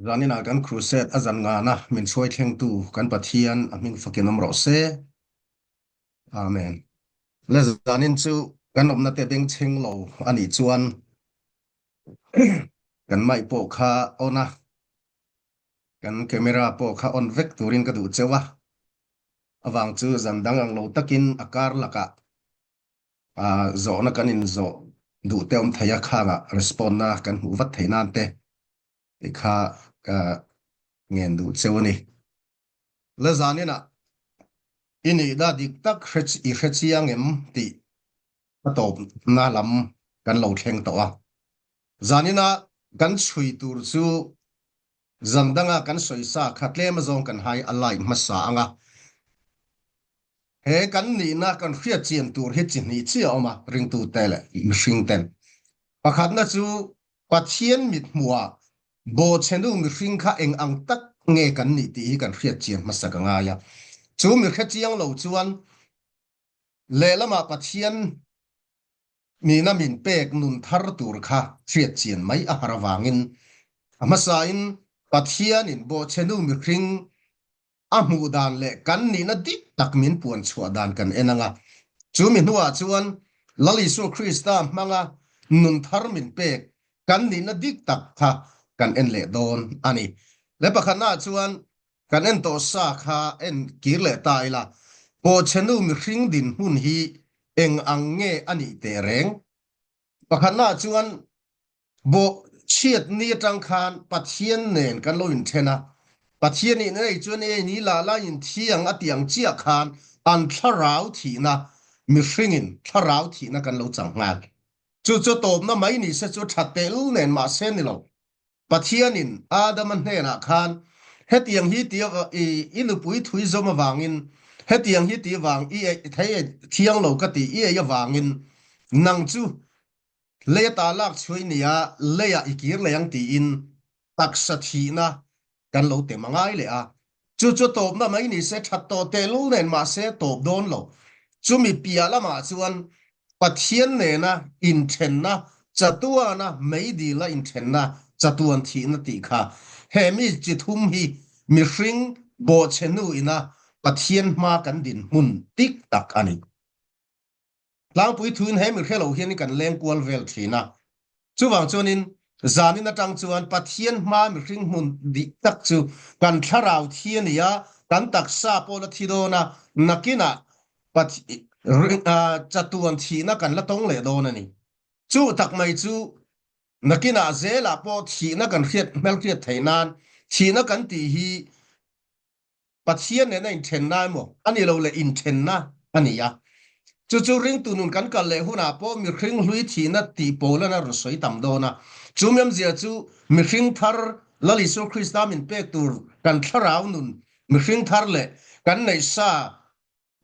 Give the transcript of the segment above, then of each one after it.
Zaninah kan Crusade a zan ngana min hruai thlengtu kan Pathian a hming fakin awm rawh se. Amen. Le zanin chu kan awmna te bengchheng lo a nih chuan kan mic pawh kha on a, kan camera pawh kha on vek turin ka duh cheu a. Avang chu zan dang ang lo takin a kar lakah zawhna kan inzawh duh te awm thei a, khangah respond na kan hmuh vat theih nan te tih kha ka ngen duh cheu a ni. La zaninah i nihna dik tak hre i hre chiang em tih a tawpna lam kan lo thleng tawh a. Zanina kan chhui tur chu Zan danga kan sawi sa kha tlem azawng kan hai a like hmasa ang a. He kan nihna kan hriat chian tur hi chi hnih chiah a awm a, ringtute leh mihring ten. Pakhatna chu Pathian mithmuhah bawhchhenu mihring kha eng ang tak nge kan nih tih hi kan hriat chian hmasak a ngai a. Chu mi hre chiang lo chuan lehlamah Pathian Nihna min pek nun thar tur kha hriat chian mai a har avangin a hmasain Pathianin bawhchhenu mihring a hmuh dan leh kan nihna dik tak min puan chhuah dan kan en ang a. Chu mi hnuah chuan Lal Isua Krista hmanga nun thar min pek kan nihna dik tak kha kan en leh dawn a ni. Le pakhatnaah chuan Kan en tawh sa kha en kir leh ta ila, Pawhchhenu mihring dinhmun hi eng ang nge a nih teh reng? Pakhatnaah chuan bawh chhiat ni atang khan Pathian nen kan lo inthen a, Pathianin ei chuan ei ni lah laiin thi ang a tih ang chiah khan an thlarau thihna, mihringin thlarau thihna kan lo chang nghal. Chu chu tawpna mai ni se chu tha tel nen mahse ni lo. Pathianin Adama hnenah khan, Hetiang hi ti i nupui thui zawm avangin, hetiang hi ti vang i ei thei ei thiang lo ka ti i ei avangin, nang chu lei ata lak chhuai nia leiah i kir leh ang tiin taksa thihna kan lo tem a ngai leh a. Chu chu tawpna mai ni se that tawh tehlul nen mahse tawp dawn lo. Chumi piah lamah chuan Pathian nena inthenna, chatuana meidila inthenna, chatuan thihna tih kha he mi chi thum hi mihring bawhchhe hnu ina Pathian hma kan dinhmun tik tak a ni. Tlangpui thuin he mi hre lo hian kan leng kual vel thin a. Chuvang chuanin zanin atang chuan Pathian hma mihring hmun dik tak chu kan thlarau thi a ni a, kan taksa pawh la thi dawn a, nakinah chatuan thihna kan la tawng leh dawn a ni. Chu tak mai chu nakinah zelah pawh thihna kan hriat hmelhriat theih nan thihna kan tih hi Pathian nena inthenna emaw a ni lo leh inthenna a ni a. Chu chu ringtu nun kan kal leh hunah pawh mihring hlui thihna tih pawlan a rawn sawi tam dawn a. Chu miamzia chu mihring thar Lal Isua Krista min pek tur kan thlarau nun mihring thar leh kan neih sa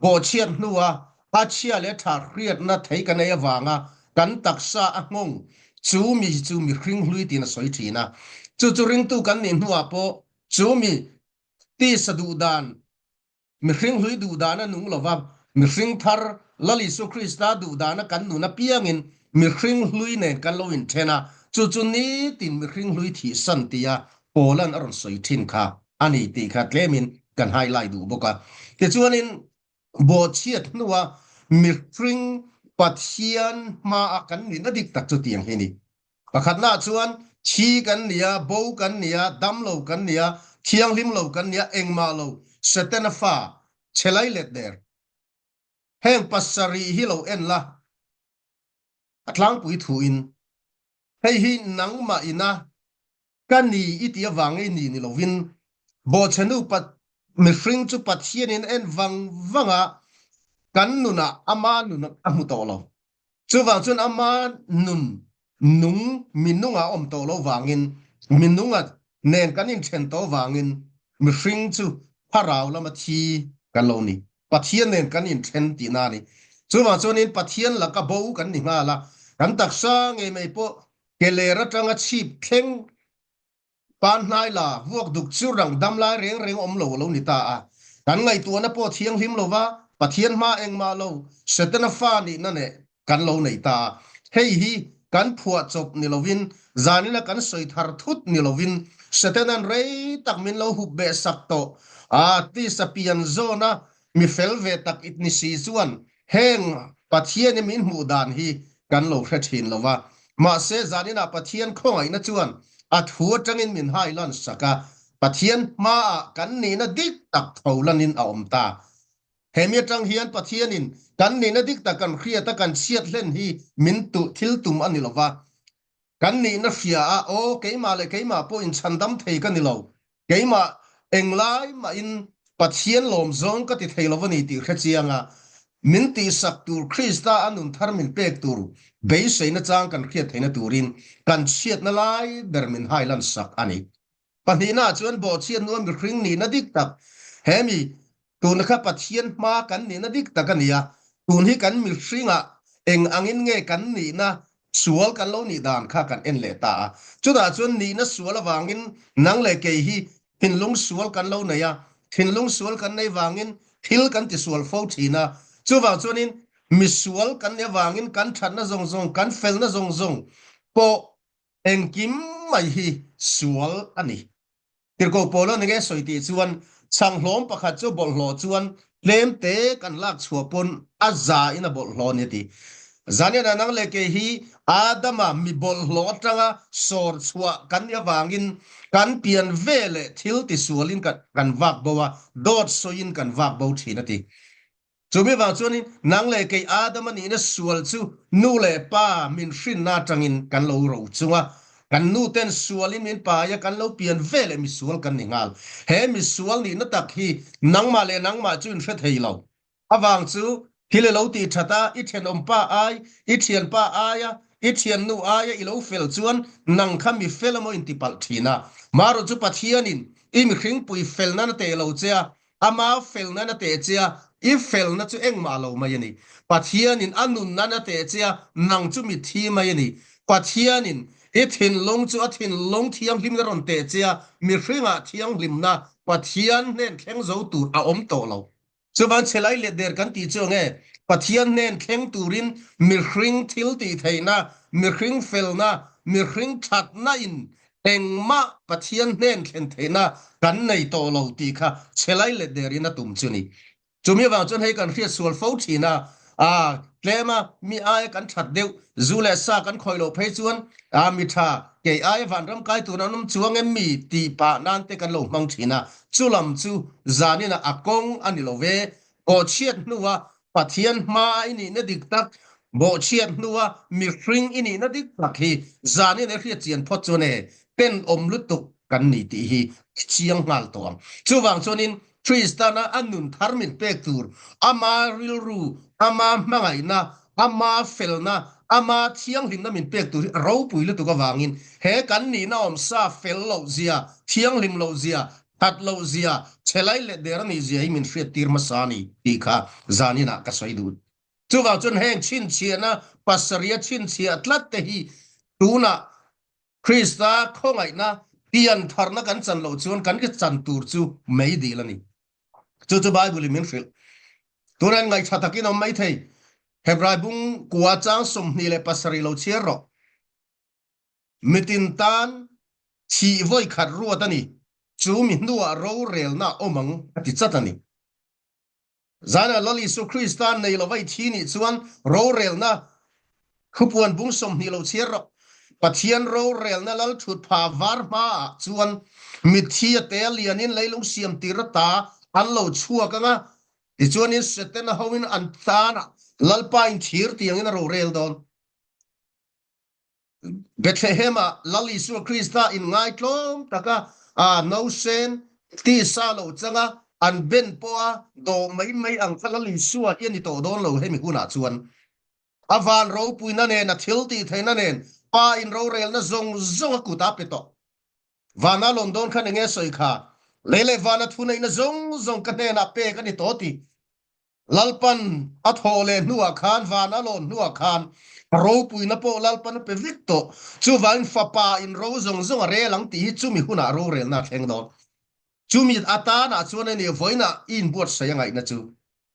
Bawhchhiat hnua a chhia leh tha hriatna thei kan ei avanga kan taksa a nghawng chu mi chu mihring hlui tiin a sawi thin a. Chu chu ringtu kan nih hnuah pawh chu mi tisa duh dan, mihring hlui duh dan a nung lova, mihring thar Lal Isua Krista duh dana kan nun apiangin mihring hlui nen kan lo inthen a, chu chu nitin mihring hlui thihsan tia Paula'n a rawn sawi thin kha a ni tih kha tlemin kan highlight duh bawk a. Tichuanin bawhchhiat hnua mihring Pathian hmaa kan nihna dik tak chu tiang hi a ni. Pakhatnaah chuan thi kan ni a, bo kan ni a, dam lo kan ni a, thianghlim lo kan ni a, engmah lo, Setana fa, chhe lai let der. Heng pasarih hi lo en la, a tlangpui thuin hei hi nangmah ina Ka ni i tih avang i ni ni lovin bawhchhenu mihring chu Pathianin en vang vang a, kan nunah ama nun a hmu tawh lo. Chuvang chuan ama nun nung minungah a awm tawh lo vangin, minunga nen kan inthen tawh vangin mihring chu thlarau lama thi kan lo ni. Pathian nen kan inthen tihna a ni. Chuvang chuanin Pathian laka bo kan ni nghal a, kan taksa ngei mai pawh Keler atanga chhip thleng pan hnai la vuak duk chu rang dam lai reng reng awm lo a lo ni ta a. Kan ngaihtuahna pawh thianghlim lo va, Pathian hma engmah lo, Setana fa nihna neh kan lo nei ta a. Hei hi kan phuah chawp ni lovin, zanina kan sawi thar thut ni lovin. Setanan rei tak min lo hup beh sak tawh a, tisa pian zawna mi fel ve tak it ni si chuan heng Pathian i min hmuh dan hi kan lo hre thin lo va. Mahse zaninah Pathian khawngaihna chuan a thu atangin min hai lan sak a, Pathian hmaah kan nihna dik tak tho lanin a awm ta. Hemi atang hian Pathianin kan nihna dik tak kan hriat a kan chhiat hlen hi min thil tum a ni lo va. Kan nihna hria a, aw keimah leh keimah pawh inchhandam thei ka ni lo, keimah englai mahin Pathian lawm zawng ka ti thei lo a ni tih hre chiang a, min tihsak tur Krista a nun thar min pek tur beiseina chang kan hriat theihna turin kan chhiatna lai ber min hailan sak a ni. Pahnihnaah chuan bawhchhiat nuam mihring nihna dik tak he mi tuna kha Pathian hma kan nihna dik tak a ni a, tun hi kan mihringah eng angin nge kan nihna sual kan lo nih dan kha kan en leh ta a. Chutah chuan nihna sual avangin nang leh kei hi thinlung sual kan lo nei a, thinlung sual kan nei vangin thil kan tisual fo thin a. Chuvang chuanin misual kan nih avangin kan thatna zawng zawng, kan felna zawng zawng pawh Engkim mai hi sual a ni. Tirhkoh Paula nge sawi tih chuan chhanghlawm pakhat chu bawlhhlawh chuan tlem te kan lak chhuah pawn a za in a bawlhhlawh a ni a ti. Zaniana nang leh kei hi Adama mi bawlhhlawh atanga sawr chhuah kan nih avangin kan pian ve leh thil tisualin kan vak bo a, dawt sawiin kan vak bo thin a ti. Chumi vang chuanin nang leh kei Adama nihna sual chu nu leh pa min hrinna atangin kan lo ro chung a, kan nu ten sualin min pai a, kan lo pian ve leh misual kan ni nghal. He misual nihna tak hi nangmah leh nangmah chu in hre thei lo. Avang chu thil i lo tih that a, i thenawmpa ai, i thianpa aia, i thiannu aia i lo fel chuan nang kha mi fel emaw intipalh thin a. Marawh chu Pathianin i mihringpui felna na teh lo che a, Ama felna na teh che a, i felna chu engmah lo mai a ni. Pathianin a nunna na teh che a, nang chu mitthi mai a ni. Pathianin i thinlung chu a thinlung thianghlimna rawn teh che a, mihringah thianghlimna Pathian hnen thleng zo tur a awm tawh lo. Chuvan chhelai let der kan tih chu ange, Pathian hnen thleng turin mihring thil tih theihna, mihring felna, mihring thatna in Engmah Pathian hnen thlen theihna kan nei tawh lo tih kha chhelai let derin a tum chu ni. Chumi avang chuan hei kan hriat sual fo thin a, aa tlema mi aia kan that deuh, zu leh sa kan khawih loh phei chuan aa mi tha kei aia vanram kai tur an awm chuang em mi tih pah nan te kan lo hmang thin a, chulam chu zaninah a kawng a ni lo ve. Bawhchhiat hnua Pathian hma i nihna dik tak, bawhchhiat hnua mihring i nihna dik tak hi zanin e hriat chian phawt chuan e tenawm lutuk kan ni tih hi i chiang nghal tawh ang. Chuvang chuanin Kristana a nun thar min pek tur, ama rilru, ama hmangaihna, ama felna, ama thianghlimna min pek tur hi a ropui lutuk avangin he kan nihna awmsa fel loh zia, thianghlim loh zia, That loh zia, chhelai leh der a nih zia hi min hriat tir hmasa a ni tih kha zaninah ka sawi duh. Chuvang chuan heng chhinchhiahna pasarih chhinchhiah tlat te hi tunah Krista khawngaihna piantharna kan chan loh chuan kan ki chan tur chu mei dil a ni. Chu chu Bible in min hrilh. Tunah in ngaihṭha takin awm mai thei. Hebrai bung kua chang 27 lo chhiar rawh. Mitin tan thih vawi khat ruat a ni, chu mi hnuah rorelna a awm ang a ti chat a ni. Zanah Lal Isu Krista nei lova i thi nih chuan rorelna thupuan bung 20 lo chhiar rawh. Pathian rorelna lal thut pha var hmaah chuan mitthi a te a lianin leilung siam tir ata an lo chhuak ang a, tichuanin Setana hoin an tanah Lalpa in thir tiangin a rorel dawn. Bethlehem-ah Lal Isua Krista inngaitlawm taka a nausen tisa lo changa an ben pawha dawh mai mai ang kha Lal Isua hi a ni tawh dawn lo hemi hunah chuan. A van ropuina nen, a thil tih theihna nen, Pa in rorelna zawng zawng a kut a pe tawh. Vana lawm dawn khan enge sawi kha? Lei leh vana thuneihna zawng zawng ka hnenah pek a ni tawh tih Lalpan a thawh leh hnuah khan, van a lawn hnuah khan ropuina pawh Lalpan a pe vek tawh. Chuvangin fapa in ro zawng zawng a rel ang tih hi chumi hunah rorelna a thleng dawn. Chumi atanah chuan a ni vawiinah i inbuatsaih a ngaihna chu.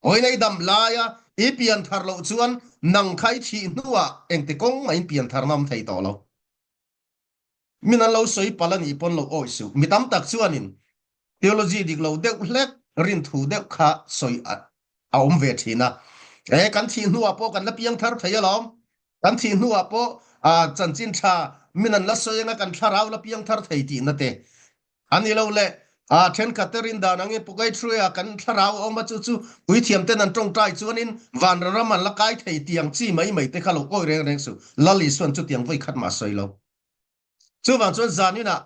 Vawiina i dam laia i pianthar loh chuan nang kha i thih hnuah engti kawng mahin piantharna awm thei tawh lo. Min an lo sawi palh a nih pawn lo awih suh. Mi tam tak chuanin theology dik lo deuh hlek, rinthu deuh kha sawi a awm ve thin a. E, kan thih hnuah pawh kan la piang thar thei alawm. Kan thih hnuah pawh chanchin tha min an la sawi anga kan thlarau la piang thar thei tihna te a ni lo le. Thenkhat te rin dan angin Purgatory-ah kan thlarau a awm a, chu chu puithiam ten an tawngtai chuanin vanra ram an la kai thei tiang chi mai mai te kha lo awih reng reng suh. Lal Isuan chutiang vawi khat mah a sawi lo. Chuvang chuan zaninah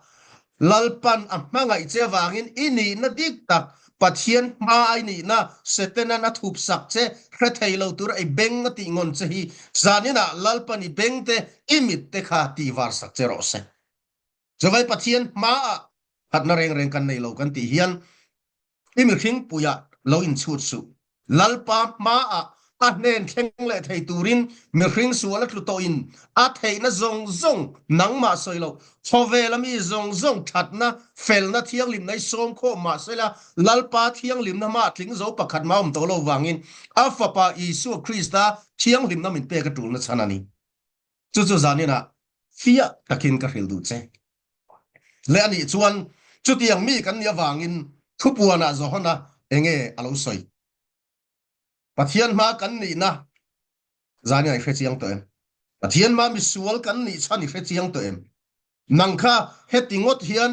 Lalpan a hmangaih che avangin i nihna dik tak, Pathian hma a i nihna, Setanan a thup sak che, hre thei lo tura i beng a tih ngawn che hi zaninah Lalpan i beng te, i mit te kha tihvar sak che rawh se. Chuvai Pathian hmaah hatna reng reng kan nei lo kan tih hian I mihring puiah lo inchhut suh. Lalpa hmaah a hnen thleng leh thei turin mihring sual a tlu tawhin a theihna zawng zawng nangmah sawi loh, khawvela mi zawng zawng thatna, felna, thianghlimna i sawm khawm mah sela Lalpa thianghlimna hmaah tling zo pakhat mah awm tawh lo vangin a Fapa Isua Krista thianghlimna min pek a tulna chhan a ni. Chu chu zaninah fiah takin ka hrilh duh che. Leh anih chuan chutiang mi kan nih avangin thupuanah Johana enge a lo sawi? Pathian hma kan nihna zaninah i hre chiang tawh em? Pathian hma misual kan nih chhan i hre chiang tawh em? Nang kha heti ngawt hian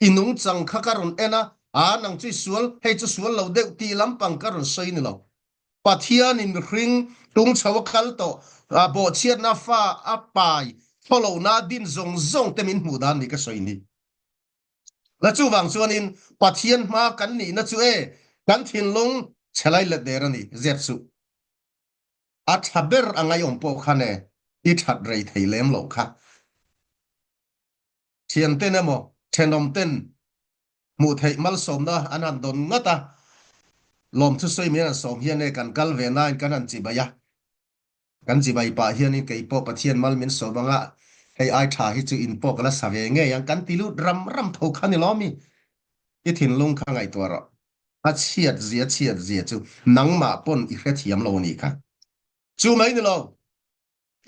i nungchang kha ka rawn en a, aa nang chu i sual, hei chu sual lo deuh tih lampang ka rawn sawi ni lo. Pathianin mihring tung chho a kal tawh, bawhchhiatna fa a pai thawlohna din zawng zawng te min hmuh dan ni ka sawi ni. La chuvang chuanin Pathian hma kan nihna chu e, kan thinlung chhelai let der a ni, zep suh. A tha ber a ngaiawm pawh khan e, i that rei thei lem loh kha. Thianten emaw thenawmten hmuh theih malsawmna an han dawn ngat a, lawmthu sawi min han sawm hian e kan kal ve nain kan han chibai a, kan chibai pah hianin kei pawh Pathian mal min sawm anga hei ai tha hi chu in pawh ka la sa ve ngei ang kan ti lut ram ram tho kha ni lawm i, i thinlung kha ngaihtuah rawh. A chhiat zia chhiat zia chu nangmah pawn i hrethiam lo a nih kha. Chu mai ni lo,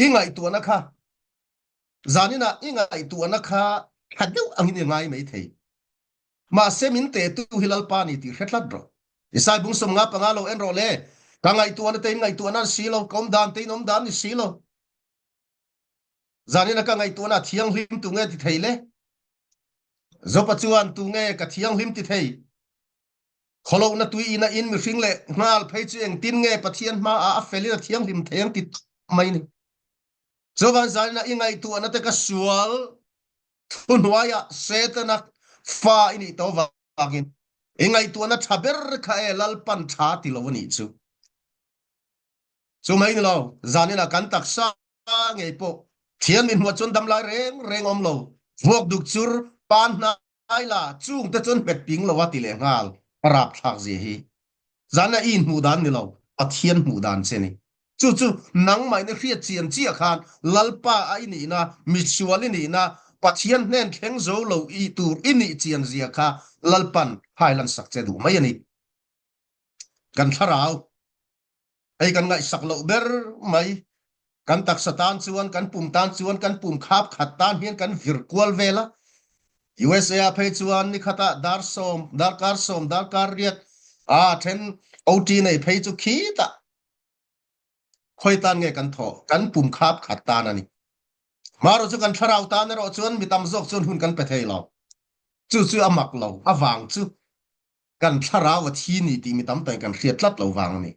i ngaihtuahna kha Zaninah i ngaihtuahna kha tha deuh angin i ngai mai thei. Mahse min tehtu hi Lalpa ni tih hre tlat rawh. Isai bung 55 lo en rawh le. Ka ngaihtuahna te in ngaihtuahna an si lo, ka awm dan te in awm dan ni si lo. Zaninah ka ngaihtuahna a thianghlim tu nge ti thei le? Jopa chuan tu nge ka thianghlim ti thei? Khawlohna tui ina in mihring leh nghal phei chu engtin nge Pathian hmaah a felin a thianghlim thei ang ti tawp mai ni. Chuvan zaina i ngaihtuahna te ka sual thuhnuaiah Setana fa i nih tawh vangin i ngaihtuahna tha ber kha e Lalpan tha ti lo a nih chu. Chu mai ni lo, zaninah kan taksa ngei pawh thian min hmuah chuan damlai reng reng awm lo, vuak duk chur pan hna Laila, chungte chuan hmet ping lo a ti leh nghal, a rapthlak zia hi. Zana i inhmuh dan ni lo, Pathian hmuh dan che ni. Chu chu nangmah in i hriat chian chiah khan Lalpa a i nihna, misual i nihna, Pathian hnen thleng zo lo i tur i nih chian zia kha Lalpan hailan sak che duh mai a ni. Kan thlarau. Hei kan ngaihsak loh ber mai. Kan taksa tan chuan, kan pum tan chuan, kan pum khap khat tan hian kan vir kual vel a. USA ah phei chuan ni khatah dar sawm, darkar sawm, darkar riat a then OT nei phei chu khitah khawi tan nge kan thawh? Kan pum khap khat tan a ni. Marawh chu kan thlarau tan erawh chuan mi tam zawk chuan hun kan pe thei lo. Chu chu a mak lo, a vang chu. Kan thlarau a thi ni tih mi tam takin kan hriat tlat lo vang a ni.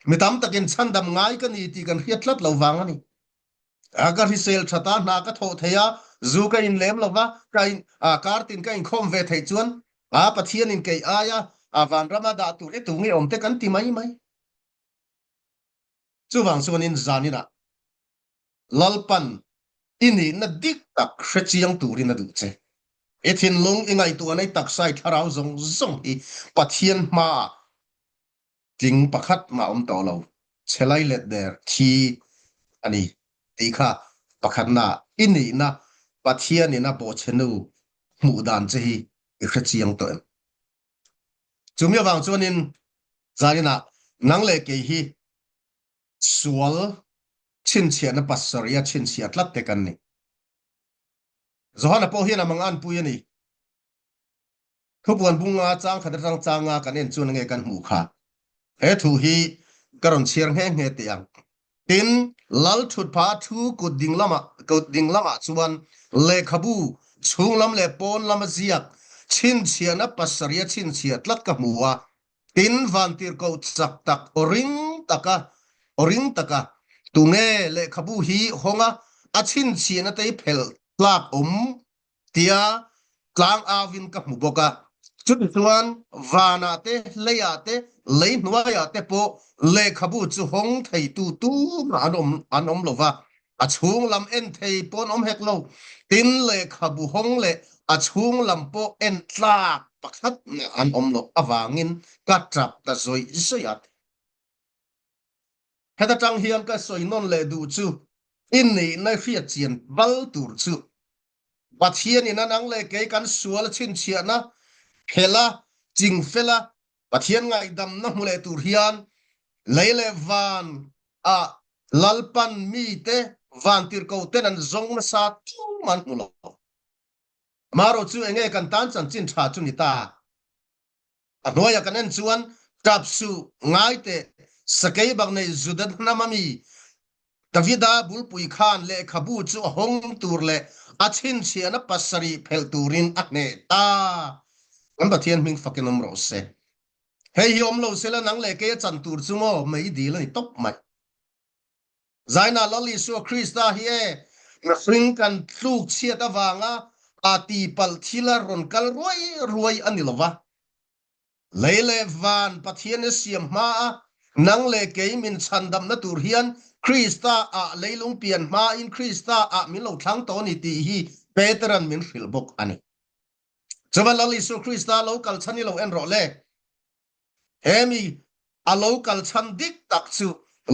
Mi tam takin chhandam ngai ka ni tih kan hriat tlat lo vang a ni. A ka hrisel that a, hna ka thawh thei a, zu ka in lem lo va, ka in a kartin ka inkhawm ve theih chuan a Pathianin kei aia a vanrama dah tur hi tu nge awm te kan ti mai mai. Chuvang chuanin zaninah Lalpan i nihna dik tak hre chiang turin a duh che. I thinlung, i ngaihtuahna, i taksa, i thlarau zawng zawng hi Pathian hmaah tling pakhat mah awm tawh lo, chhe lai let der thi a ni tih kha pakhatna i nihna Pathianin a bawhchhenu hmuh dan che hi i hre chiang tawh em? Chumi avang chuanin zaninah nang leh kei hi Sual chhinchhiahna pasarih a chhinchhiah tlat te kan ni. Johana pawh hian a manganpui a ni. Thupuan bunga chang khat atang changa kan en chuan nge kan hmuh kha. He thu hi ka rawn chhiar nghe nghe teh ang. Tin, lal thutpha thu kut ding lamah kut ding lamah chuan lehkhabu chhung lam leh pawn lama ziak chhinchhiahna pasarih a chhinchhiah tlat ka hmu a. Tin, vantirhkoh chak tak aw ring taka aw ring taka tunge lehkhabu hi hawng a, a chhinchhiahna te hi phelh tlak awm tia tlang auin ka hmu bawk a. Chutichuan vanah te, leiah te, lei hnuaiah te pawh lehkhabu chu hawng theitu tumah an awm an awm lo va, a chhung lam en thei pawh an awm hek lo. Tin, lehkhabu hawng leh a chhung lam pawh en tlak pakhat mah an awm loh avangin ka tap ta zawih zawih a. Heta tang hian ka sawi nawn leh duh chu i nihna hriat chian bal tur chu Pathian in a nang leh kei kan sual a chhinchhiahna phela chingfela Pathian ngaihdamna hmu leh tur hian lei leh van ah Lalpan mite vantirhko ten an zawng nasa tum an hmu lo. Amaherawhchu enge kan tan chanchin tha chu ni ta? A hnuaiah kan en chuan tap suh, ngai teh, sakei bak nei Juda hnam ami Davida bulpui khan lehkhabu chu a hawng tur leh a chhinchhiahna pasarih phelh turin a hneh ta. Kan Pathian hming fakin awm rawh se. Hei hi awm lo sela nang leh kei a chan tur chu maw mei dil a ni tawp mai. Zaina Lal Isua Krista hi e mihring kan tluk chhiat avanga a tihpalh thila rawn kal ruai ruai a ni lo va. Lei leh van Pathian i siam hma a, nang leh kei min chhandamna tur hian Krista ah leilung pian hmain Krista ah min lo thlang tawh a ni tih hi Peteran min hrilh bawk a ni. Chuvan Lal Isua Krista lo kal chhan i lo en rawh le. He mi a lo kal chhan dik tak chu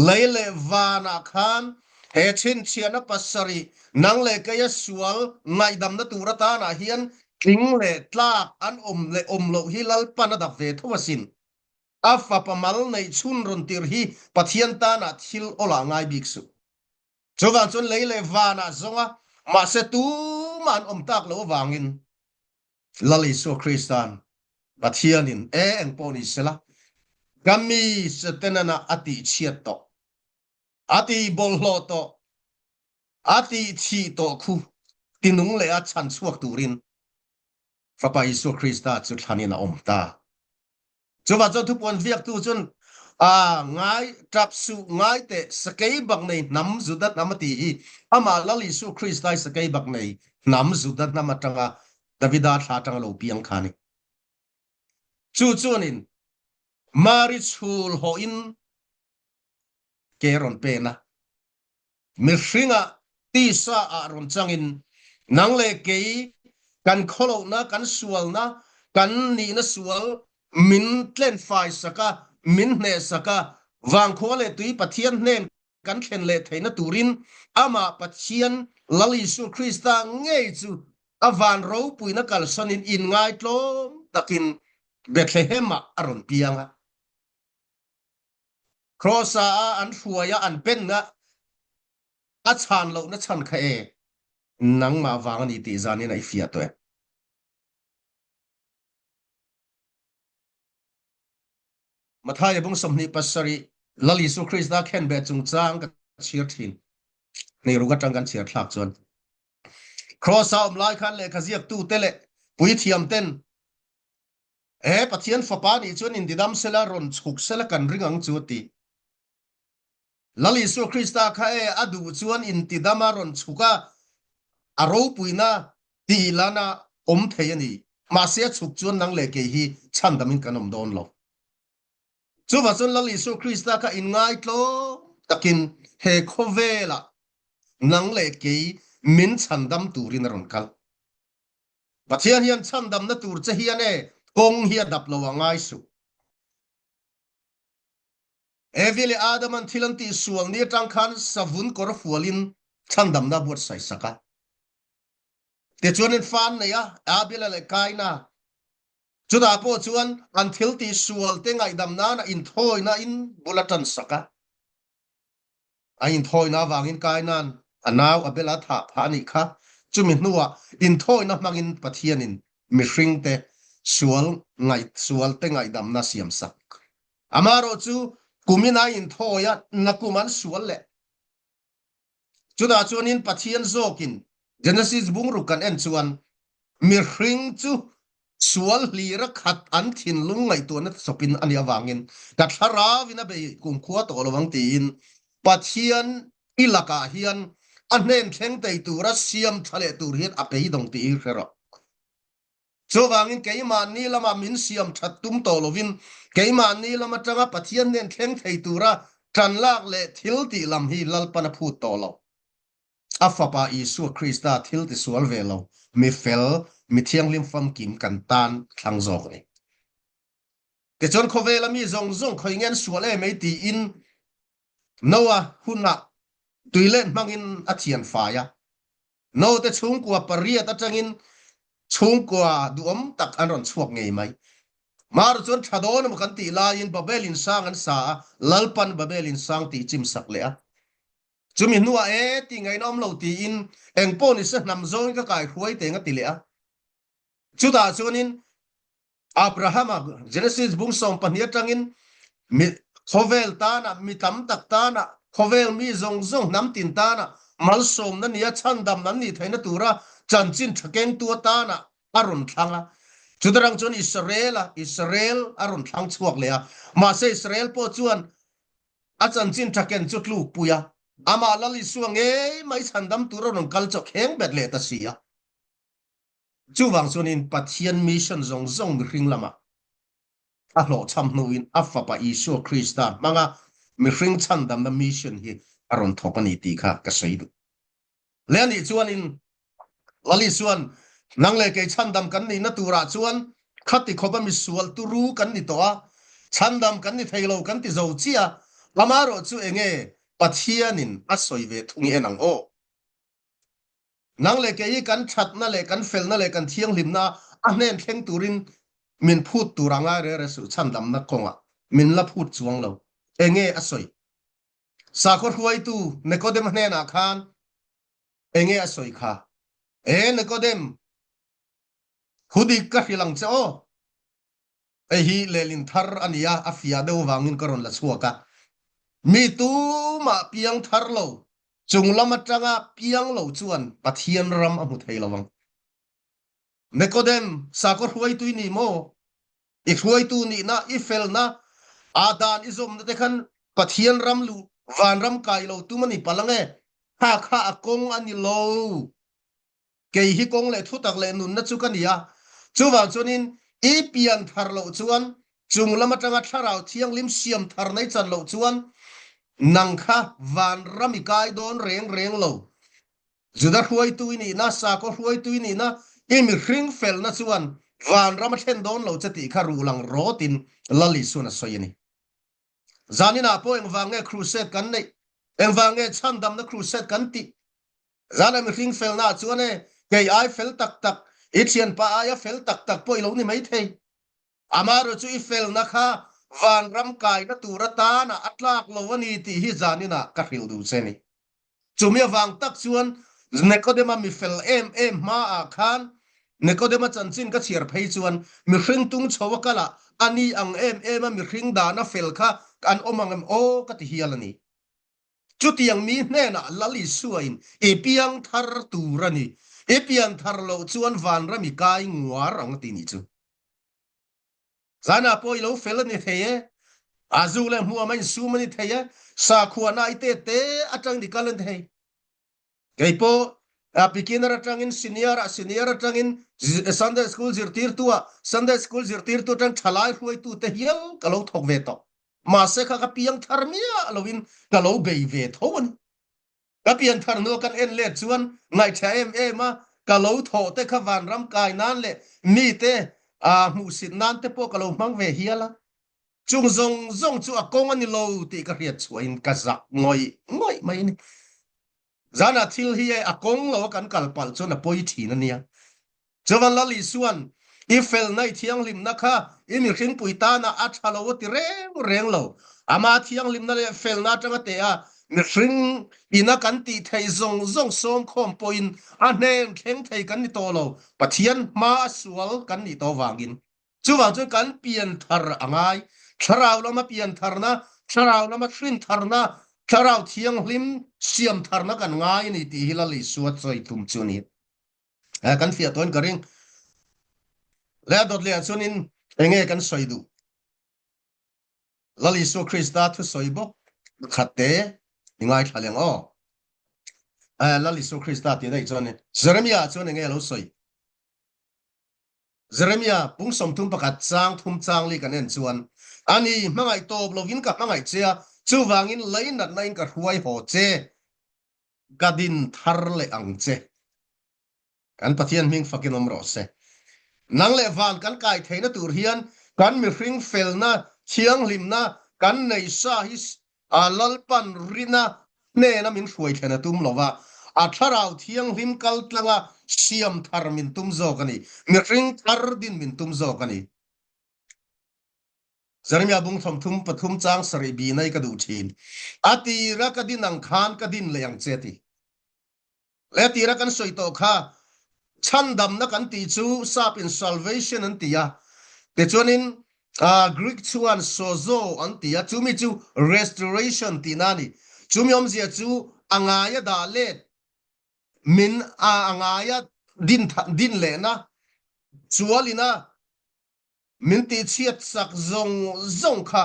lei leh vanah khan he chhinchhiahna pasarih nang leh keia sual ngaihdamna tur atanah hian tling leh tlak an awm leh awm loh hi Lalpan a dap ve tho asin. A fapa mal neih chhun rawn tirh hi Pathian tanah thil awlah ngai bik suh. Chuvang chuan lei leh vanah zawnga mahse tumah an awm tak loh avangin Lal Isua Krista'n Pathianin e eng pawh ni sela, ka mi Setanana a tihchhiat tawh, a tihbawlhhlawh tawh, a tihthih tawh khu tinung leh a chhan chhuak turin Fapa Isua Krista chu thlanin a awm ta. Chuvah chuan thupuan viaktu chuan a ngai tap suh ngai teh sakei bak nei hnam Juda hnam a tih hi amah Lal Isu Krista hi sakei bak nei hnam Juda hnam atanga Davida thla atanga lo piang kha a ni. Chu chuanin Mari chhul hawhin ke rawn pen a. Mihringah tisa ah rawn changin nang leh kei kan khawlohna, kan sualna, kan nihna sual min tlenfai sak a, min hneh sak a, vangkhua leh tui Pathian hnen kan thlen leh theihna turin amah Pathian Lal Isua Krista ngei chu a van ropuina kalsanin inngaitlawm takin Bethlehem-ah a rawn piang a. Cross a an hruai a an penna a chhan lohna chhan kha e nangmah vang a ni tih zanin a i fiah tawh e. Mathaia bung 27 Lal Isu Krista khenbeh chungchang ka chhiar thin. Nei ruk atang kan chhiar thlak chuan. Cross a awm lai khan lehkha ziaktu te leh puithiam ten He Pathian Fapa nih chuan indidam sela, rawn chhuk sela kan ring ang chu a ti. Lal Isua Krista kha e a duh chuan intidama rawn chhuk a, a ropuina tihlana awm thei a ni. Mahse a chhuk chuan nang leh kei hi chhandamin kan awm dawn lo. Chuvah chuan Lal Isua Krista kha inngaitlawm takin he khawvelah nang leh kei min chhandam turin a rawn kal. Pathian hian chhandamna tur che hian e kawng hi a dap lo a ngai suh. Evi leh Adam an thil an tih sual ni atang khan savun kawr fualin chhandamna buatsaih sak a. Tichuan in fa an nei a, Abela leh Kaina. Chutah pawh chuan an thil tih sual te ngaihdam nana inthawina in bul a tan sak a. A inthawina avangin Kaina'n a nau Abela thah phah a nih kha. Chumi hnuah inthawina hmangin Pathianin mihringte sual ngaih sualte ngaihdamna siamsak. Amaherawhchu kumin a inthawi a, nakum an sual leh. Chutah chuanin Pathian zawkin Genesis bungruk kan en chuan mihring chu sual hlira khat an thinlung ngaihtuahna chawpin a nih avangin ka thlarauin a bei kumkhua tawh lo ang tiin Pathian i lakah hian a hnen thleng thei tura siam tha leh tur hian a beidawng tih hi hre rawh. Chuvangin keimahni lamah min siam that tum tawh lovin keimahni lam atanga Pathian nen thleng thei tura tan lak leh thil tih lam hi Lalpan a phut tawh lo. A Fapa Isua Krista thil tisual ve lo, mi fel, mi thianghlim famkim kan tan thlang zawk a ni. Tichuan khawvela mi zawng zawng khawi nge an sual em ei tiin Noah hunah tuilet hmangin a thian fai a. Note chhungkua pariat atangin chhungkua duhawm tak an rawn chhuak ngei mai. Mar chuan tha dawn emaw kan tih laiin Babel in sang an sa a, Lalpan Babel in sang tih chim sak leh a. Chumi hnuah e tih ngaihna awm lo tiin eng pawh ni se hnam zawngin ka kai hruai teng a ti leh a. Chutah chuanin Abrahama Genesis bung 12 atangin mi khawvel tana mi tam tak tana khawvel mi zawng zawng hnam tin tana malsawmna nia chhandam an nih theihna tura chanchin tha kengtu atana a rawn thlang a. Chutarang chuan Israel a Israel a rawn thlang chhuak leh a. Mahse Israel pawh chuan a chanchin tha ken chu tluk pui a. Amah Lal Isua ngei mai chhandam tur a rawn kal chaw kheng bet leh ta si a. Chuvang chuanin Pathian mission zawng zawng mihring lamah a hlawhchham hnuin a Fapa Isua Krista hmanga mihring chhandamna mission hi a rawn thawk a ni tih kha ka sawi duh. Le anih chuanin Lal Isuan nang leh kei chhandam kan nihna turah chuan khati khawpa misual turu kan ni tawh a, chhandam kan ni thei lo kan ti zo chiah a, amaherawhchu enge Pathianin a sawi ve thung i en ang aw. Nang leh kei hi kan thatna leh kan felna leh kan thianghlimna a hnen thleng turin min phut tur a ngai reng reng suh chhandamna kawngah min la phut chuang lo. Enge a sawi? Sakhaw hruaitu Nikodem hnenah khan enge a sawi kha? E Nikodem, thudik ka hrilh ang che aw. Hei hi lehlin thar a ni a, a fiah deuh vangin ka rawn la chhuak a. Mi tumah piang thar lo, chung lam atanga piang lo chuan Pathian ram a hmu thei lo ang. Nikodem, sakhaw hruaitu i ni maw? I hruaitu nihna, i felna, aa dan i zawmna te khan Pathian ram luh, vanram kai lo tum a ni palh ang e. Kha kha a kawng a ni lo. Kei hi kawng leh thutak leh nunna chu ka ni a, chuvang chuanin i pian thar loh chuan chung lam atanga thlarau thianghlim siam thar nei chan loh chuan nang kha vanram i kai dawn reng reng lo. Juda hruaitu i nihna, sakhaw hruaitu i nihna, i mihring felna chuan vanram a thlen dawn lo che tih kha ruhlang rawtin Lal Isuan a sawi a ni. Zaninah pawh engvang nge crusade kan neih? Engvang nge chhandamna crusade kan tih? Zana mihring felna ah chuan e, kei ai fel tak tak, i thianpa aia fel tak tak pawh i lo ni mai thei. Amaherawh chu i felna kha vanram kaina tur atana a tlak lo a ni tih hi zaninah ka hrilh duh che ni. Chumi avang tak chuan Nikodema mi fel em em hmaah khan Nikodema chanchin ka chhiar phei chuan mihring tung chho a kal a, a ni ang em em a mihring dana fel kha an awm ang em aw ka ti hial a ni. Chutiang mi hnenah Lal Isuain i piang thar tur a ni, i pian thar loh chuan vanram i kai nguar ang a ti nih chu. Zanah pawh i lo fel a ni thei e, a zu leh hmuam a insum a ni thei e, sakhuana i te te atang ni kal a ni thei. Kei pawh beginner atangin senior ah, senior atangin Sunday school zirtirtu ah, Sunday school zirtirtu atang thalai hruaitu te hial ka lo thawk ve tawh. Mahse kha ka piang thar miah loin ka lo bei ve tho a ni. Ka pian thar hnu kan en let chuan ngaihṭha em em a, ka lo thawh te kha vanram kai nan leh mite hmuhsit nan te pawh ka lo hmang ve hial a. Chung zawng zawng chu a kawng a ni lo tih ka hriat chhuahin ka zak ngawih ngawih mai a ni. Zanah thil hi e a kawng lo a kan kal palh chuan a pawi thin a nia. Chuvan Lal Isuan i felna i thianghlimna kha i mihringpui tana a tha lo a ti reng reng lo. Ama thianghlimna leh felna atanga teh a. Mihring ina kan tih theih zawng zawng sawmkhawm pawhin a hnen thleng thei kan ni tawh lo, Pathian hma a sual kan nih tawh vangin. Chuvang chuan kan pian thar a ngai. Thlarau lama pian tharna, thlarau lama hrin tharna, thlarau thianghlim siam tharna kan ngai a ni tih hi Lal Isua sawi tum chu a ni. Kan fiah tawhin ka ring. Leh a dawt leh ah chuanin enge kan sawi duh? Lal Isua Krista thusawi bawk khat te i ngaithla leng aw. Eh, Lal Isua Krista tih daih chuan Jeremiah chuan enge lo sawi? Jeremiah pung 31 chang thum chang li kan en chuan ani hmangaih tawp lovin ka hmangaih che a, chuvangin leinatna in ka hruai haw che, ka din thar leh ang che. Kan Pathian hming fakin awm rawh se. Nang leh van kan kai theihna tur hian kan mihring felna, thianghlimna kan nei sa hi a Lalpan rina hnena min hruai thlen a tum lo va, a thlarau thianghlim kal tlanga siam thar min tum zawk a ni, mihring thar din min tum zawk a ni. Jeremiah bung 33 chang sarih bi nai ka duh thin. A tira ka din ang khan ka din leh ang che ti. Le tira kan sawi tawh kha chhandamna kan tih chu sap in salvation an ti a, tichuanin Greek chuan sozo an ti a, chumi chu restoration tihna a ni. Chumi awmzia chu a ngaia dah let min a ngaia din din lehna chualina Min tihchhiat sak zawng zawng kha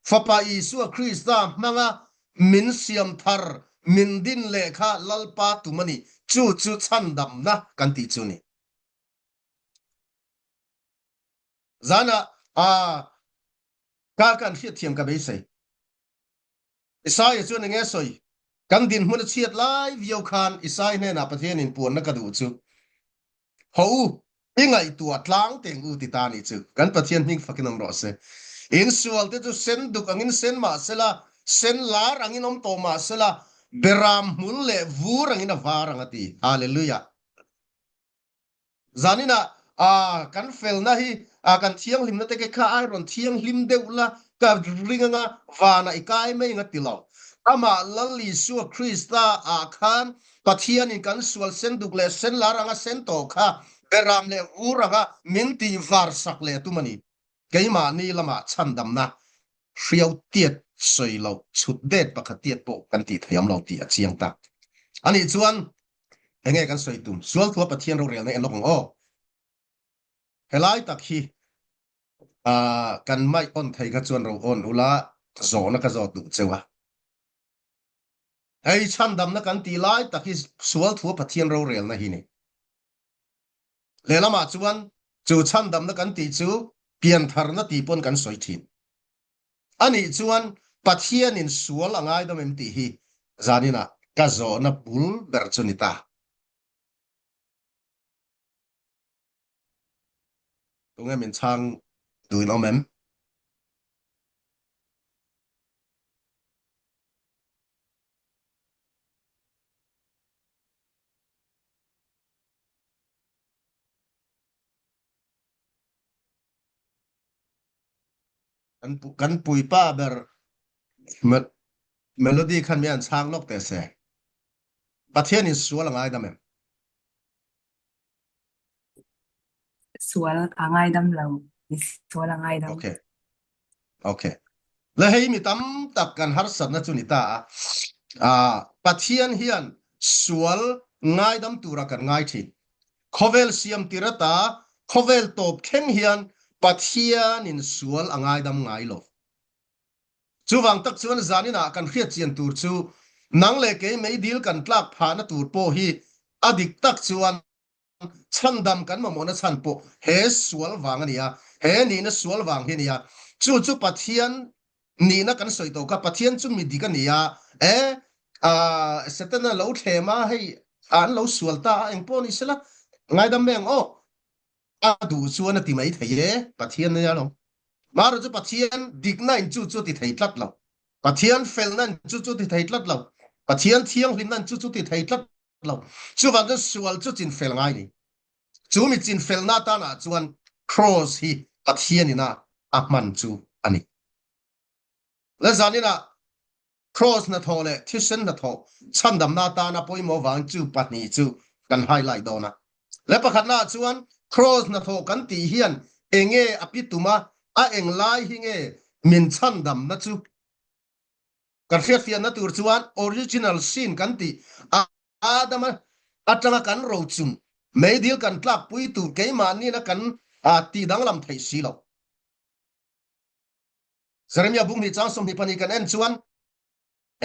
Fapa Isua Krista hmanga min siam thar, min din leh kha Lalpa tum a ni. Chu chu chhandamna kan tih chu ni. Zanah ka kan hriatthiam ka beisei. Isaia chuan enge sawi? Kan dinhmun a chhiat lai viau khan Isai hnenah Pathianin puanna ka duh chu Haw u, i ngaihtuah tlang teng u ti ta nih chu. Kan Pathian hming fakin awm rawh se. In sual te chu sen duk angin sen mah sela, sen lar angin awm tawh mah sela, beram hmul leh vur angin a var ang a ti. Hallelujah. Zaninah kan felna hi kan thianghlimna te kha ai rawn thianghlim deuh la ka ring anga vanah i kai mai anga ti lo. Amah Lal Isua Krista ah khan Pathianin kan sual sen duk leh sen lar anga sen tawh kha beram leh vur anga min tih var sak leh a tum a ni. Keimahni lamah chhandamna hriau tiat sawi loh chhut det pakhat tiat pawh kan tih thei awm lo tih a chiang ta. Anih chuan enge kan sawi tum? Sual thua Pathian rorelna en lawk ang aw. Helai tak hi kan mic on thei kha chuan ro on ula zawhna ka zawt duh cheu a. Hei chhandamna kan tih lai tak hi sual thua Pathian rorelna hi ni. Lehlamah chuan chu chhandamna kan tih chu piantharna tih pawn kan sawi thin. Anih chuan Pathianin sual a ngaidam em tih hi zaninah ka zawhna bul ber chu ni ta. Tunge min chhang duhin awm em? Kan kan puipa ber Melody khan mi an chhang lawk teh se. Pathian in sual a ngaidam em? Sual a ngaidam lo. Sual a ngaidam. Okay. Okay. Le hei mi tam tak kan harsatna chu ni ta a. Ah, Pathian hian sual ngaidam tura kan ngai thin. Khawvel siam tir ata khawvel tawp thleng hian Pathianin sual a ngaidam ngai lo. Chuvang tak chuan zaninah kan hriat chian tur chu nang leh kei meidil kan tlak phahna tur pawh hi a dik tak chuan chhandam kan mamawhna chhan pawh he sual vang a ni a, he nihna sual vang hi a ni a. Chu chu Pathian nihna kan sawi tawh kha, Pathian chu mi dik a ni a, e, Setana lo thlem a, hei an lo sual ta a, engpawh ni sela, ngaidam mai ang aw, a duh chuan a ti mai thei e, Pathian nia lo. Marawh chu Pathian dikna in chu chu ti thei tlat lo. Pathian felna in chu chu ti thei tlat lo. Pathian thianghlimna in chu chu ti thei tlat lo. Chuvang chuan sual chu chinfel ngai ni. Chu mi chinfelna atanah chuan Kraws hi Pathian ina a hman chu a ni. Le zaninah. Kraws hnathawh leh thisen hnathawh chhandamna atana pawimawh vang chu pahnih chu kan highlight dawn a. Le pakhatnaah chuan Kraws hnathawh kan tih hian enge a pi tum a, a eng lai hi nge min chhandamna chu kan hriatfiahna tur chuan original sin kan tih Adama atanga kan rochung meidil kan tlakpui tur keimahniina kan tih danglam theih si loh. Jeremia bung hnih chang 22 kan en chuan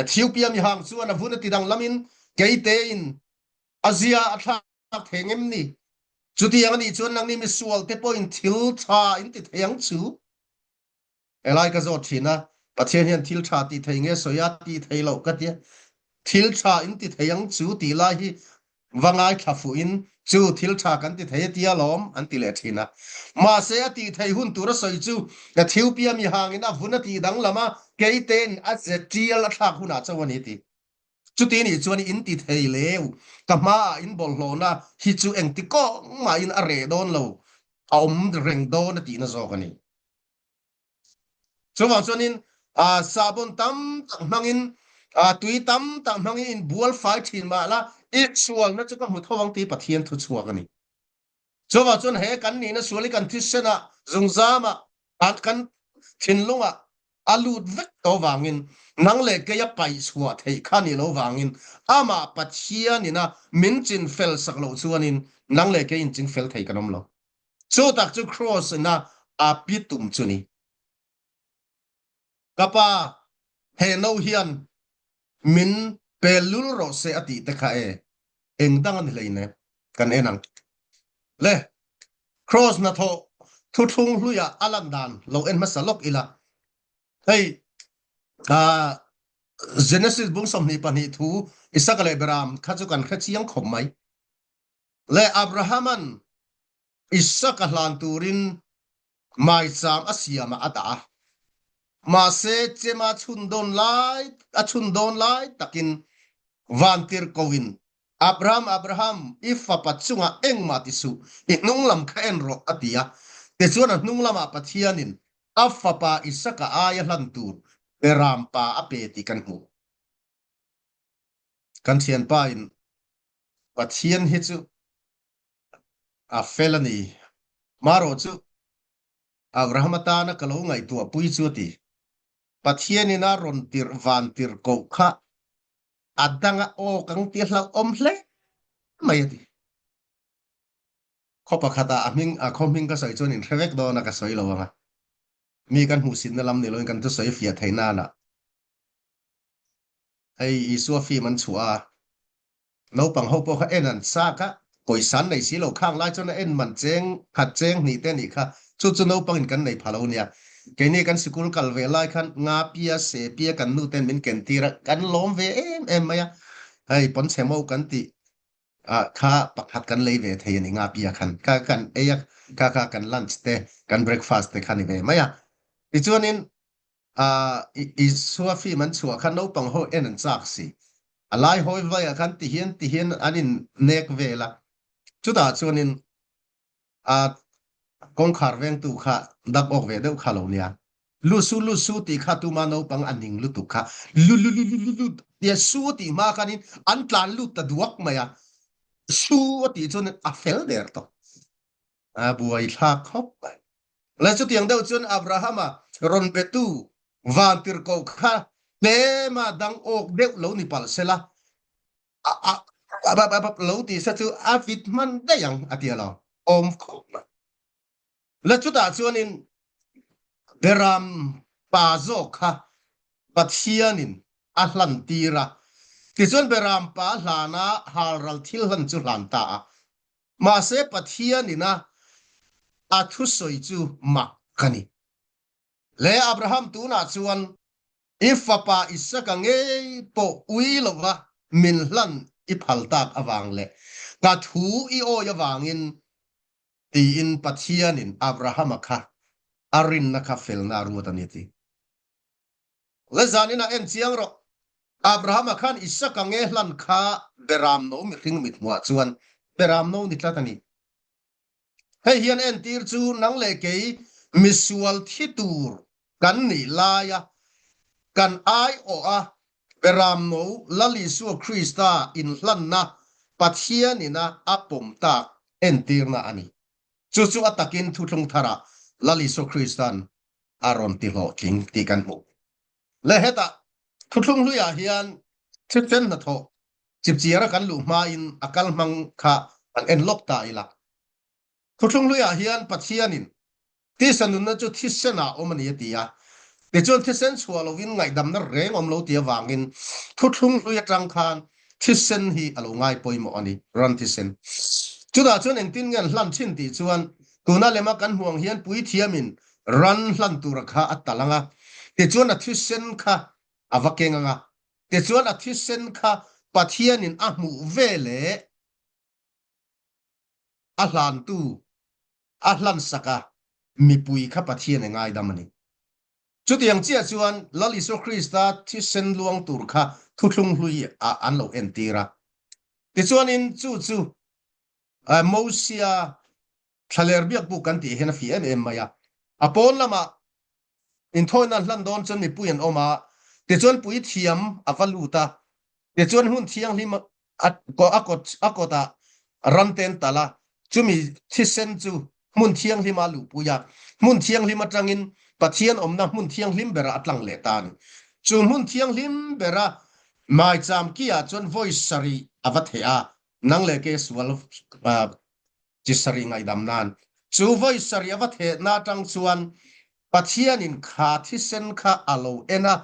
Ethiopia mihang chuan a vun a ti danglamin keitein a zia a thlak thei ngem ni. Chutiang a nih chuan nangni misual te pawhin thil tha in ti thei ang chu. Helai ka zawt thin a, Pathian hian thil tha ti thei nge sawi a ti thei loh ka tia. Thil tha in ti thei ang chu tih lai hi va ngaithla fuhin chu thil tha kan ti thei a tia lawm an ti leh thin a. Mahse a tih theih hun tur a sawi chu Ethiopia mi hangin a vun a tih danglam a, keitein a ze tial a thlak hunah chauh a ni ti. Chuti nih chuan in ti thei leu, ka hmaah in bawlhhlawhna hi chu engti kawng mahin a reh dawn lo, a awm reng dawn a tihna zawk a ni. Chuvang chuanin sahbawn tam tak hmangin tui tam tak hmangin in bual fai thin mah la i sualna chu ka hmu tho ang tih Pathian thu chhuak a ni. Chuvang chuan he kan nihna sual hi kan thisenah zungzamah kan thinlungah a lut vek tawh vangin nang leh keia paih chhuah theih kha nih loh vangin amah Pathianina min chinfel sak loh chuanin nang leh kei inchingfel thei kan awm lo. Chu tak chu Kross ina a pi tum chu ni. Ka pa, he no hian min pe lul rawh se a tih te kha e, eng dang a ni hleinem, kan en ang. Le, Kross hnathawh thuthlung hluiah a lan dan lo en hmasa lawk ila. Hei, Genesis bung 22 thu Isaka leh Beram kha chu kan hre chiang khawp mai. Le Abrahaman Isaka hlan turin maicham a siamah a dah a. Mahse, chem a chhun dawn lai a chhun dawn lai takin vantirhkohin, Abraham, Abraham, i fapa chungah engmah ti suh, i hnung lam kha en rawh, a ti a. Tichuan a hnung lamah Pathianin a fapa Isaka aia hlan tur Beram pa a pe tih kan hmu. Kan thianpa in Pathian hi chu a fel a ni. Marawh chu Abraham atana ka lo ngaihtuah pui chu a ti. Pathian in a rawn tirh van tirh koh kha a danga aw kang ti hlauhawm hle mai a ti. Khaw pakhatah a hming a khaw hming ka sawi chuan in hre vek dawn a ka sawi lo ang a. Mi kan hmuhsitna lam ni loin kan thusawi fiah theih nana hei Isua film an chhuah a, naupang ho pawh kha en an chak a, pawisa an nei si lo khang lai chuan a en man cheng khat cheng hnih te nih kha, chu chu naupang in kan nei pha lo nia. Keini kan sikul kal ve lai khan nga pia se pia kan nu ten min ken tir a, kan lawm ve em em mai a, hei pawnchhe mo kan tih ah kha pakhat kan lei ve thei a ni nga pia khan kha kan ei a, kha kha kan lunch te kan breakfast te kha ni ve mai a. Tichuanin Isua film an chhuah khan naupang ho en an chak si. A lai hawi vaiah khan ti hian ti hian an in nek vel a. Chutah chuanin a kawngkhar vengtu kha dak awk ve deuh kha lo nia. Lu su lu su tih kha tuma naupang a ning lutuk kha lu lu lu lu lu lu tia su tih hma khanin an tlan lut ta duak mai a. Su a tih chuan a fel der tawh. A buai thlak khawp mai. Le chutiang deuh chuan Abrahama rawn betu vantirhkoh kha tlema dang awk deuh lo ni palh sela, a a a lo ti se chu a vit hman daih ang a ti a lo. Awm khawp mai. Le chutah chuanin Beram pa zawk kha Pathianin a hlan tir a. Tichuan Beram pa hlana halral thil hlan chu hlan ta a. Mahse Pathianin a a thusawi chu mak ka ni. Le Abraham tunah chuan i fapa Isaka ngei pawh ui lova min hlan i phal tak avang leh ka thu i awi avangin tiin Pathianin Abrahama kha a rinna kha felna a ruat a ni a ti. Le zanin ah en chiang rawh. Abrahama khan Isaka nge hlan kha beram no mihring mithmuh ah chuan beram no ni tlat a ni. Hei hian entir chu nang leh kei misual thi tur kan nih laia kan aiawh a. Beramno Lal Isua Krista inhlanna Pathian ina a pawm tak entirna a ni. Chu chu a takin thuthlung tharah Lal Isua Krista'n a rawn ti hlawhtling tih kan hmu. Le hetah thuthlung hluiah hian thisen hnathawh chipchiara kan luh hmain a kal hmang kha kan en lawk ta ila. Thuthlung hluiah hian Pathianin tisa nunna chu thisenah awm a ni a ti a. Tichuan thisen chhuah lovin ngaihdamna reng awm lo ti avangin thuthlung hlui atang khan thisen hi a lo ngai pawimawh a ni, ran thisen. Chutah chuan engtin nge an hlan thin tih chuan tuna lema kan hmuh ang hian puithiamin ran hlan tura kha a tal ang a, tichuan a thisen kha a va keng ang a, tichuan a thisen kha Pathianin a hmuh veleh a hlantu a hlansak a, mipui kha Pathian e ngaidam a ni. Chutiang chiah chuan Lal Isua Krista thisen luang tur kha thuthlung hlui ah an lo entir a. Tichuanin chu chu Mosia thlaler biakbuk kan tih hian a fih em em mai a. A pawn lamah Inthawina hlan dawn chuan mipui an awm a, tichuan puithiam a va lut a, tichuan hmun thianghlim a a kawtah ram te an talh a, chumi thisen chu hmun thianghlima a luhpui a, hmun thianghlim atangin Pathian awmna hmun thianghlim berah a tlang leh ta a ni. Chu hmun thianghlim bera maicham kiah chuan vawi sarih a va theh a, nang leh ke sual chi sarih ngaihdam nan. Chu vawi sarih a va thehna atang chuan Pathianin kha thisen kha a lo en a,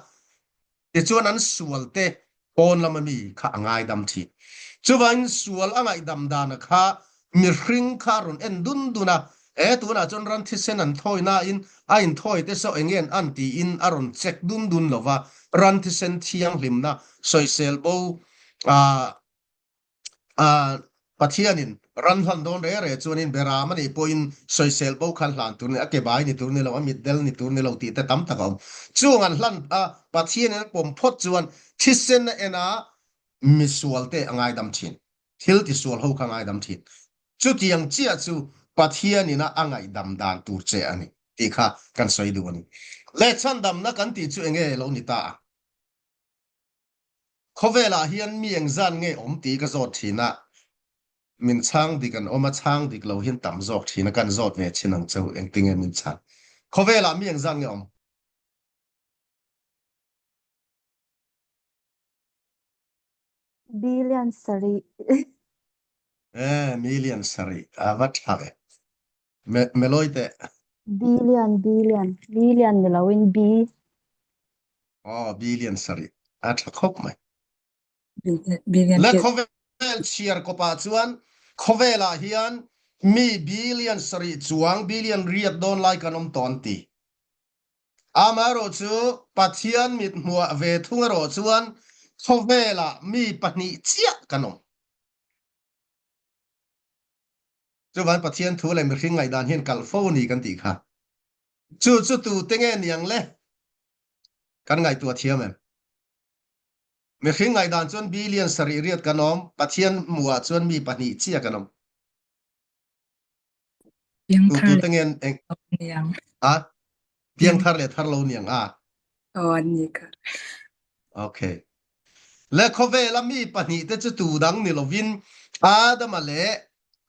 tichuan an sual te pawn lama mi kha a ngaidam thin. Chuvangin sual a ngaihdam dana kha mihring kha a rawn en dun dun a, e tunah chuan ran thisen an thawi nain a inthawi te saw eng nge an tiin a rawn check dun dun lova, ran thisen thianghlimna sawisel bo ah Pathianin ran hlan dawn re re chuanin Beram a nih pawhin sawisel bo khan hlan tur ni, a ke bai ni tur ni lo, a mitdel ni tur ni lo tih te tam tak a awm. Chung an hlan a, Pathianin a pawm phawt chuan thisen a en a, misual te a ngaidam thin. Thil tisual ho kha a ngaidam thin. Chutiang chiah chu Pathianin a a ngaihdam dan tur che a ni tih kha kan sawi duh a ni. Lehchhandamna kan tih chu enge lo ni ta a? Khawvelah hian mi engzan nge awm tih ka zawt thin a, min chhang dik an awm a, chhang dik lo hian tam zawk thin a, kan zawt ve thin ang cheu engtinge min chhan. Khawvelah mi engzan nge awm? Billion sarih. Eh, million sarih. A va tha ve. Me, Meloi teh. Billion, billion, billion ni loin B. Oh, billion sarih. A tha khawp mai. Billion Le khawvel chhiar kawpah chuan khawvelah hian mi billion sarih chuang billion riat dawn lai kan awm tawh an ti. Amaherawh chu Pathian mit hmuah ve thung erawh chuan khawvelah mi pahnih chiah kan awm. Chuvan Pathian thu leh mihring ngaihdan hian kalh fo a ni kan tih kha. Chu chu tu te nge niang le? Kan ngaihtuah thiam em? Mihring ngaihdan chuan billion sarih riat kan awm, Pathian hmuhah chuan mi pahnih chiah kan awm. Piang Tu thar tu leh te nge eng niang. a piang thar leh thar lo niang a? Aw an ni kha. Okay. Le khawvela mi pahnihte chu tu dang ni lovin Adama leh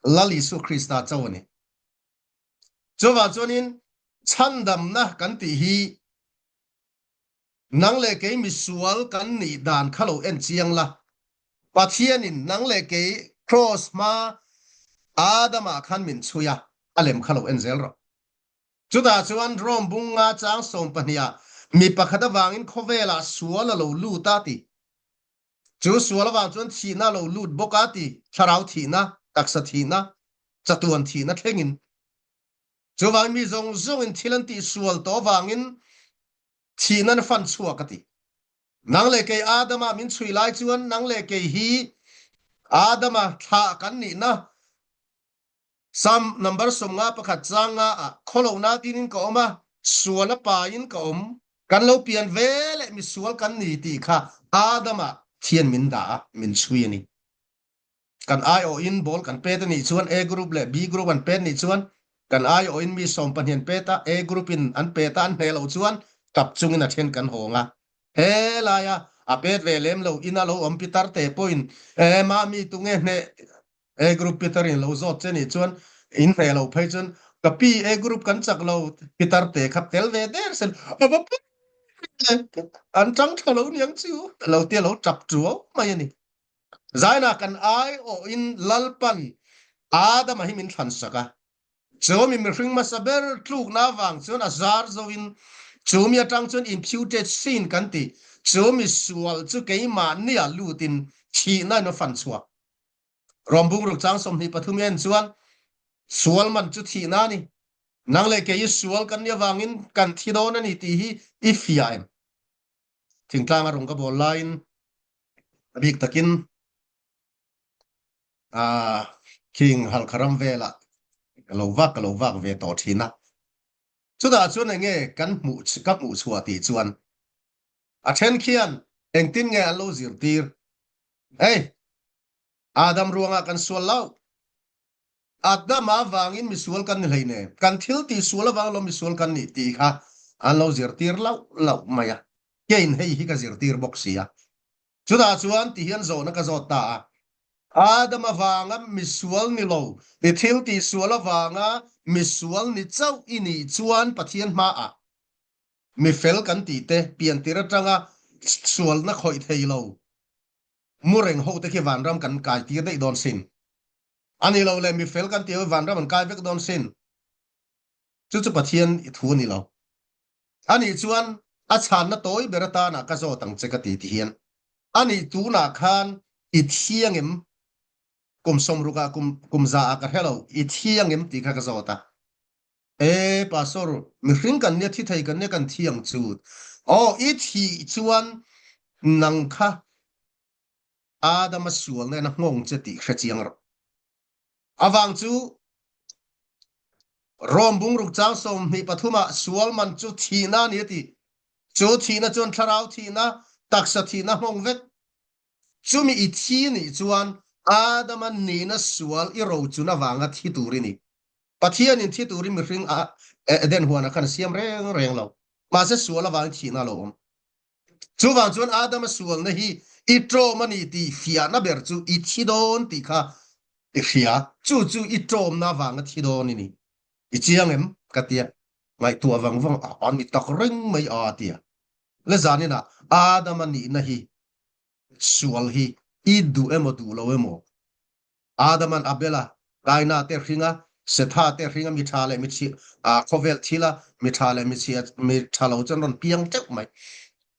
Lal Isu Krista chauh a ni. Chuvang chuanin chhandamna kan tih hi nang leh kei misual kan nih dan kha lo en chiang la. Pathianin nang leh kei cross hma Adama khan min chhui a, a lem kha lo en zel rawh. Chutah chuan Rome bunga chang 12 ah mi pakhat avangin khawvelah sual a lo lut a ti. Chu sual avang chuan thihna a lo lut bawk a ti, thlarau thihna, taksa thihna, chatuan thihna thlengin. Chuvangin mi zawng zawngin thil an tih sual tawh avangin thihna an fan chhuak a ti. Nang leh kei Adama min chhui lai chuan nang leh kei hi Adama thlah kan nihna Sam number 51 chang nga ah khawlohna tinin ka awm a, sual a pain ka awm. Kan lo pian ve leh misual kan ni tih kha Adama thian min dah a, min chhui a ni. Kan aiawhin ball kan pet a nih chuan A group leh B group an pet nih chuan kan aiawhin mi 12 an pet a, A group in an pet a an hneh loh chuan tap chungin a then kan hawng a. He laia A pet ve lem lo ina lo awm pitar te pawhin e mami tunge hneh A group pitar in lo zawt che nih chuan in hneh lo phei chuan ka pi A group kan chak lo pitar te kha tel ve der sel a va pi an tang tha lo niang chu lo tia lo tap tuau mai a ni. Zaina kan ai awh in Lalpan Adama hi min thlan sak a. Chu mi mihring hmasa ber tlukna avang chuan a zar zo in chu mi atang chuan imputed sin kan ti chu mi sual chu keimahnia lut in thihna in a fan chhuak. Rom bungruk chang 23 en chuan sual man chu thihna a ni. Nang leh kei i sual kan nih avangin kan thi dawn a ni tih hi i fiah em? Thingtlang a rawn ka bawl laiin a bik takin a khing halkha ram velah ka lo vak ka lo vak ve tawh thin a. Chutah chuan enge kan hmuh ka hmuh chhuah tih chuan a then khian engtin nge an lo zirtir? Hei, Adam ruangah kan sual lo. Adam avangin misual kan ni hleinem. Kan thil tih sual avang lo misual kan nih tih kha an lo zirtir lauh lauh mai a. Keiin hei hi ka zirtir bawk si a. Chutah chuan ti hian zawhna ka zawt ta a. Adam avanga misual ni lo, i thil tih sual avanga misual ni chauh i nih chuan Pathian hmaah mi fel kan tih te piantir atanga sualna khawih thei lo mu reng ho te khi vanram kan kai tir daih dawn sin. A ni lo le mi fel kan tih ho vanram an kai vek dawn sin. Chu chu Pathian i thu a ni lo. A nih chuan a chhanna tawi ber atana ka zawt ang che ka ti ti hian a nih tunah khan i thiang em kum sawmrukah kum kum za ah ka hre lo i thiang em tih kha ka zawt a. E Pastor, mihring kan nia thi thei kan nia kan thi ang chu. Aw, i thih chuan nang kha Adama sual nen a nghawng che tih hre chiang rawh. Avang chu Rom bungruk chang 23 ah sual man chu thihna a ni a ti. Chu thihna chuan thlarau thihna, taksa thihna nghawng vek. Chumi i thi nih chuan Adama nihna sual i rochun avanga thi tur i ni. Pathianin thi turin mihring a Eden huanah khan a siam reng reng lo. Mahse sual avangin thihna a lo awm. Chuvang chuan Adama sualna hi i ṭawm a ni tih fiahna ber chu i thi dawn tih kha i hria. Chu chu i ṭawmna avanga thi dawn i ni. I chiang em? Ka tia. Ngaihtuah vang vang a ni tak reng mai a tia. Le zaninah Adama nihna hi sual hi i duh emaw duh lo emaw Adaman Abela, Kaina te hring a, Setha te hring a mi tha leh mi chhia, a khawvel thil a mi tha leh mi chhia, mi tha lo chuan rawn piang teuh mai.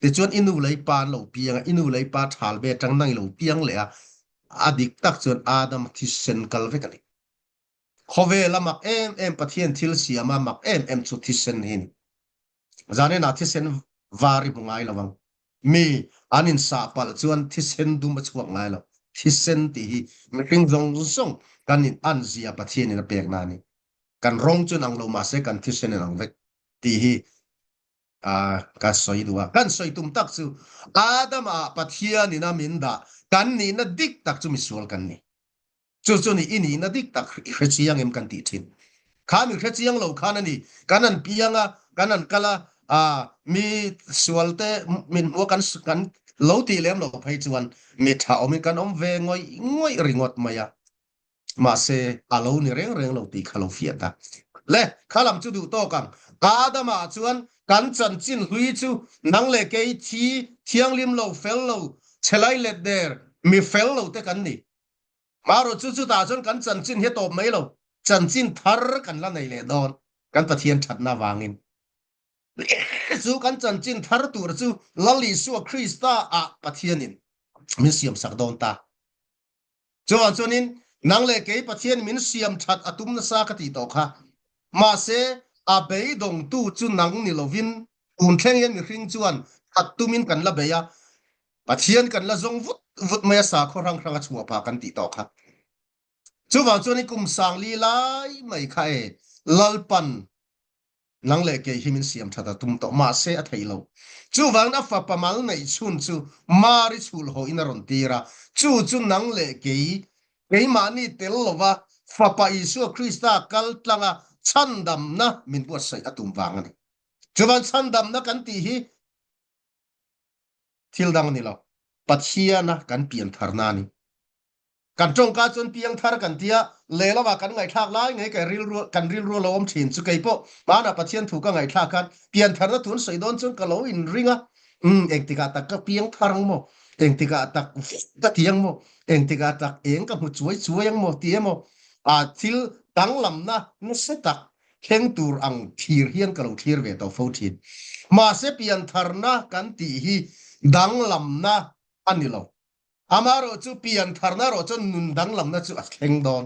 Tichuan i nu lei pa an lo piang a, i nu lei pa thal ve atang nang i lo piang leh a, a dik tak chuan Adam thisen kal vek a ni. Khawvel a mak em em Pathian thil siam a mak em em chu thisen hi a ni. Zanin ah thisen var i hmu ngai lo ang. Mi an in sah palh chuan thisen dum a chhuak ngai lo. Thisen tih hi mihring zawng zawng kan in an zia Pathian in a pek na a ni. Kan rawng chu in ang lo mahse kan thisen in ang vek tih hi ka sawi duh a. Kan sawi tum tak chu Adam ah Pathian in a min dah kan nihna dik tak chu misual kan ni. Chu chu ni i nihna dik tak i hre chiang em kan tih thin. Kha mi hre chiang lo khan a ni, kan an piang a, kan an kal a, aa mi sual te min hmu a kan kan lo tih lem lo phei chuan mi tha awmin kan awm ve ngawih ngawih ringawt mai a. Mahse a lo ni reng reng lo tih kha lo fiah ta. Le, kha lam chu duh tawk ang. Adama chuan kan chanchin hlui chu nang leh kei thi thianghlim lo, fel lo, chhelai let der, mi fel lo te kan ni. Marawh chu chutah chuan kan chanchin hi a tawp mai lo, chanchin thar kan la nei leh dawn kan Pathian thatna avangin. Chu kan chanchin thar tur chu Lal Isua Krista ah Pathianin min siam sak dawn ta. Chuvang chuanin nang leh kei Pathian min siam that a tum nasa ka tih tawh kha. Mahse a beidawngtu chu nang ni lovin tun thleng hian mihring chuan that tumin kan la bei a, Pathian kan la zawng vut vut mai a sakhaw hrang hrang a chhuah phah kan tih tawh kha. Chuvang chuan i kum sangli lai mai kha e Lalpan nang leh kei hi min siam that a tum tawh mahse a theih lo. Chuvangin a fapa mal neih chhun chu Mari chhul haw in a rawn tir a, chu chu nang leh kei keimahni tel lova fapa Isua Krista kal tlanga chhandamna min buatsaih a tum vang a ni. Chuvang chhandamna kan tih hi. Thil dang a ni lo. Pathiana kan piantharna a ni. Kan tawngka chuan piangthar kan tia, lehlamah kan ngaihthlak lai ngei kan rilru kan rilru a lo awm thin chu keipawh hmanah Pathian thu ka ngaihthlak khan piantharna thu an sawi dawn chuan ka lo inring a, umm engtikah tak ka piangthar ang maw, engtikah tak ka ti ang maw, engtikah tak eng ka hmu chuai chuai ang maw ti emaw ah thil danglamna nasa tak thleng tur ang thlir hian ka lo thlir ve tawh fo thin. Mahse piantharna kan tih hi danglamna a ni lo. Amaherawh chu piantharna erawh chuan nun danglamna chu a thleng dawn.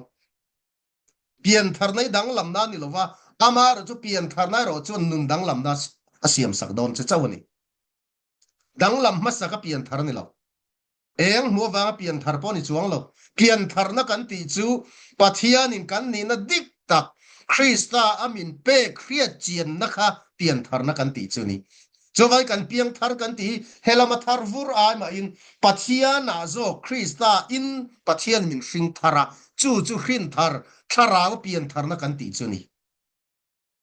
Piantharna hi danglamna a ni lo va, amaherawh chu piantharna erawh chuan nun danglamna a siamsak dawn che chauh a ni. Danglam hmasa ka pianthar a ni lo. Eng hmu avanga pianthar pawh a ni chuang lo. Piantharna kan tih chu Pathianin kan nihna dik tak Krista a min pek hriat chianna kha piantharna kan tih chu a ni. Chuvai kan piangthar kan tih hi helama thar vur ai mahin Pathianah zawk Krista in Pathian min hring thar a, chu chu hrin thar, thlarau piantharna kan tih chu a ni.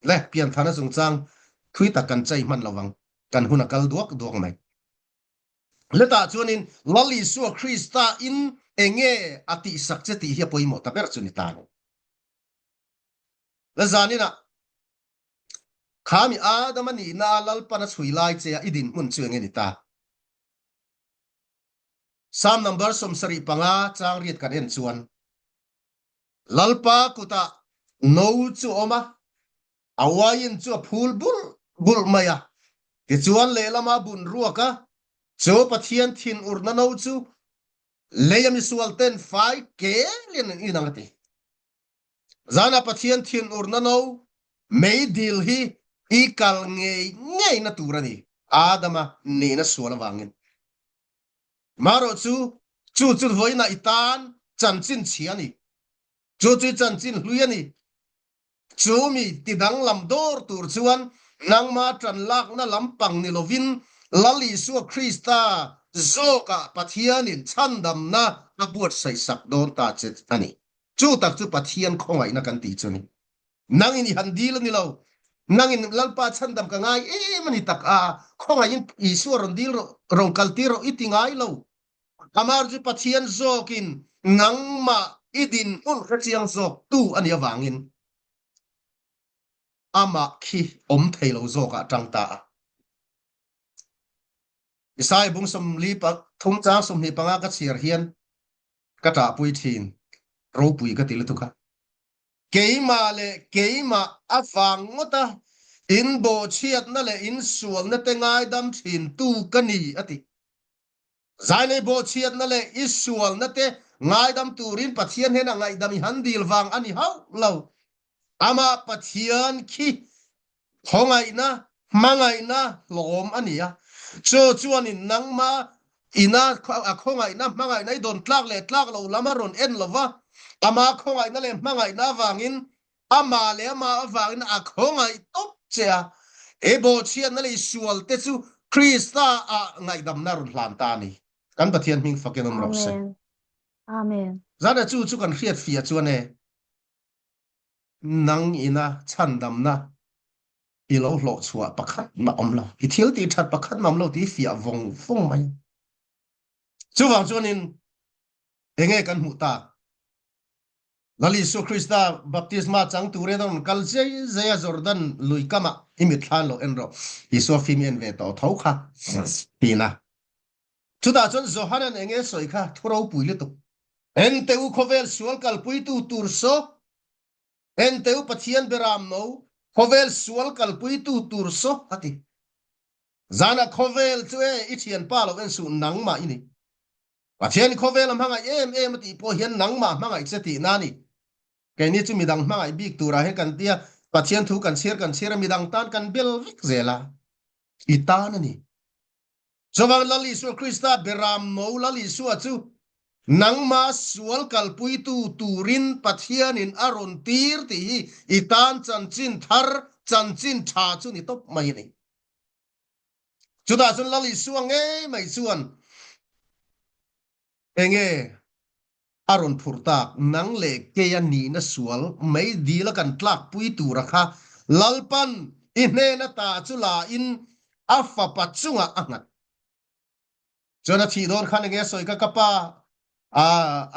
Le, piantharna chungchang thui tak kan chei hman lovang, kan hun a kal duak duak mai. Hetah chuanin Lal Isua Krista in enge a tihsak che tih hi a pawimawh ta ber chu ni ta lo. La zaninah Khami Adama nihna a Lalpan a chhui lai che a i dinhmun chu enge ni ta? Psalm number 75 chang riat kan en chuan Lalpa kutah no chu awm a, a uaiin chu a phul bulh bulh mai a. Tichuan lehlama bun ruak a, chu Pathian thinurna no chu lei a misual ten fai kelin an in ang a ti. Zana Pathian thinurna no meidil hi i kal ngei ngei na tur a ni, Adama nihna sual avangin. Marawh chu, chu chu vawiinah i tan chanchin chhia a ni. Chu chu i chanchin hlui a ni. Chu mi ti danglam dawr tur chuan nangma tan lakna lampang ni lovin Lal Isua Krista zawkah Pathianin chhandamna a buatsaih sak dawn ta che a ni. Chu tak chu Pathian khawngaihna kan tih chu a ni. Nangin i han dil a ni lo. Nangin Lalpa chhandam ka ngai em a ni tak a, khawngaihin Isua rawn dil rawh, rawn kaltir rawh i ti ngai lo. Amar chu Pathian zawkin nangmah i dinhmun hrechiang zawk tu a nih avangin amah khi awm thei lo zawkah tang ta a. Isaiah bung sawmli thum chang 25 ka chhiar hian ka ṭahpui ṭhin, ropui ka ti lutuk a. Keimah leh keimah avang ngawta in bawhchhiatna leh in sualna te ngaidam ṭhin tu ka ni, a ti. Zailei bawhchhiatna leh i sualna te ngaidam turin Pathian hnenah ngaihdam i han dil vang a ni hauh lo. Amah Pathian khi khawngaihna, hmangaihna hlawm a ni a. Chu chuanin nangma ina a khawngaihna, hmangaihna i dawn tlak leh tlak lo lam a rawn en lo va, amah khawngaihna leh hmangaihna avangin Amah leh amah avangin a khawngaih tawp che a, he bawhchhiatna leh sual te chu Krista ah ngaihdamna rawn hlan ta a ni. Kan Pathian hming fakin awm rawh se. Amen. Amen. Zana chu chu kan hriat fiah chuan e, nang ina chhandamna i lo hlawh chhuah pakhat mah awm lo, i thil tih that pakhat mah awm lo tih fiah vawng vawng mai. Chuvang chuanin enge kan hmuh tak? Lal Isua Krista baptisma chang turin a rawn kal zai zai a, Jordan lui kamah i mitthla lo en rawh, Isua fim i en ve tawh tho kha tiin a. Chutah chuan Johanan eng nge sawi kha thu ropui lutuk. En teh u khawvel sual kalpuitu tur saw, en teh u Pathian beram no, khawvel sual kalpuitu tur saw a ti. Zanah khawvel chu e i thianpa lo en suh nangmah i ni. Pathian khawvel a hmangaih em em a tih pawh hian nangmah hmangaih che tihna a ni. Keini chu midang hmangaih bik turah hian kan tia, Pathian thu kan chhiar kan chhiar a, midang tan kan bel vek zel a, i tan a ni. Chuvang Lal Isua Krista Beram no Lal Isua chu nangmah sual kalpuitu turin Pathianin a rawn tir tih hi i tan chanchin thar, chanchin tha chu ni tawp mai a ni. Chutah chuan Lal Isua ngei mai chuan enge a rawn phurh tak, nang leh keia nihna sual mei dila kan tlakpui tura kha Lalpan i hnena ta chu la in a fapa chungah a nghat. Chuan a thih dawn khan enge a sawi kha ka pa a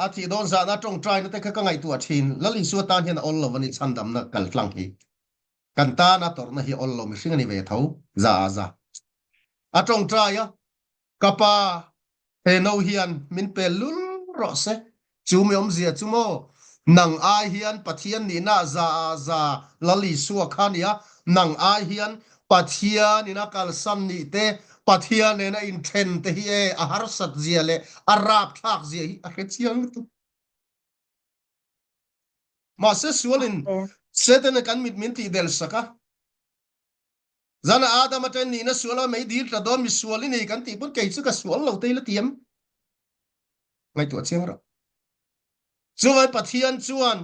a thih dawn zahna tawngtaina te kha ka ngaihtuah thin. Lal Isua tan hian a awl lo a ni chhandamna kal tlang hi. Kan tana tawrhna hi awl lo mihring a ni ve tho za a za. A tawngtai a, Ka pa, he no hian min pel lul rawh se. Chu mi awmzia chu maw? Nang ai hian Pathian nihna za a za Lal Isua kha nia, nang ai hian Pathian in a kalsan nih te, Pathian nena inthen te hi e a harsat zia leh a rapthlak zia hi a hre chiang lutuk. Mahse sualin Setana kan mit min tih del sak a. Zana Adam aṭan nihna sual a mei dil tla dawn mi sual i nei kan tih pawn kei chu ka sual lo te ila tiam. Ngaihtuah chiang rawh. Chuvai Pathian chuan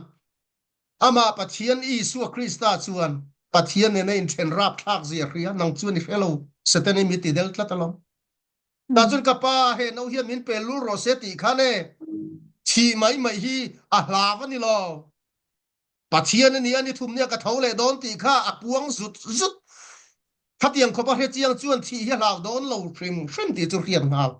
amah Pathian Isua Krista chuan Pathian nena inthen rapthlak zia hria nang chuan i hre lo Satan i mi ti del tlat alawm. Tah chuan ka pa he no hian min pe lul rawh se tih khan e thih mai mai hi a hlau a ni lo. Pathian a ni a, ni thum nia ka tho leh dawn tih kha a puang zut zut. Khatiang khawpa hre chiang chuan thih hi a hlau dawn lo hrim hrim tih chu hriat nghal.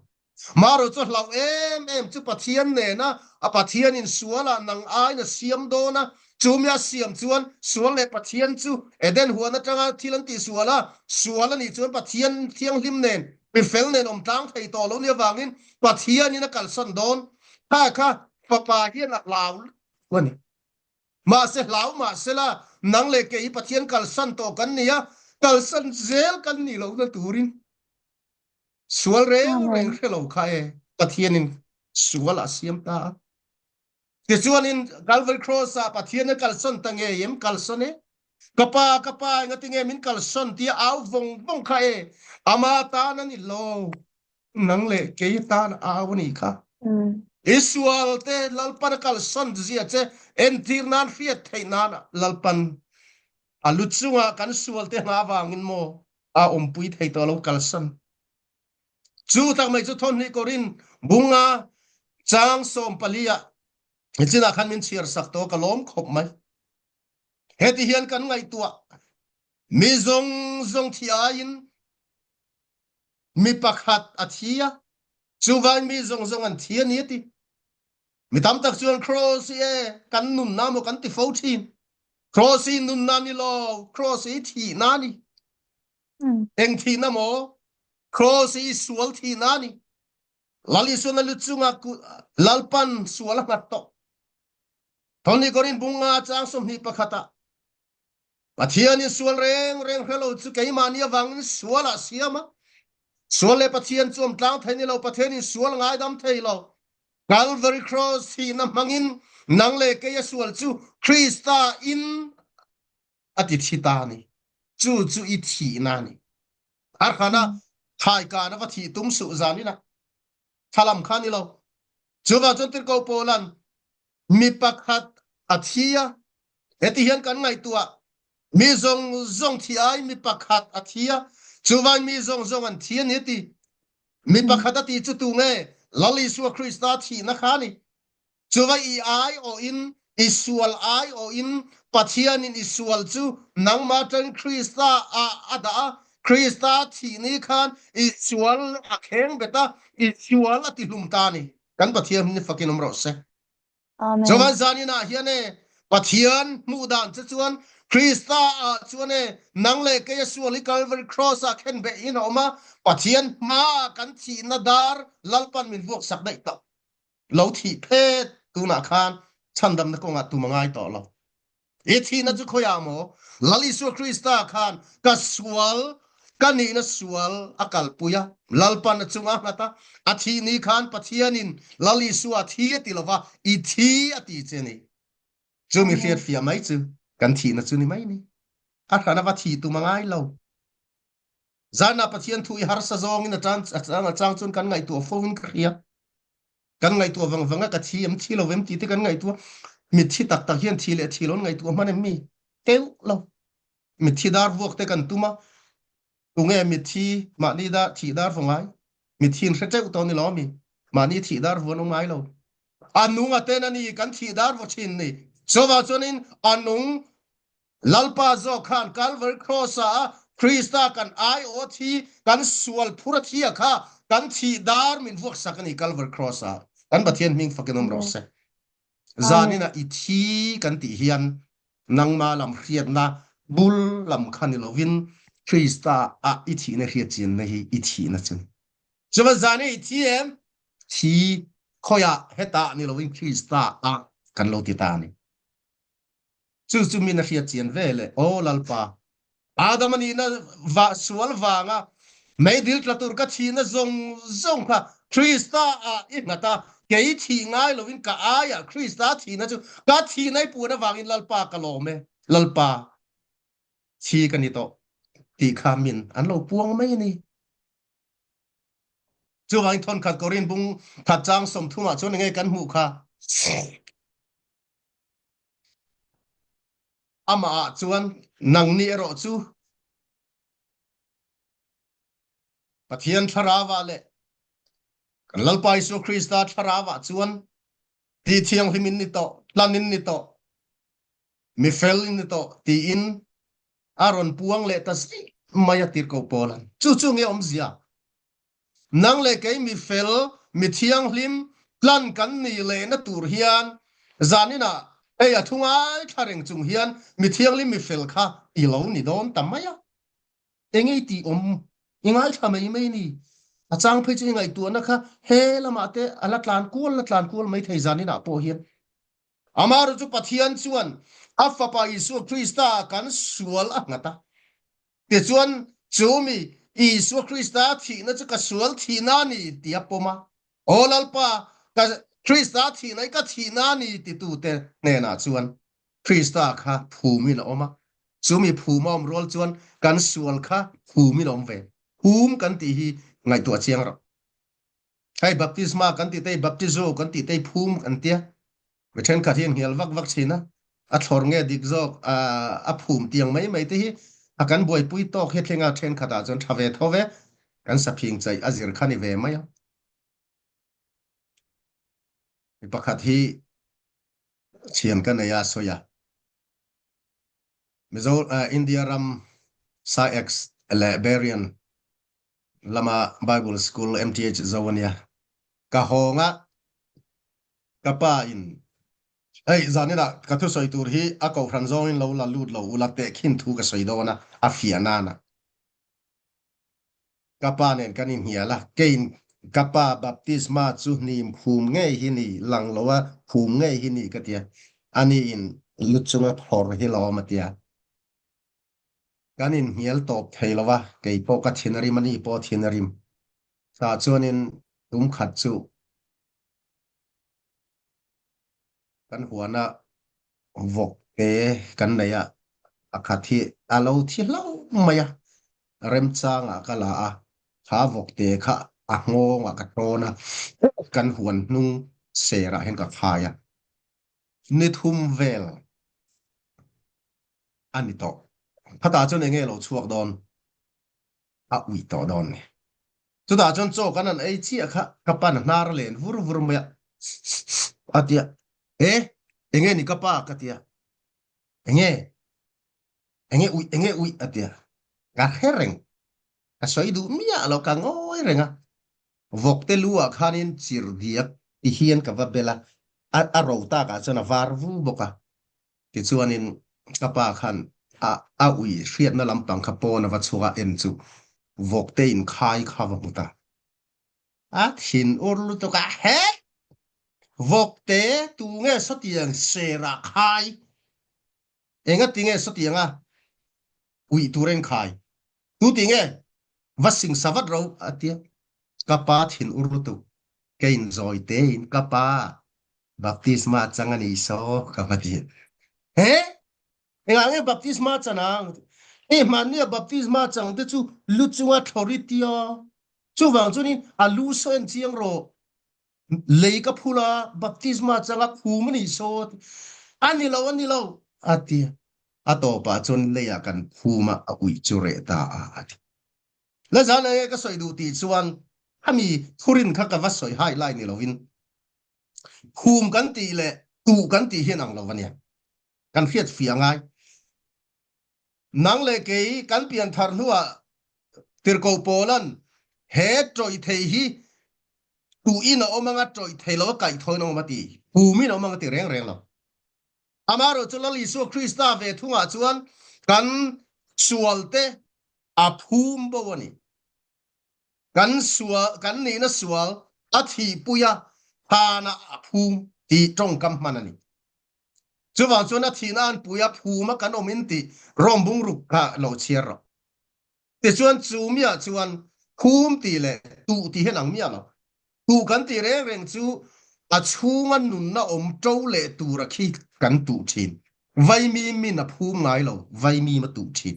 Marawh chu hlau em em chu Pathian nena a Pathianin sualah nang aiin a siam dawn a, chumi a siam chuan sual leh Pathian chu Eden huan atanga thil an tihsual a, sual a nih chuan Pathian thianghlim nen mifel nen awm tlang thei tawh lo nia vangin Pathianin a kalsan dawn. Kha kha fapa hian a hlau a ni. Mahse hlau mahsela nang leh kei hi Pathian kalsan tawh kan ni a, kalsan zel kan nih lohna turin sual reng reng hre lo kha e Pathianin sual a siam ta a. Tichuanin Calvary Cross ah Pathian a kalsan ta ngei em? Kalsan e. Ka pa, ka pa, engati nge min kalsan tia au vawng vawng kha e. Ama tan a ni lo. Nang leh kei tan a au a nih kha. I sual te Lalpan a kalsan zia che entir nan hriat theih nan Lalpan a lu chungah kan sual te hna avangin maw a awmpui thei tawh lo kalsan. Chu tak mai chu thawhnih Korin bunga chang 14 ah nichinah khan min chhiar sak tawh ka lawm khawp mai. Heti hian kan ngaihtuah mi zawng zawng thi aiin mi pakhat a thi a, chuvain mi zawng zawng an thi a ni a ti. Mi tam tak chuan cross hi e kan nunna maw kan ti fo thin. Cross hi nunna ni lo, cross hi thihna ni. Eng thihna maw? Cross hi sual thihna ni. Lal Isuan a lu chunga Lalpan sual a nghat tawh. Thawni Korin bunga chang 21 ah Pathianin sual reng reng hre lo chu keimahni avangin sual ah siam a. Sual leh Pathian chu awm tlang thei ni lo, Pathianin sual ngaidam thei lo. Calvary Cross thihna hmangin nang leh kei a sual chu Krista in a ti thi ta a ni. Chu chu i thihna a ni. Arhana thaikana va thih tum suh zanin a thalam kha ni lo. Chuvang chuan Tirhkoh Paulan mi pakhat a thi a, heti hian kan ngaihtuah mi zawng zawng thi ai mi pakhat a thi a, chuvang mi zawng zawng an thi a ni ti. Mi pakhat a ti chu tu nge? Lal Isua Krista thihna kha ni. Chuvai i ai awh in i sual ai awh in Pathianin i sual chu nangmah atangin Krista ah a dah a, Krista thih ni khan i sual a kheng bet a, i sual a ti hlum ta a ni. Kan Pathian hi fakin awm rawh se. Amen. Chuan zanin ah hian e Pathian hmuh dan che chuan Krista ah chuan e nang leh kei a sual hi Calvary Cross ah khen beh in a awm a, Pathian hma ah kan thihna dar Lalpan min vuak sak daih tawh. Lo thih phet tunah khan chhandamna kawngah tum a ngai tawh lo. I thihna chu khawiah maw? Lal Isua Krista khan ka sual, ka nihna sual a kalpui a, Lalpan a chunga nghat a, a thih ni khan Pathianin Lal Isua thi a ti lova, i thi a ti che ni. Chu mi hriat fiah mai chu kan thihna chu ni mai ni. A hran a va thih tum a ngai lo. Zanah Pathian thu i harsa zawngin a chang a chang chuan kan ngaihtuah fo in ka hria. Kan ngaihtuah vang vang a ka thi em thi lo em tih te kan ngaihtuah. Mitthi tak tak hian thi leh thi lo an ngaihtuah hman em mi? Teuh lo. Mitthi dar vuak te kan tum a, tunge mitthi mahni dar thih dar vaw ngai? Mitthi in hre teuh tawh ni lo mi? Mahni thih dar vuan awm ngai lo. A nung a ten a ni kan thih dar vaw thin ni. Chuvang chuanin a nung Lalpa zawk khan Calvary Cross ah Krista kan aiawh thi, kan sual phur a thi a kha. Kan thih dar min vuak sak a ni Calvary Cross ah. Kan Pathian hming fakin awm rawh se. Zanin ah i thi kan tih hian nangma lam hriatna bul lam kha ni lovin Krista ah i thihna hriat chianna hi i thihna chu. Chuvan zanin i thi em? Thi khawiah hetah ni lovin Krista ah kan lo ti ta a ni. Chu chu min a hriat chian ve le, Aw Lalpa, Adama nihna va sual vanga meidil tla tur ka thihna zawng zawng kha Krista ah i nghat a, kei thih ngai lovin ka aiah Krista thihna chu ka thihna i puan avangin Lalpa ka lawm e, Lalpa thi ka ni tawh tih kha min an lo puang mai a ni. Chuvangin thawnkhat Korin bung khat chang 30 ah chuan enge kan hmuh kha? Amah ah chuan nangni erawh chu Pathian thlarauah leh kan Lalpa Isua Krista thlarauah chuan ti thianghlim in ni tawh, tlan in ni tawh, mi fel in ni tawh tiin a rawn puang leh ta zih mai a tirhkoh Paula'n. Chu chu nge awmzia? Nang leh kei mi fel, mi thianghlim, tlan kan nih lehna tur hian zaninah hei a thu ngaithla reng chung hian mi thianghlim mi fel kha i lo ni dawn ta mai a. Enge i tih awm? I ngaithla mai mai ni. A chang phei chu i ngaihtuahna kha he lamah te a la tlan kual la tlan kual mai thei zaninah pawh hian. Amaherawhchu chu Pathian chuan a Fapa Isua Krista kan sual a nghat a. Tichuan, chu mi Isua Krista thihna chu ka sual thihna a ni tih a pawm a. Aw Lalpa, ka Krista thihna hi ka thihna a ni titute hnenah chuan Krista kha phumin a awm a. Chu mi phum a awm rual chuan kan sual kha phumin a awm ve. Phum kan tih hi ngaihtuah chiang rawh. Hei baptisma kan tih te hi baptizo kan tih te hi phum an tia. Mi thenkhat hi an hnial vak vak thin a, a thlawr nge dik zawk a phum tiang mai mai te hi a kan buaipui tawk hi thlenga thenkhat ah chuan tha ve tho ve kan saphing chaih a zir kha ni ve mai a. Mi pakhat hi thian ka nei a sawi a. Mizo India ram Saiex leh Barian lama Bible School MTH zo a nia. Ka hawng a, ka pa in, Hei, zaninah ka thusawi tur hi a kohhran zawngin lo la lut lo ula tehkhin thu ka sawi dawn a, a fiah nan a. Ka pa nen kan inhnial a, keiin ka pa baptisma chu hnim phum ngei hi ni, lang lo a phum ngei hi ni ka tia, ani in lu chunga thlawr hi lawm a tia. Kan inhnial tawp thei lo va, kei pawh ka thin a rim a, ni pawh a thin a rim. Tah chuanin tum khat chu kan huana vawk te kan nei a, pakhat hi a lo thi hlauh mai a, remchangah ka la a, kha vawk te kha a nghawngah ka tawn a, kan huan hnung serah hian ka khai a. Ni thum vel a ni tawh. Khatah chuan enge lo chhuak dawn? A uih tawh dawn ni. Chutah chuan chaw kan han ei chiah kha ka pan hnar a len vur vur mai a, a ti a. E, enge ni ka pa? ka ti a. Enge? Enge uih? Enge uih? a ti a. Ka hre reng. Ka sawi duh miah lo, ka ngawi reng a. Vawkte lu ah khanin chir diak ti hian ka va bel a, a ro takah chuan a var vu bawk a. Tichuanin ka pa khan a a ui hriatna lampang kha pawn a va chhuak a, en chu vawkte inkhai kha va hmu ta. A thin ur lutuk a, Het! Vawkte tu nge sawtiang serah khai? Enga ti nge sawtianga uih tur a inkhai? Tu ti nge? Va singsa vat ro a tia. Ka pa thin ur lutuk. Keiin zawi tein ka pa baptisma chang a ni saw ka va ti. He? Engah nge baptisma chan ang? Hei hmannia baptisma chang te chu lu chunga thlawri tia. Chuvang chuanin a lu saw en chiang rawh. Lei ka phul a, baptisma changa khum a ni saw a ti. A ni lo, a ni lo, a ti. A tawpah chuan leiah kan khum a, a uih chu reh ta a, a ti. La zan enge ka sawi duh tih chuan khami thurin kha ka va sawi hai lai ni lovin khum kan tih leh tuh kan tih hian ang lo a nia. Kan hriat fiah ngai. Nang leh kei kan pian thar hnuah Tirhkoh Paulan. He tawih thei hi tuhin a awm anga tawih thei lo a kaihthawhin a awm a ti, pumin a awm anga ti reng reng lo. Amaherawh chu Lal Isua Krista ve thungah chuan kan sualte a phum bo a ni. Kan sual, kan nihna sual a thihpui a, hlanah a phum tih tawngkam hman a ni. Chuvang chuan a thihna an pui a, phum a kan awm in tih Rom bungruk kha lo chhiar rawh. Tichuan chu miah chuan phum tih leh tuh tih hian ang miah lo. Tuh kan tih reng reng chu a chhunga nunna awm to leh tura khi kan tuh thin. Vaimim in a phum ngai lo, vaimim a tuh thin.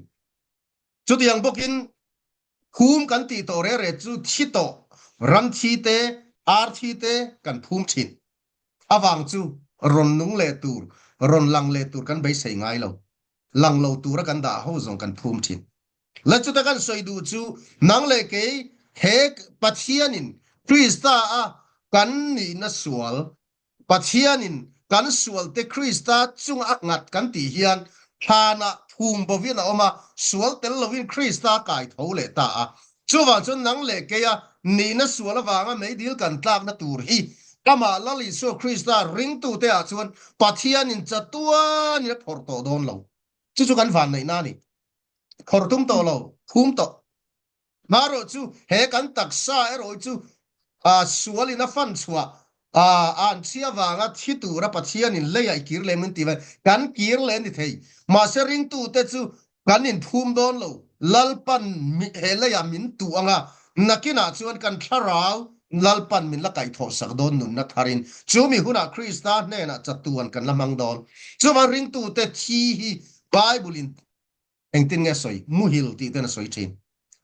Chutiang bawkin phum kan tih tawh reng reng chu thi tawh, ram thi te, ar thi te kan phum thin. Avang chu rawn nung leh tur, rawn lang leh tur kan beisei ngai lo. Lang lo tura kan dah ho zawng kan phum thin. La chuta kan sawi duh chu nang leh kei he Pathianin Krista a kan nihna sual, Pathianin kan sualte Krista chunga a nghat kan tih hian thlanah phum bovin a awm a, sual tel lovin Krista kai tho leh ta a. Chuvang chuan nang leh keia nihna sual avanga meidil kan tlakna tur hi amah Lal Isua Krista ringtute ah chuan Pathianin chatuanin a phawrh tawh dawn lo. Chu chu kan vanneihna a ni. Phawrh tum tawh lo, phum tawh. Hmarawh chu he kan taksa erawh hi chu sualin a fan chhuah an chhia vanga thi tura Pathianin leiah i kir leh min ti ve. Kan kir leh a ni thei. Mahse ringtute chu kan inphum dawn lo. Lalpan he leiah min tuh ang a, nakinah chuan kan thlarau Lalpan min la kaihthawh sak dawn nunna tharin chu mi hunah Krista hnenah chatuan kan la hmang dawn. Chuvang ringtute thi hi Bible-in Engtin nge sawi? Muhil tih ten a sawi thin.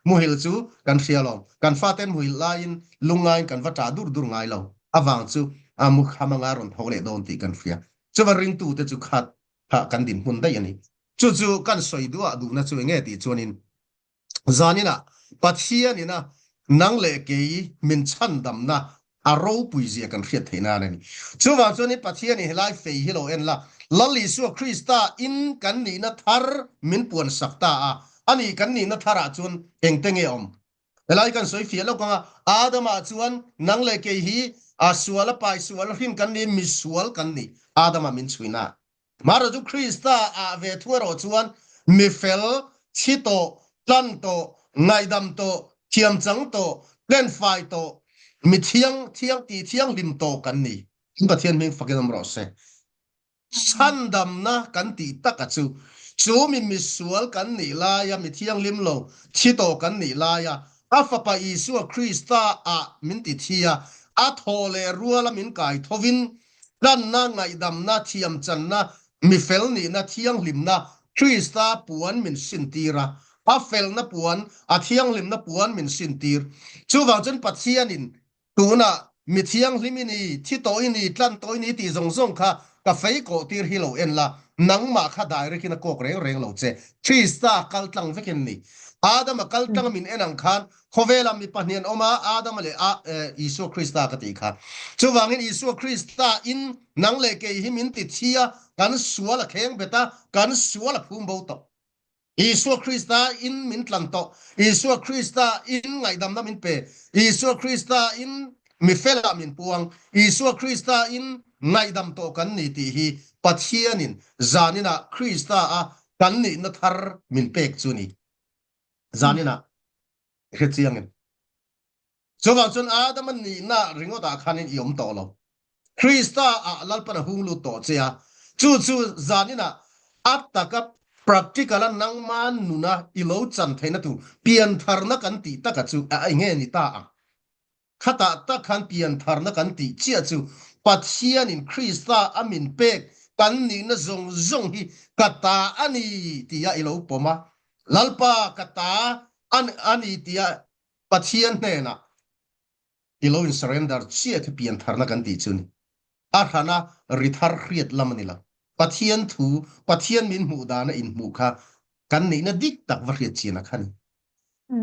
Muhil chu kan hria lo. Kan faten muhil laiin lungngaiin kan va tah dur dur ngai lo. Avang chu a mu kham anga rawn tho leh dawn tih kan hria. Chuva ringtute chu khat kha kan dinhmun daih a ni. Chu chu kan sawi duah duhna chu enge tih chuanin zaninah Pathianin a nang leh kei min chhandamna a ropui zia kan hriat theih nan a ni. Chuvang chuanin Pathianin helai fei hi lo en la, Lal Isua Krista in kan nihna thar min puan sak ta a, ani kan nihna tharah chuan engte nge awm? Helai kan sawi fiah lawk ang a, Adama chuan nang leh kei hi a sual a pai sual a hrin kan ni, misual kan ni, Adama min chhuina. Mahra chu Krista ah ve thu erawh chuan mi fel, thi tawh, tlan tawh, ngaihdam tawh, thiamchang tawh, tlenfai tawh, mi thiang, thiang tih thianghlim tawh kan ni. Pathian hming fakin awm rawh se. Chhandamna kan tih taka chu, chu mi misual kan nih laia mi thianghlim lo, thi tawh kan nih laia a Fapa Isua Krista ah min ti thi a, a thaw leh ruala min kai thovin Tlanna, ngaihdamna, thiamchanna, mifel nihna, thianghlimna, Krista puan min sintir a, a felna puan, a thianghlimna puan min sintir. Chuvang chuan Pathianin tunah mi thianghlim i ni, thi tawh i ni, tlan tawh i ni tih zawng zawng kha ka fei kawh tir hi lo en la, nangmah kha direct in a kawk reng reng lo che. Krista kal tlang vekin ni. Adama kal tlang a min en ang khan Khawvelah mi pahnih an awm a, Adama leh a Isua Krista ka tih kha. Chuvangin Isua Krista in nang leh kei hi min ti thi a, kan sual a kheng bet a, kan sual a phum bo tawh. Isua Krista in min tlan tawh. Isua Krista in ngaihdamna min pe. Isua Krista in mi felah min puang. Isua Krista in ngaihdam tawh kan ni tih hi Pathianin zaninah Krista a kan nihna thar min pek chu ni. Zaninah i hre chiang em? Chuvang chuan Adama nihna ringawtah khanin i awm tawh lo. Krista ah Lalpan a hung lut tawh che a, chu chu zaninah a taka practical a nangma nuna i lo chan theihna tur piantharna kan tih taka chu a enge ni ta ang? Khatah tak khan piantharna kan tih chiah chu Pathianin Krista a min pek kan nihna zawng zawng hi ka ta a ni tia i lo pawm a, Lalpa ka ta a ni tia Pathian hnenah i lo in surrender chiah khi piantharna kan tih chu ni. A hrana ri thar hriat lam a ni lo. Pathian thu, Pathian min hmuh dana inhmuh kha kan nihna dik tak va hriat chian a kha ni.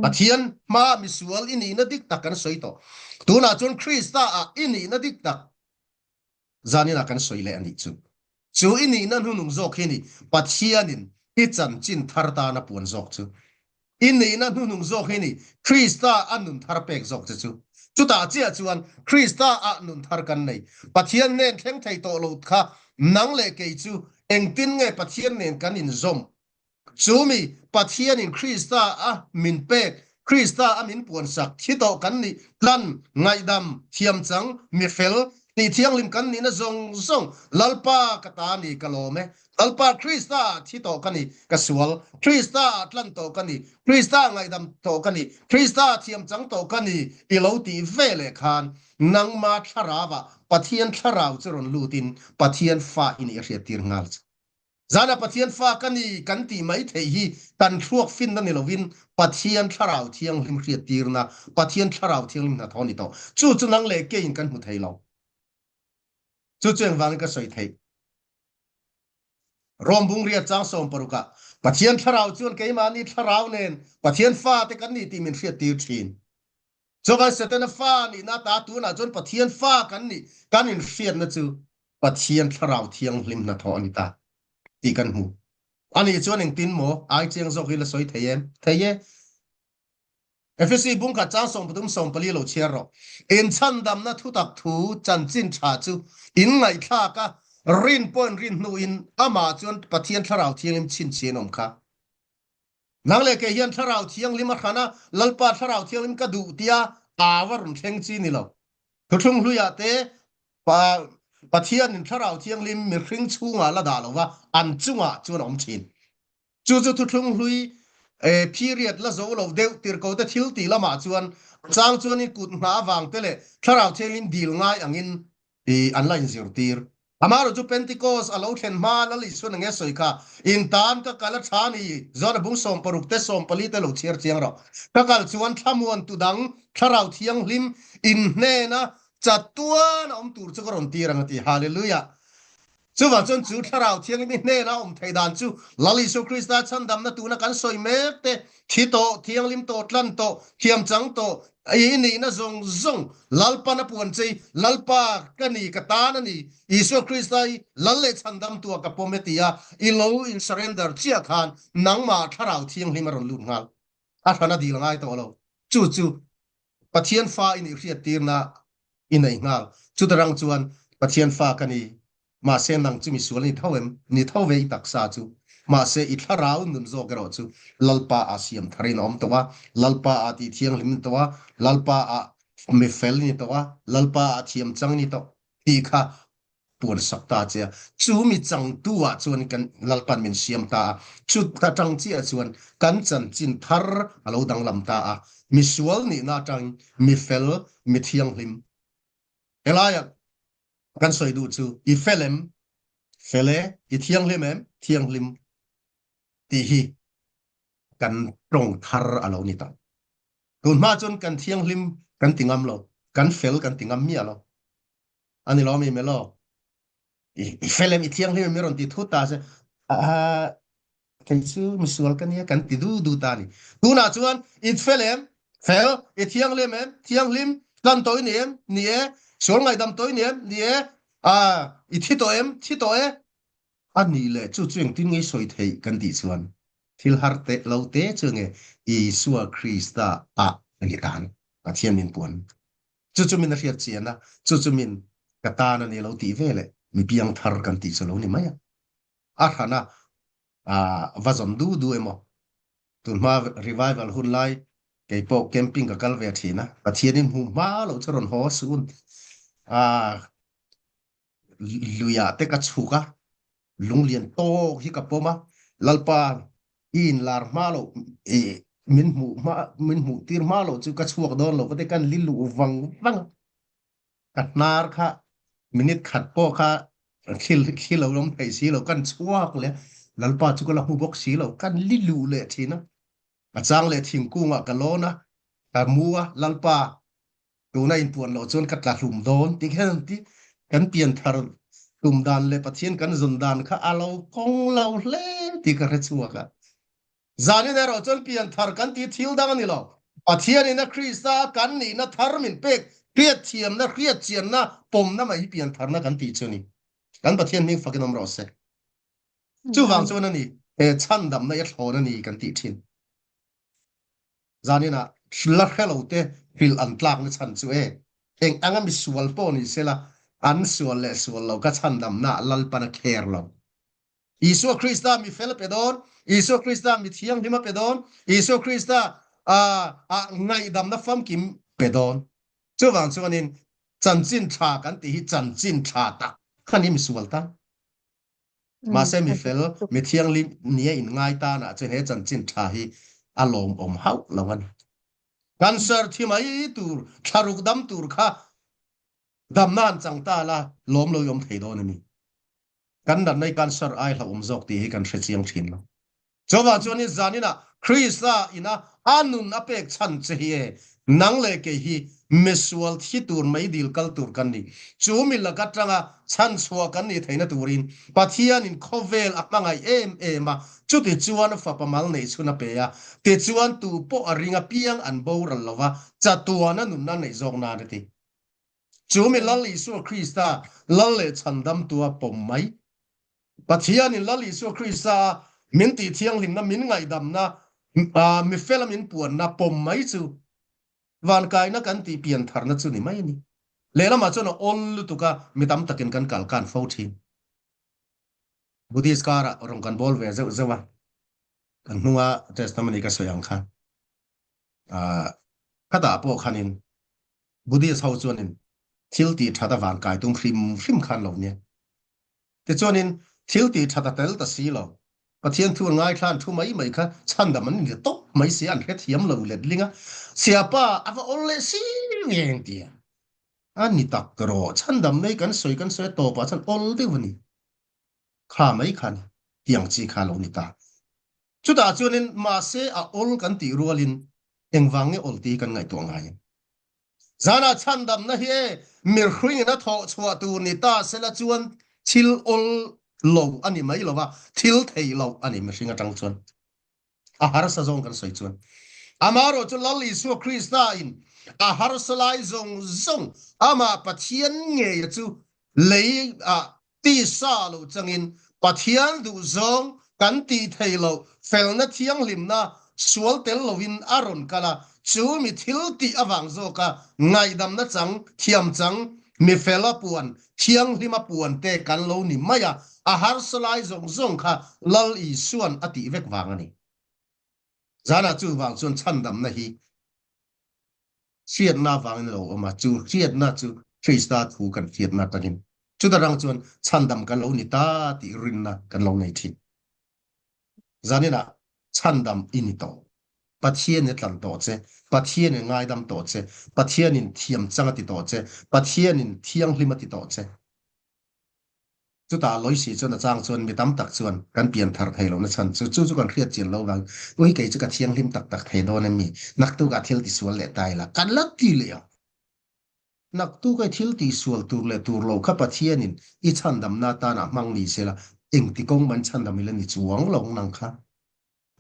Pathian hmaa misual i nihna dik tak kan sawi tawh. Tunah chuan Krista ah i nihna dik tak zaninah kan sawi leh a nih chu. Chu i nihna hnunung zawk hi ni Pathianin i chanchin thar tana puan zawk chu. I nihna hnuhnung zawk hi ni Krista a nun thar pek zawk che chu. Chutah chiah chuan Krista ah nun thar kan nei. Pathian hnen thleng thei tawh lo kha nang leh kei chu engtin nge Pathian nen kan inzawm? Chu mi Pathianin Krista a min pek, Krista a min puansak thi tawh kan nih tlan, ngaihdam, thiamchang, mifel, tihthianghlim kan nihna zawng zawng Lalpa ka ta ni ka lawm e. Lalpa Krista ah thi tawh ka ni, ka sual. Krista ah tlan tawh ka ni, Krista ah ngaihdam tawh ka ni, Krista ah thiamchang tawh ka ni i lo tih ve leh khan nangma thlarau ah Pathian thlarau chu rawn lut in Pathian fa i nih a hriattir nghal che. Zana Pathian fa ka ni kan tih mai theih hi kan thluak finna ni lovin Pathian thlarau thianghlim hriattirna, Pathian thlarau thianghlim hnathawh a ni tawh. Chu chu nang leh keiin kan hmu thei lo. Chu chu engvangin ka sawi theih? Rom bungriat chang 16 ah Pathian thlarau chuan keimahni thlarau nen Pathian fate kan ni tih min hriattir thin. Chuan Setana fa nihna ta tunah chuan Pathian fa kan nih kan inhriatna chu Pathian thlarau thianghlim hnathawh a ni ta tih kan hmu. Ani chuan engtin maw ai chiang zawk hi la sawi thei em? Thei e. Efesi bungkhat chang 13 14 lo chhiar rawh. Inchhandamna thutak thu chanchin tha chu in ngaihthlak a, rin pawh in rin hnuin amah chuan Pathian Thlarau Thianghlim chhinchhian awm kha. Nang leh kei hian Thlarau Thianghlim a hran a, Lalpa Thlarau Thianghlim ka duh tia au a rawn thleng chi ni lo. Thuthlung hluiah te Pathianin Thlarau Thianghlim mihring chhungah la dah lo va, an chungah chuan a awm thin. Chu chu thuthlung hlui period la zo lo deuh tirko te thil tih lamah chuan a chang chuanin kut hna avang te leh thlarau thiangin dil ngai angin an la inzirtir. Amaherawh chu Pentecost a lo thlen hma Lal Isuan enge sawi kha, In tan ka kal a tha ni, John-a bung 16 te 14 te lo chhiar chiang rawh. Ka kal chuan thlamuan tu dang thlarau thianghlim in hnena chatuan a awm tur chu ka rawn tir ang a ti. Hallelujah! Chuvang chuan chu Thlarau Thianghlim i hnena awm theih dan chu Lal Isua Krista chhandamna tuna kan sawi mek te, thi tawh, thianghlim tawh, tlan tawh, thiam chang tawh, i nihna zawng zawng Lalpan a puan chei, Lalpa ka ni, ka tan a ni, Isua Krista i Lal leh chhandamtua ka pawm e tia i lo in surrender chiah khan nangmah Thlarau Thianghlim a rawn lut nghal. A hran a dil ngai tawh lo. Chu chu Pathian fa i nih hriattirna i nei nghal. Chutarang chuan Pathian fa ka ni, mahse nang chu misual ni tho em? Ni tho ve i taksa chu. Mahse i thlarau nun zawk erawh chu Lalpa ah siam tharin a awm tawh a, Lalpa ah tih thianghlim ni tawh a, Lalpa ah mifel ni tawh a, Lalpa ah thiam chang ni tawh tih kha puan sak ta che a. Chu mi changtu ah chuan kan Lalpan min siam ta a, chu atang chiah chuan kan chanchin thar a lo danglam ta a, misual nihna atangin mi fel, mi thianghlim. Helaiah kan sawi duh chu i fel em? Fel e, i thianghlim em? Thianghlim tih hi kan tawng thar a lo ni ta. Tun hma chuan kan thianghlim kan ti ngam lo, kan fel kan ti ngam miah lo. A ni lo mi melo. I fel em i thianghlim em i rawn ti thut ta se kei chu misual ka nia kan ti du du ta ni. Tunah chuan i fel em fel i thianghlim em thianghlim tlan tawh i ni em ni e sual ngaihdam tawh i ni em ni e a i thi tawh em thi tawh e a nih leh chu chu engtin nge sawi theih kan tih chuan thil har te lo te chu nge Isua Krista ah ani tan Pathian min puan Chu chu min a hriat chian a, chu chu min ka tan a ni lo tih ve leh mi piang thar kan tih chu lo ni mai a. A hran a, va zawn du du emaw, tunhma revival hun lai kei pawh camping ka kal ve thin a, Pathianin hmuh hma loh chu rawn haw suh un, luiah te ka chhuk a, lunglian tawk hi ka pawm a, Lalpa i inlar hma loh i min hmuh hma min hmuh tir hma loh chu ka chhuak dawn lo ka ti kan li luh vang vang a, ka hnar kha minute khat pawh kha thil thli lo awm thei si lo kan chhuak leh Lalpa chu ka la hmu bawk si lo kan li luh leh thin a, a chang leh thingkungah ka lawn a, ka mu a, Lalpa Tuna inpuan loh chuan ka tla hlum dawn ti kher an ti. Kan pian thar tum dan leh Pathian kan zawn dan kha a lo kawng lo hle tih ka hre chhuak a. Zanin erawh chuan pian thar kan tih thil dang a ni lo. Pathianin a Krista a kan nihna thar min pek hriatthiamna, hriatchianna, pawmna mai hi pian tharna kan tih chu a ni. Kan Pathian hming fakin awm rawh se. Chuvang chuan a ni, he chhandamna i a thlawn a ni kan tih thin. Zaninah la hre lo te hrilh an tlakna chhan chu e, eng anga misual pawh ni sela an sual leh sual lo kha chhandamna Lalpan a kher lo. Isua Krista mi fel a pe dawn, Isua Krista mi thianghlim a pe dawn, Isua Krista ah ngaihdamna famkim pe dawn. Chuvang chuanin chanchin tha kan tih hi chanchin tha tak kha ni misual tan. Mahse mi fel, mi thianghlim nia inngai tanah chuan he chanchin tha hi a lawmawm hauh lo a ni. Cancer thi mai tur, thlaruk dam tur kha damna an chang ta la, lawm lo i awm thei dawn a ni. Kan natna hi cancer ai hlauhawm zawk tih hi kan hre chiang thin lo. Chuvang chuanin zaninah Krista ina a nun a pek chhan che hi e, nang leh kei hi misual thi tur meidil kal tur kan ni. Chu mi lak atanga chhanchhuah kan nih theihna turin Pathianin khawvel a hmangaih em em a, chuti chuan fapa mal neih chhun a pe a, tichuan tu pawh a ring apiang an boral lo va, chatuana nunna neih zawk nan a ti. Chu mi Lal Isua Krista Lal leh Chhandamtua pawm mai. Pathianin Lal Isua Krista a min tih thianghlimna, min ngaihdamna, mi fela min puanna pawm mai chu vankaina kan tih piantharna chu ni mai a ni. Lehlamah chuan a awl lutuk a, mi tam takin kan kal kan fo thin. Buddhist karah rawn kan bawl ve zeuh zeuh a, kan hnunga testimony ka sawi ang kha. Khatah pawh khanin Buddhist ho chuanin thil tih that a van kai tum hrim hrim khan lo nia. Tichuanin thil tih that a tel ta si lo. Pathian thu an ngaithla an thu mai mai kha chhandam an ni tawp mai si an hrethiam lo letling a. Siapa a va awl leh si ngeng tia. A ni tak rawh chhandam nei kan sawi kan sawi a tawpah chuan awl deuh a ni. Kha mai kha ni. Tiang chi kha lo ni ta. Chutah chuanin mahse a awl kan tih rualin engvang nge awl tih hi kan ngaihtuah ngai em? Zanah chhandamna hi e mirhringin a thawh chhuah tur ni ta sela chuan thil awl lo a ni mai lo va, thil thei lo a ni mihring atang chuan. A harsa zawng kan sawi chuan. Amaherawh chu Lal Isua Krista in a harsa lai zawng zawng amah Pathian ngeia chu lei ah Tisa lo changin Pathian duhzawng kan tih thei loh felna thianghlimna sual tel loin a rawn kal a, chu mi thil tih avang zawka ngaihdamna chang, thiam chang, mi fel a puan, thianghlim a puan te kan lo ni mai a, a harsa lai zawng zawng kha Lal Isuan a tih vek vang a ni. Zanah chuvang chuan chhandamna hi hriatna avangin a lo awm a, chu hriatna chu Krista thu kan hriatna atangin chuta rang chuan chhandam kan lo ni ta tih rinna kan lo nei thin. Zaninah chhandam i ni tawh. Pathianin a tlan tawh che, Pathianin ngaidam tawh che, Pathianin thiam chang a ti tawh che, Pathianin thianghlim a ti tawh che. Chutah Loisi chuan a chang chuan mi tam tak chuan kan pian thar thei lohna chhan chu chu chu kan hriat chian lo vang, Ui kei chu ka thianghlim tak tak thei dawn em mi? Naktukah thil tisual leh ta ila kan la ti leh ang. Naktuka i thil tihsual tur leh tur lo kha Pathianin i chhandamna atana hmang ni sela engti kawng man chhandam ila ni chuang lo nang kha.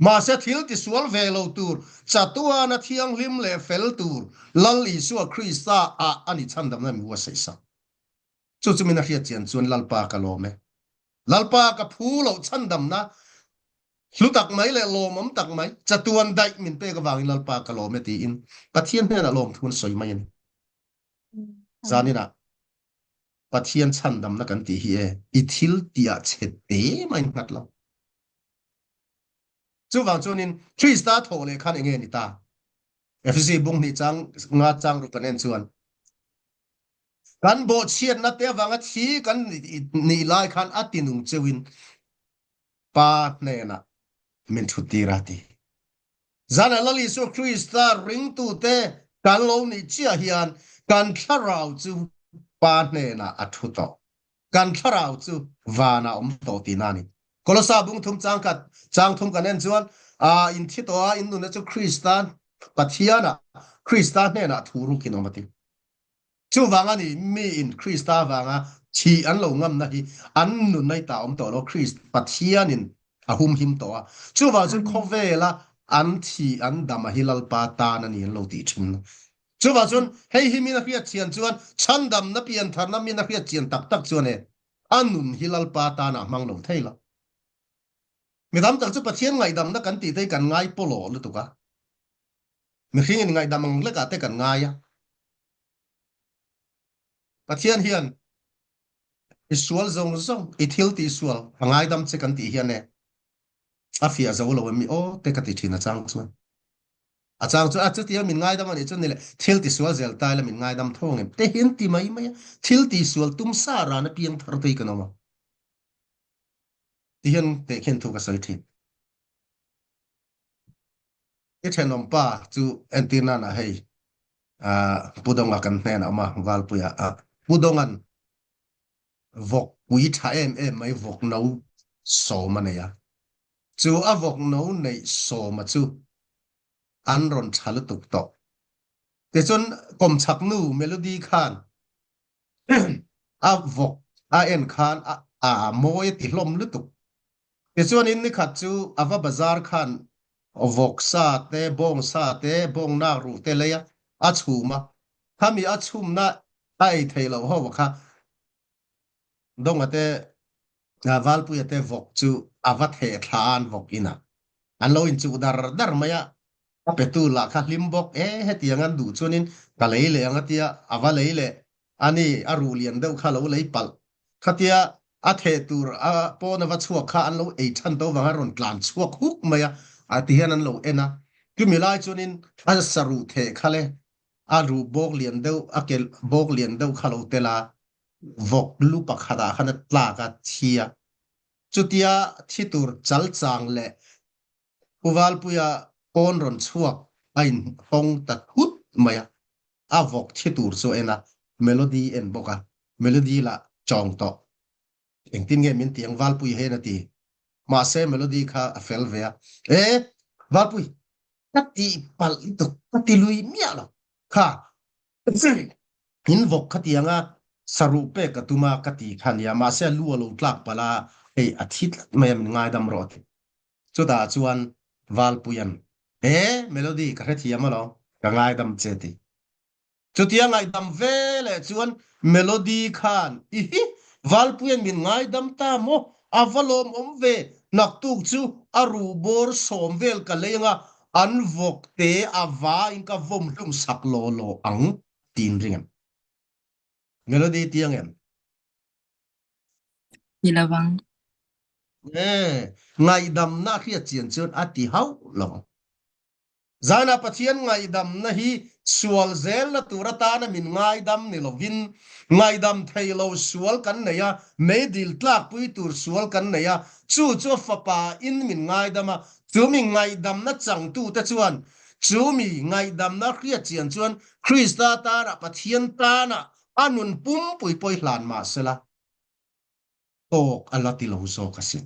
Mahse thil tisual ve lo tur chatuana thianghlim leh fel tur Lal Isua Krista ah a ni chhandamna mi buatsaih sak. Chu chu min a hriat chian chuan Lalpa ka lawm e. Lalpa ka phu loh chhandamna hlu tak mai leh lawmawm tak mai chatuan daih min pek avangin Lalpa ka lawm e tiin Pathian hnenah lawmthu an sawi mai a ni. Zaninah Pathian chhandamna kan tih hi e i thil tihah chhe te mai nghat lo. Chuvang chuanin Krista thawh leh khan enge ni ta? Efesi bung hnih chang nga chang ruk kan en chuan Kan bawhchhiatna te avanga thi kan nih lai khan a tinung cheuhin Pa hnenah min thuttir a ti. Zanah Lal Isua Krista ringtute kan lo nih chiah hian kan thlarau chu Pa hnenah a thu tawh. Kan thlarau chu vanah a awm tawh tihna a ni. Kolosa bung thum chang khat chang thum kan en chuan a in thi tawh a, in nunna chu Krista Pathianah Krista hnenah thu rukin awm a ti. Chuvang a ni, miin Krista avanga thih an lo ngamna hi an nunna i tah awm tawh lo, Krist Pathianin a humhim tawh a. Chuvang chuan khawvela an thih an dam a hi Lalpa tan a ni an lo tih thin. Chuvang chuan hei hi min a hriat chian chuan chhandamna piantharna min a hriat chian tak tak chuan e a nun hi Lalpa tanah hmang lo thei lo. Mi tam tak chu Pathian ngaihdamna kan tih te hi kan ngai pawlawh lutuk a. Mihring in ngaihdam ang lekah te kan ngai a. Pathian hian i sual zawng zawng, i thil tih sual a ngaidam che kan tih hian e a fiah zo lo em mi aw te ka ti thin a chang chuan. A chang chuan a chutia min ngaidam a nih chuan ni le thil ti sual zel tai la min ngaidam tho ang em te hian ti mai mai a. Thil ti sual tum sa ran a piang thar te hi kan awm a. Ti hian teh khian thu ka sawi thin. I thenawm pa chu entir nan ah hei Pu Donga kan hnenah a awm a, Valpuia ah. Pu Donga'n vawk pui tha em em mai vawk no sawm a nei a. Chu a vawk no neih sawma chu an rawn tha lutuk tawh. Tichuan kawmchhak nu Melody khan a vawk a en khan a mawi a ti hlawm lutuk. Tichuanin ni khat chu a va bazar khan vawk sa te, bawng sa te, bawng nak ruh te lei a, a chhum a. Khami a chhumna a ei theih loh ho kha Donga te, Valpuia te vawk chu a va theh thla an vawk inah an lo inchuh dar dar mai a. A petu lah kha hlim bawk e, hetiang an duh chuanin ka lei leh ang a tia, a va lei leh a ni, a ruh lian deuh kha lo lei palh. Khatia a theh tur a pawn a va chhuak kha an lo ei than to vang a rawn tlan chhuak huk mai a, a ti hian an lo en a. Chumi lai chuanin a saruh theh kha le a ruh bawk lian deuh, a ke bawk lian deuh kha lo tel a, vawk lu pakhatah khan a tlak a, thi a. Chutia thi tur chal chang leh Pu Valpuia pawn rawn chhuak a inhawng ta thut mai a, a vawk thi tur chu a en a, Melody en bawk a, Melody lah chawng tawh. Engtin nge min ti ang Valpui hian a ti. Mahse Melody kha a fel ve a, E! Valpui, ka tih palh lutuk, ka ti lui miah lo. Kha, in vawk khatianga saruh pek ka tum a ka ti kha nia, mahse a lu a lo tlak palh a, hei a thi tlat mai a, min ngaidam rawh a ti. Chutah chuan Valpuia'n, E, Melody, ka hrethiam alawm, ka ngaidam che ti. Chutia ngaihdam ve leh chuan Melody khan, Ihi, Valpuia'n min ngaidam ta maw? A va lawmawm ve, naktuk chu a ruh bawr sawm vel ka lei anga an vawk te a vain ka vawm hlum sak law law ang tiin ring em? Melody tiang em? Ni lovang. E, ngaihdamna a hriat chian chuan a ti hauh lo ang. Zana Pathian ngaihdamna hi sual zelna tur atana min ngaidam ni lovin, ngaihdam thei lo sual kan nei a, meidil tlakpui tur sual kan nei a, chu chu a Fapa in min ngaidam a, chu mi ngaihdamna changtute chuan chu mi ngaihdamna hriat chian chuan Krista tana Pathian tana a nun pumpui pawi hlan mah sela tawk a la ti lo zawk asin.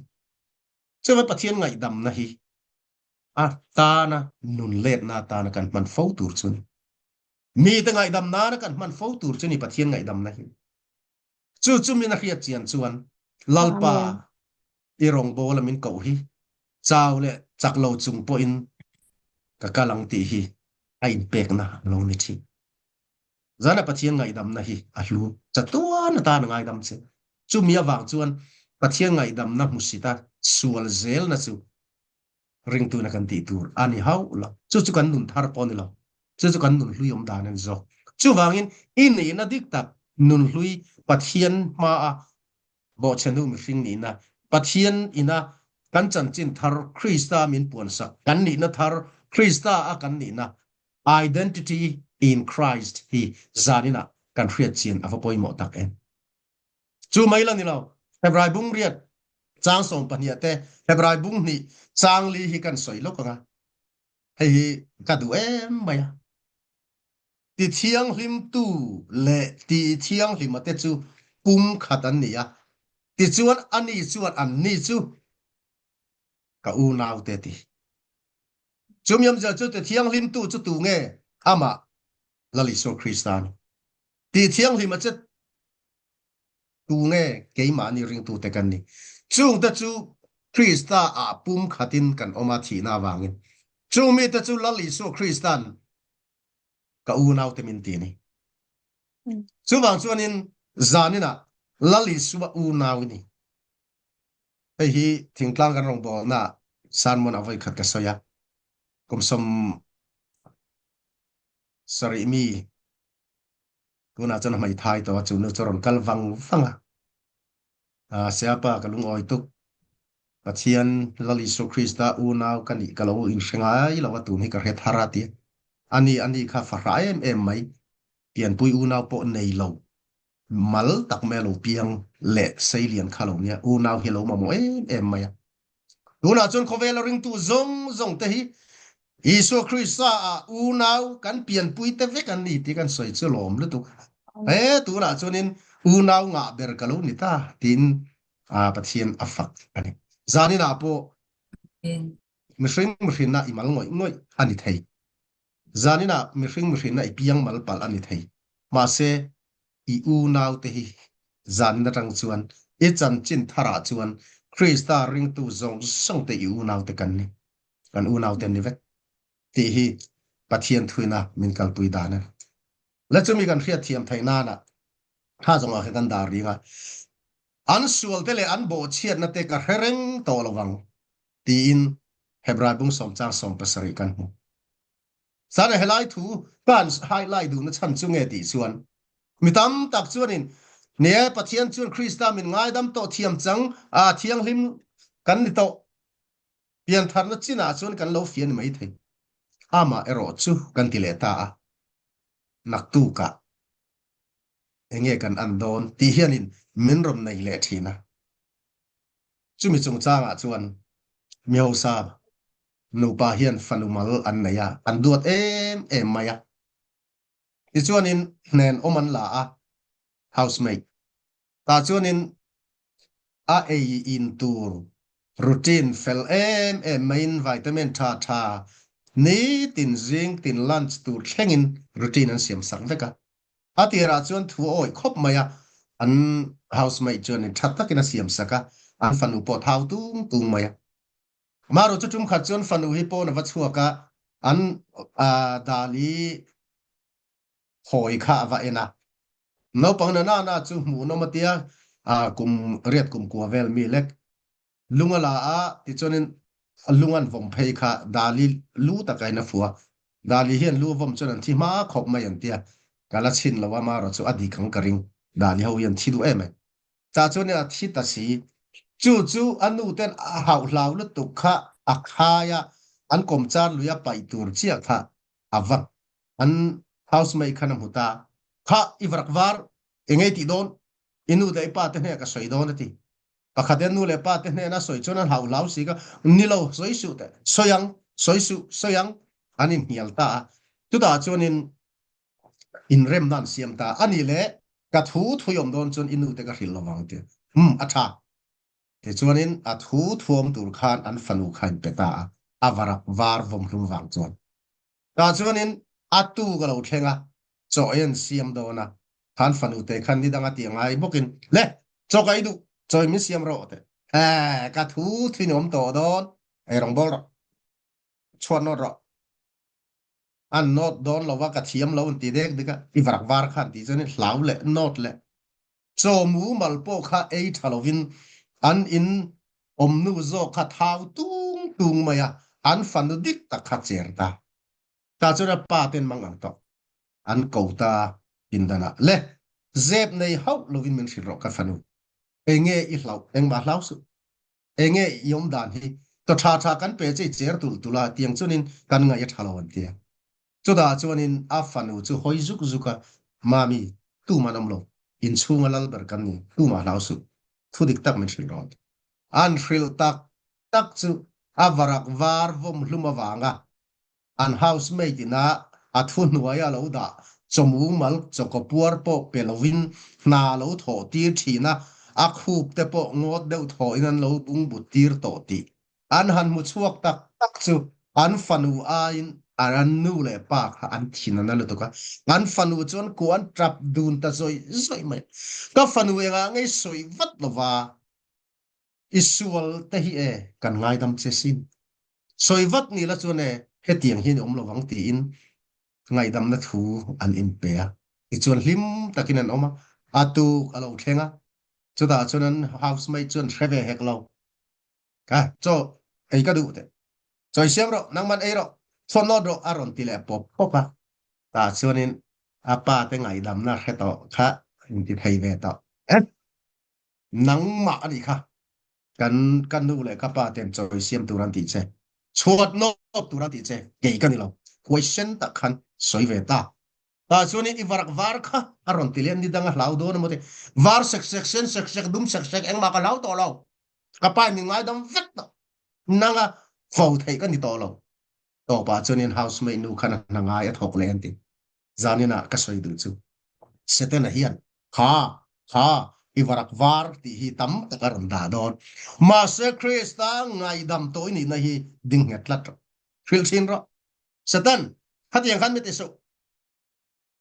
Chuva Pathian ngaihdamna hi a tana nun letna atana kan hman fo tur chu ni. Mite ngaihdam nana kan hman fo tur chu ni Pathian ngaihdamna hi. Chu chu min a hriat chian chuan Lalpa i rawngbawla min koh hi chau leh chak lo chung pawhin ka kal ang tih hi a inpekna a lo ni thin. Zana Pathian ngaihdamna hi a hlu chatuan atan a ngaidam che. Chumi avang chuan Pathian ngaihdamna hmusita sual zelna chu ringtuna kan tih tur a ni hauh lo. Chu chu kan nun thar pawh a ni lo. Chu chu kan nun hlui awm dan a ni zawk. Chuvangin i nihna dik tak nun hlui Pathian hmaa bawhchhe hnu mihring nihna, Pathian ina kan chanchin thar Krista min puansak kan nihna thar Krista a kan nihna Identity in Christ hi zaninah kan hriat chian a va pawimawh tak em. Chu mai la ni lo, Hebrai bung riat chang 12 te Hebrai bung hnih chang li hi kan sawi lawk ang a, hei hi ka duh em mai a. Ti thianghlimtu leh ti thianghlima te chu pum khat an ni a, tichuan ani chuan anni chu ka unaute ti. Chumi awmzia chu ti thianghlimtu chu tu nge? Amah Lal Isua Krista a ni. Ti thianghlima che tu nge? Keimahni ringtute kan ni. Chungte chu Krista ah pumkhatin kan awm a thihna avangin. Chung mite chu Lal Isua Krista'n ka unaute min ti a ni. Chuvang chuanin zaninah Lal Isua unau i ni. Hei hi thingtlang kan rawngbawlna sermon a voi khat ka sawi a. Kum som. Sarih mi tunah chuan a hmeithai tawh a, chu nu chu a rawn kal vang vang a. A Siapa ka lungawi tuk. Pathian Lal Isua Krista unau ka nih ka lo inhre ngai lo a, tun hi ka hre thar a ti. Ani ani kha fahrah em em mai, pianpui unau pawh nei lo, mal tak mai a lo piang leh seilian kha lo nia, unau hi a lo mamawh em em mai a. Tunah chuan khawvela ringtu zawng zawng te hi Isua Krista ah unau kan pianpui te vek an ni tih kan sawi chu lawm lutuk. He tunah chuanin unau ngah ber ka lo ni ta tiin Pathian a fak a ni. Zaninah pawh mihring mihrinna i mal ngawih ngawih a ni thei. Zaninah mihring mihrinna i piang mal palh a ni thei. Mahse, i unaute hi zanin atang chuan i chanchin tharah chuan Krista ringtu zawng zawngte i unaute kan ni, kan unaute an ni vek tih hi Pathian thuina min kalpui dan a ni. La chumi kan hriatthiam theih nana tha zawngah kha kan dar ring a, an sualte leh an bawhchhiatna te ka hre reng tawh lo vang tiin Hebrai bung sawmchang 17 kan hmu. Sana helai thu kan highlight duhna chhan chu nge tih chuan mi tam tak chuanin nie Pathian chuan Krista min ngaidam tawh thiam chang a thianghlim kan ni tawh piantharna chinah chuan kan lo fian mai thei amah erawh chu kan ti leh ta a naktukah enge kan an dawn tih hianin min rawn nei leh thin a chumi chungchangah chuan mi hausa Nupa hian fanu mal an nei a, an duat em em mai a. Tichuanin hnen awm an la a, housemaid. Tah chuanin a ei in tur routine fel em em maiin vitamin tha tha nitin zing tin lunch tur thlengin routine an siam sak vek a. A tirah chuan thu a awih khawp mai a, an housemaid chuanin tha takin a siam sak a, an fanu pawh thau tung tung mai a. Amaherawh chu tum khat chuan fanu hi pawn a va chhuak a, an dali hawi kha a va en a. Naupang na na na chu hmuhnawm a tia, kum riat kum kua vel mi lek lung a la a, tichuanin lung an vawm phei kha dali lu takain a fuh a. Dali hian lu a vawm chuan an thi hma khawp mai an tia, ka la chhin lo a, amaherawh chu a dik ang ka ring, dali ho hi an thi duh em ai. Tah chuan a thi ta si. Chu chu a nu ten a hauh hlau lutuk kha a khai a, an kawmchar lui a paih tur chiah kha a va an housemaid khan a hmu ta. Kha i varak var eng ei tih dawn? I nu leh i pa te hnenah ka sawi dawn a ti. Pakhat in nu leh pa te hnena sawi chuan an hauh hlau si ka, ni lo, sawi suh teh, sawi ang, sawi suh, sawi ang, an inhnial ta a. Chutah chuanin inremna an siam ta a ni le ka thu thui awm dawn chuan i nu te ka hrilh lovang ti um a tha tichuanin a thu thuam tur khan an fanu kha in pe ta a a varak var vawm hlum vang chuan ta chuanin a tu ka lo thleng a chaw ei an siam dawn a khan fanu te khan ni danga ti ngai bawkin le chaw ka ei duh chaw min siam rawh te ka thu thin awm tawh dawn ei rawng bawl rawh chhuat nawt rawh an nawt dawn lo va ka thiam lo an ti dek dek a i varak var khan tih chuan hlau leh nawt leh chaw mumal pawh kha ei tha lovin an in awmnu zawk kha thau tung tung mai a an fanu dik tak kha cher ta ta chuan a pa ten mang ang tawh an ko ta pindanah le zep nei hauh lovin min hrilh rawh ka fanu enge i hlauh engmah hlau suh Enge i awm dan hi to tha tha kan pe che i cher tulh tulh a tiang chuanin kan ngaih a tha lo an ti a. Chutah chuanin a fanu chu hawi zuk zuk a, Mami, tumah an awm lo, inchhunga lal ber kan ni, tumah hlau suh, thu dik tak min hrilh rawh a ti. An hrilh tak tak chu a varak var vawm hlum avanga An housemate ina a thu hnuaia lo dah chawmumal chawkaw puar pawh pe lovin hna lo thawh tir thin a, a khup te pawh ngawt deuh thawhin an lo bungbut tir tawh tih an han hmu chhuak tak tak chu an fanu aiin an nu leh pa kha an thin a na lutuk a, an fanu chuan kuah an tap dun ta zawih zawih mai. Ka fanu engah ngei sawi vat lova. I sual te hi e, kan ngaidam che sin. Sawi vat ni la chuan e, hetiang hian i awm lovang tiin ngaihdamna thu an inpe a. Tichuan hlim takin an awm a, a tuk a lo thleng a. Chutah chuan an housemate chuan hre ve hek lo. Ka, chaw ei ka duh teh. Chawi siam rawh, nangman ei rawh, chhuat nawt rawh a rawn ti leh pawp pawp a. Tah chuanin a pa te ngaihdamna hre tawh kha inti thei ve tawh. Eh! Nangmah a nih kha. Kan ka nu leh ka pa ten chawi siam tur an tih che. Chhuat nawp tur an tih che. Kei ka ni lo. Huaisen tak khan sawi ve ta. Tah chuanin i varak var kha a rawn ti leh a, ni dang a hlau dawn emaw ti. Var sek sek, sen sek sek, dum sek sek engmah ka hlau tawh lo. Ka pa in min ngaidam vek tawh. Nanga fo theih ka ni tawh lo. Tawpah chuanin housemaid nu khan a hna ngai a thawk leh an ti. Zaninah ka sawi duh chu Setana hian kha kha i varak var tih hi tam tak a rawn dah dawn. Mahse Krista ngaihdam tawh i nihna hi ding nghet tlat rawh. Hrilh thin rawh. Satan, khatiang khan mi ti suh.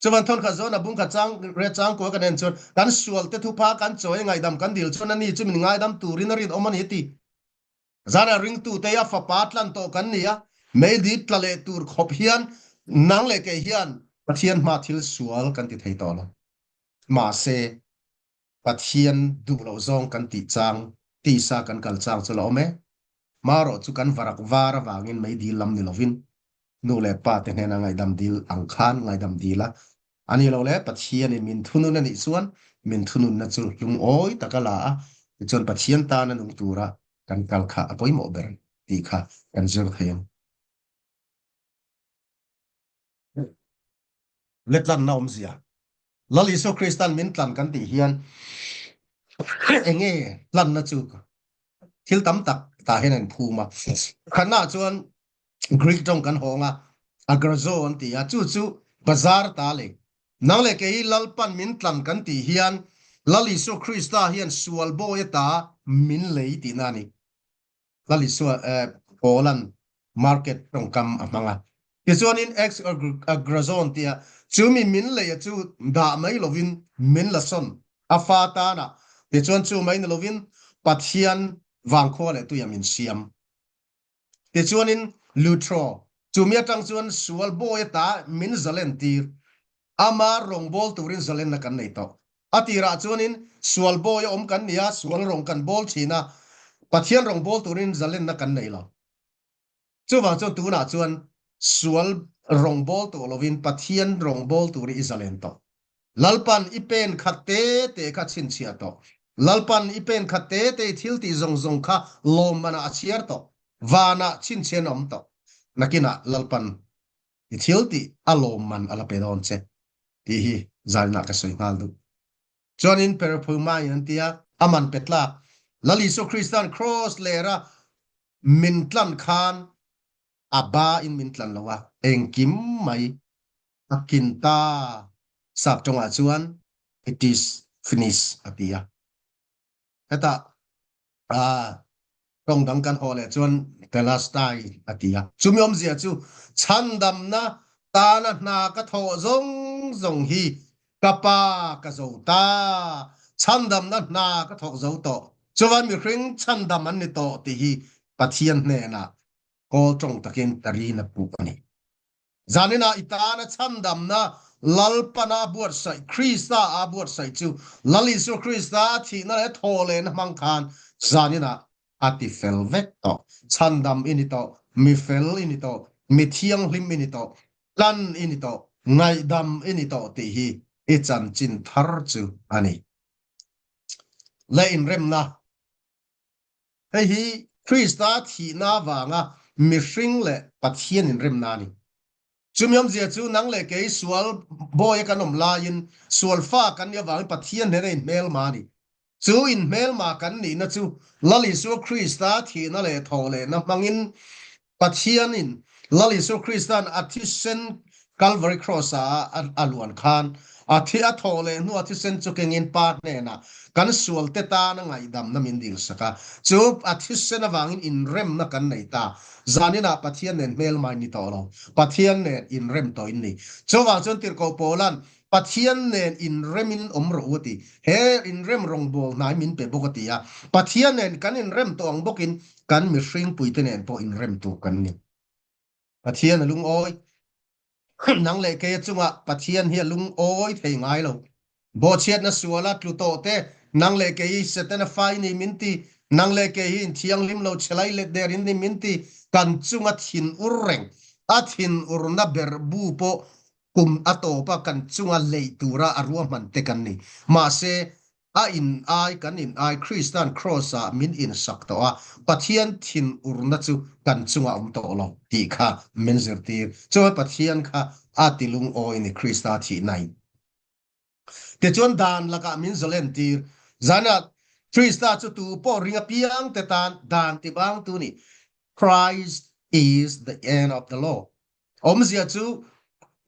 Chuvan thawn khat zawn a bung khat chang re chang kual kan en chuan kan sual te thupha kan chawi ngaihdam kan dil chuan ani chu min ngaidam turin a rinawm a ni ti. Zana ringtute a fapa tlan tawh kan ni a, meidi tla leh tur khawp hian nang leh kei hian Pathian hma thil sual kan ti thei tawh lo. Mahse, Pathian duh loh zawng kan tih chang, tisa kan kal chang chu la awm e. Marawh chu kan varak var avangin meidi lam ni lovin nu leh pa te hnena ngaihdam dil ang khan ngaihdam dil a, a ni lo le Pathianin min thunun a nih chuan min thununna chu lungawi taka la a, tichuan Pathian tana nung tura kan kal kha a pawimawh ber tih kha kan zir thei ang. Letlanna awmzia Lal Isua Kristan min tlan kan tih hian enge tlanna chu thil tam tak tah hian a inphum a. Khatnaah chuan Greek tawng kan hawng a, agrazo an ti a, chu chu bazar ta lei. Nang leh kei Lalpan min tlan kan tih hian Lal Isua Krista hian sual bawi ata min lei tihna a ni. Lal Isua Paula'n market tawngkam a hmang a. Tichuanin ex agrazon tia chu mi min leia chu dah mai lovin min la sawn a fa tana tichuan chu mai ni lovin Pathian vangkhua leh tuia min siam. Tichuanin Lutro chu mi atang chuan sual bawi ata min zalen tir ama rawngbawl turin zalenna kan nei tawh. A tirah chuanin sual bawi a awm kan ni a, sual rawng kan bawl thin a, Pathian rawngbawl turin zalenna kan nei lo. Chuvang chuan tunah chuan sual rawngbawl tawh lovin Pathian rawngbawl turin i zalen tawh. Lalpan i pen khat te te kha chhinchhiah tawh. Lalpan i pen khat te te i thil tih zawng zawng kha lawmmanah a chhiar tawh. Vanah chhinchhian a awm tawh. Nakinah Lalpan i thil tih a lawmman a la pe dawn che tih hi zaninah ka sawi nghal duh. Chuanin Perphumaiin an ti a, a man pe tlak Lal Isua Krista'n Kraws lera min tlan khan a ba in min tlan lo a, engkim mai a kin ta sap tawngah chuan it is finished a ti a. Hetah tawng dang kan haw leh chuan Telastai a ti a. Chumi awmzia chu chhandamna tana hna ka thawh zawng zawng hi ka pa ka zo ta, chhandamna hna ka thawk zo tawh, chuan mihring chhandam an ni tawh tih hi Pathian hnenah kawl tawng takin ka rin a puh a ni. Zaninah i tana chhandamna Lalpana a buatsaih, Krista a buatsaih chu Lal Isua Krista a thihna leh thawhlehna hmang khan zaninah a ti fel vek tawh. Chhandam i ni tawh, mi fel i ni tawh, mi thianghlim i ni tawh, tlan i ni tawh, ngaihdam i ni tawh tih hi i chanchin thar chu a ni. Leh inremna Hei hi Krista thihna avanga mihring leh Pathian inremna a ni. Chumi awmzia chu nang leh kei sual bawia kan awm laiin sual fa kan nih avangin Pathian hnena inhmelma a ni. Chu inhmelma kan nihna chu Lal Isua Krista thihna leh thawhlehna hmangin Pathianin Lal Isua Krista'n a thisen Calvary Cross-a a luan khan a thi a thawh leh hnuah thisen chu kengin Pa hnenah kan sualte tana ngaihdamna min dilsak a. Chu a thisen avangin inremna kan nei ta. Zaninah Pathian nen hmelmai ni tawh lo, Pathian nen inrem tawh in ni. Chuvang chuan Tirhkoh Paula'n Pathian nen inremin awm rawh u a ti. He inrem rawngbâwl hnai min pe bawk a ti a. Pathian nen kan inrem tawh ang bawkin kan mihringpuite nen pawh inrem tur kan ni. Pathian a lungawi. Nang leh keia chungah Pathian hi a lungawi thei ngai lo. Bawhchhiatna suala tlu tawh te, nang leh kei hi Setana fa i ni min ti, nang leh kei hi inthianghlim lo chhelai let der in ni min ti, kan chunga thinur reng, a thinurna berhbu pawh. Kum a tawp a kan chunga lei tura a ruahman te kan ni. Mahse, a in ai kan in ai Krista'n Kraws ah min insak tawh a, Pathian thinurna chu kan chunga awm tawh lo tih kha min zirtir. Chuan Pathian kha a ti lungawi ni Krista thihna in. Tichuan dan lakah min zawlen tir. Zanah Krista chu tu pawh ring apiang te tan dan ti bangtu ni. Christ is the end of the law. Awmzia chu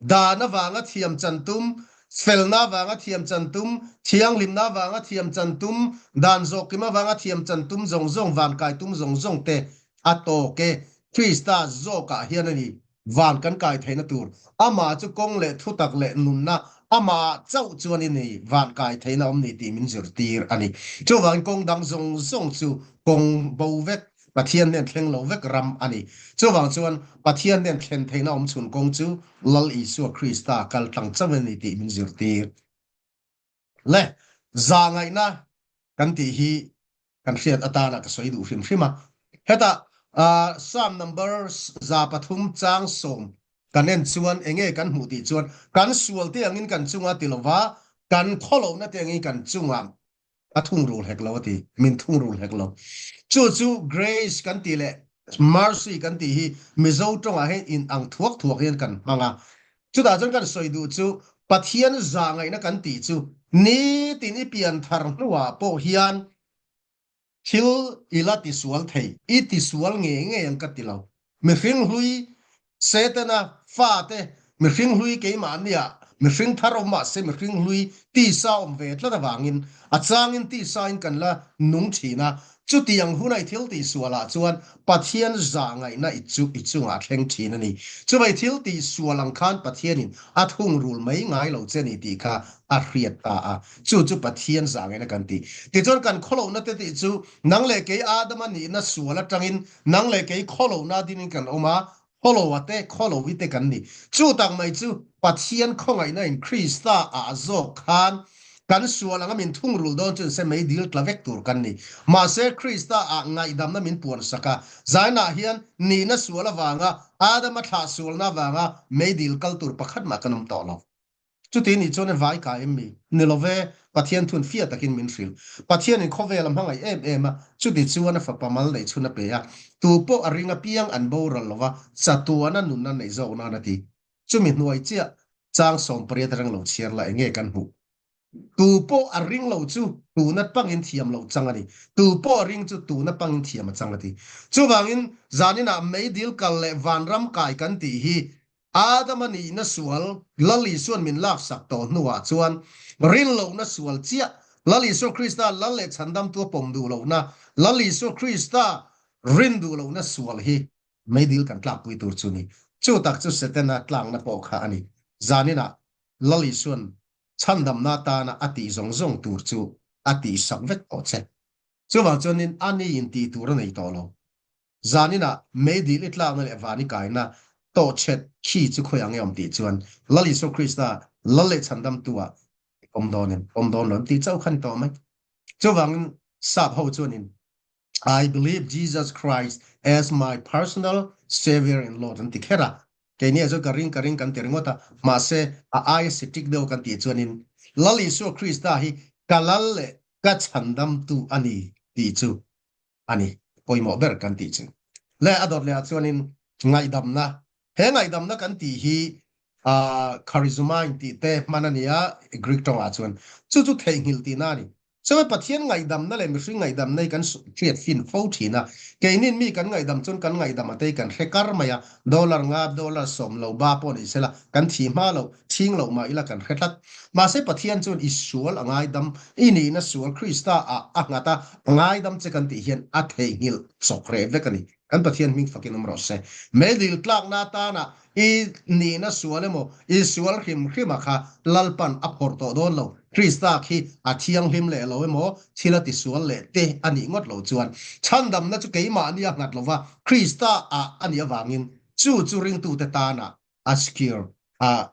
dan avanga thiam chan tum, felna avanga thiam chan tum, thianghlimna avanga thiam chan tum, dan zawhkim avanga thiam chan tum zawng zawng, vankai tum zawng zawng te a tawk e. Krista zawkah hian a ni van kan kai theihna tur. Amah chu kawng leh thutak leh nunna amah chauh chuan i ni van kai theihna awm ni tih min zirtir a ni. Chuvangin kawng dang zawng zawng chu kawng bo vek Pathian nen thleng lo vek ram a ni. Chuvang chuan Pathian nen thlen theihna awm chhun kawng chu Lal Isua Krista kal tlang chauh a ni tih min zirtir. Le, zahngaihna kan tih hi kan hriat atana ka sawi duh hrim hrim a. Hetah Psalm number 3 chang 10 kan en chuan enge kan hmuh tih chuan kan sual te angin kan chunga ti lova kan khawlohna te angin kan chunga a thungrul hek lo a ti, min thungrul hek lo. Chu chu grace kan tih leh mercy kan tih hi Mizo tawngah hian in ang thuak thuak hian kan hmang a. Chutah chuan kan sawi duh chu Pathian zahngaihna kan tih chu nitin i pian thar hnuah pawh hian thil i la tisual thei, i tisual ngei ngei ang ka ti lo. Mihring hlui Setana fate mihring hlui keimahnia mihring thar awm mahse mihring hlui tisa awm ve tlat avangin a changin tisain kan la nung thin a, chutiang huna i thil tihsualah chuan Pathian zahngaihna i chu i chungah a thleng thin a ni. Chuvei thil tihsual ang khan Pathianin a thungrul mai ngai lo che ni tih kha a hriat ta a, chu chu Pathian zahngaihna kan ti. Tichuan kan khawlohna te tih chu nang leh kei Adama nihna sual atangin Nang leh kei khawlohna dinin kan awm a, khawloha te, khawlohi te kan ni. Chu tak mai chu Pathian khawngaihna in Krista ah zawk khan kan sual anga min thungrul dawn chuan se mei dil tla vek tur kan ni. Mahse Krista ah ngaihdamna min puan sak a, zainah hian nihna sual avanga Adama thlah sualna avanga mei dil kal tur pakhat mah kan awm tawh lo. Chuti nih chuan vai ka em mi? Ni lo ve, Pathian thun fiah takin min hrilh. Pathianin khawvel a hmangaih em em a, chuti chuan a fapa mal neih chhun a pe a, tu pawh a ring apiang an boral lo va, chatuana nunna neih zawk nan a ti. Chumi hnuai chiah chang 18 atang lo chhiar la enge kan hmuh? Tu pawh a ring lo chu tuna pangin thiam loh chang a ni. Tu pawh a ring chu tuna pangin thiam a chang a ti. Chuvangin zaninah meidil kal leh vanram kai kan tih hi Adama nihna sual Lal Isua'n min laksak tawh hnuah chuan rinlohna sual chiah, Lal Isua Krista Lal leh Chhandamtu a pawm duh lohna, Lal Isua Krista rin duh lohna sual hi meidil kan tlakpui tur chu ni. Chu tak chu Setana tlakna pawh kha a ni. Zaninah Lal Isua'n chhandamna atana a tih zawng zawng tur chu a tihsak vek tawh che. Chuvang chuanin a niin tih tur a nei tawh lo. Zaninah meidil i tlakna leh van i kaina tawhchhet khi chu khawi ang e awm tih chuan Lal Isua Krista Lal leh Chhandamtu-ah i pawm dawn em? Pawm dawn lo em tih chauh kha ni tawh mai. Chuvangin sap ho chuanin I believe Jesus Christ as my personal Savior and Lord an ti kher a. Keini ah chuan ka ring ka ring kan ti ringawt a, mahse a aia sitik deuh kan tih chuanin Lal Isua Krista hi ka Lal leh ka Chhandamtu a ni tih chu a ni pawimawh ber kan tih chu. Le a dawt leh ah chuanin ngaihdamna, he ngaihdamna kan tih hi charizomai tih te hman a ni a Greek tawngah chuan chu chu theihnghilh tihna a ni. Chuan Pathian ngaihdamna leh mihring ngaihdamna hi kan hriat fin fo thin a, keinin mi kan ngaihdam chuan kan ngaihdam a te hi kan hre kar mai a, dollar nga, dollar sawm lo ba pawh ni sela kan thi hma lo, chhing loh mah ila kan hre tlat. Mahse Pathian chuan i sual a ngaidam, i nihna sual Krista ah a nghat a, a ngaidam che kan tih hian a theihnghilh chawk reh vek a ni. Kan Pathian hming fakin awm rawh se. Meidil tlakna atana i nihna sual emaw, i sual hrim hrima kha Lalpan a phawrh tawh dawn lo. Krista khi a thianghlim leh lo emaw, thil a tisual leh te a nih ngawt lo chuan chhandamna chu keimahni a nghat lova Krista ah a nih avangin chu chu ringtute tana a secure a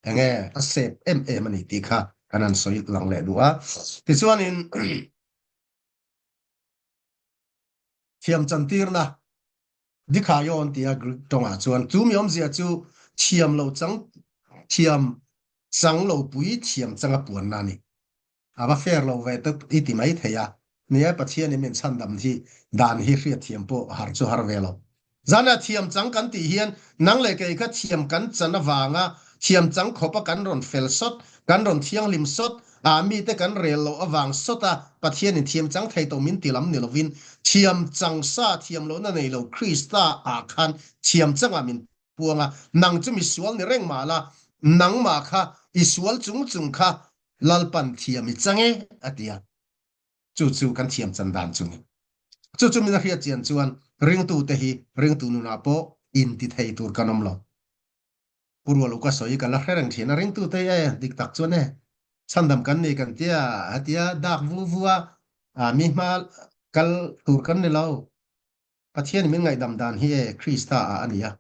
enge a sep em em a ni tih kha kan han sawi lang leh duh a. Tichuanin thiam chantirna dikhayon tia Greek tawngah chuan chu mi awmzia chu thiam lo chang. thiam chang lo pui thiam changa puanna a ni. A va fair lo ve te i ti mai thei a. Ni e, Pathianin min chhandam hi dan hi hriatthiam pawh har chu har ve lo. Zana thiam chang kan tih hian nang leh kei kha thiam kan chan avanga thiam chang khawpa kan rawn fel sawt, kan rawn thianghlim sawt, ah mite kan rel loh avang sawta Pathianin thiam chang thei tawh min ti lam ni lovin thiam chang sa thiam lohna nei lo Krista ah khan thiam changah min puang a, nang chu misual ni reng mah la, nangmah kha i sual chung chung kha Lalpan thiam i chang e a ti a. Chu chu kan thiam chan dan chu ni. Chu chu min a hriat chian chuan ringtute hi ringtu nunah pawh inti thei tur kan awm lo. Pu Rual Uka sawi ka la hre reng thin a, ringtute hi e dik tak chuan e chhandam kan ni kan tia hetia dak vu vu a mi hma kal tur kan ni lo. Pathian min ngaihdam dan hi e Krista ah a ni a,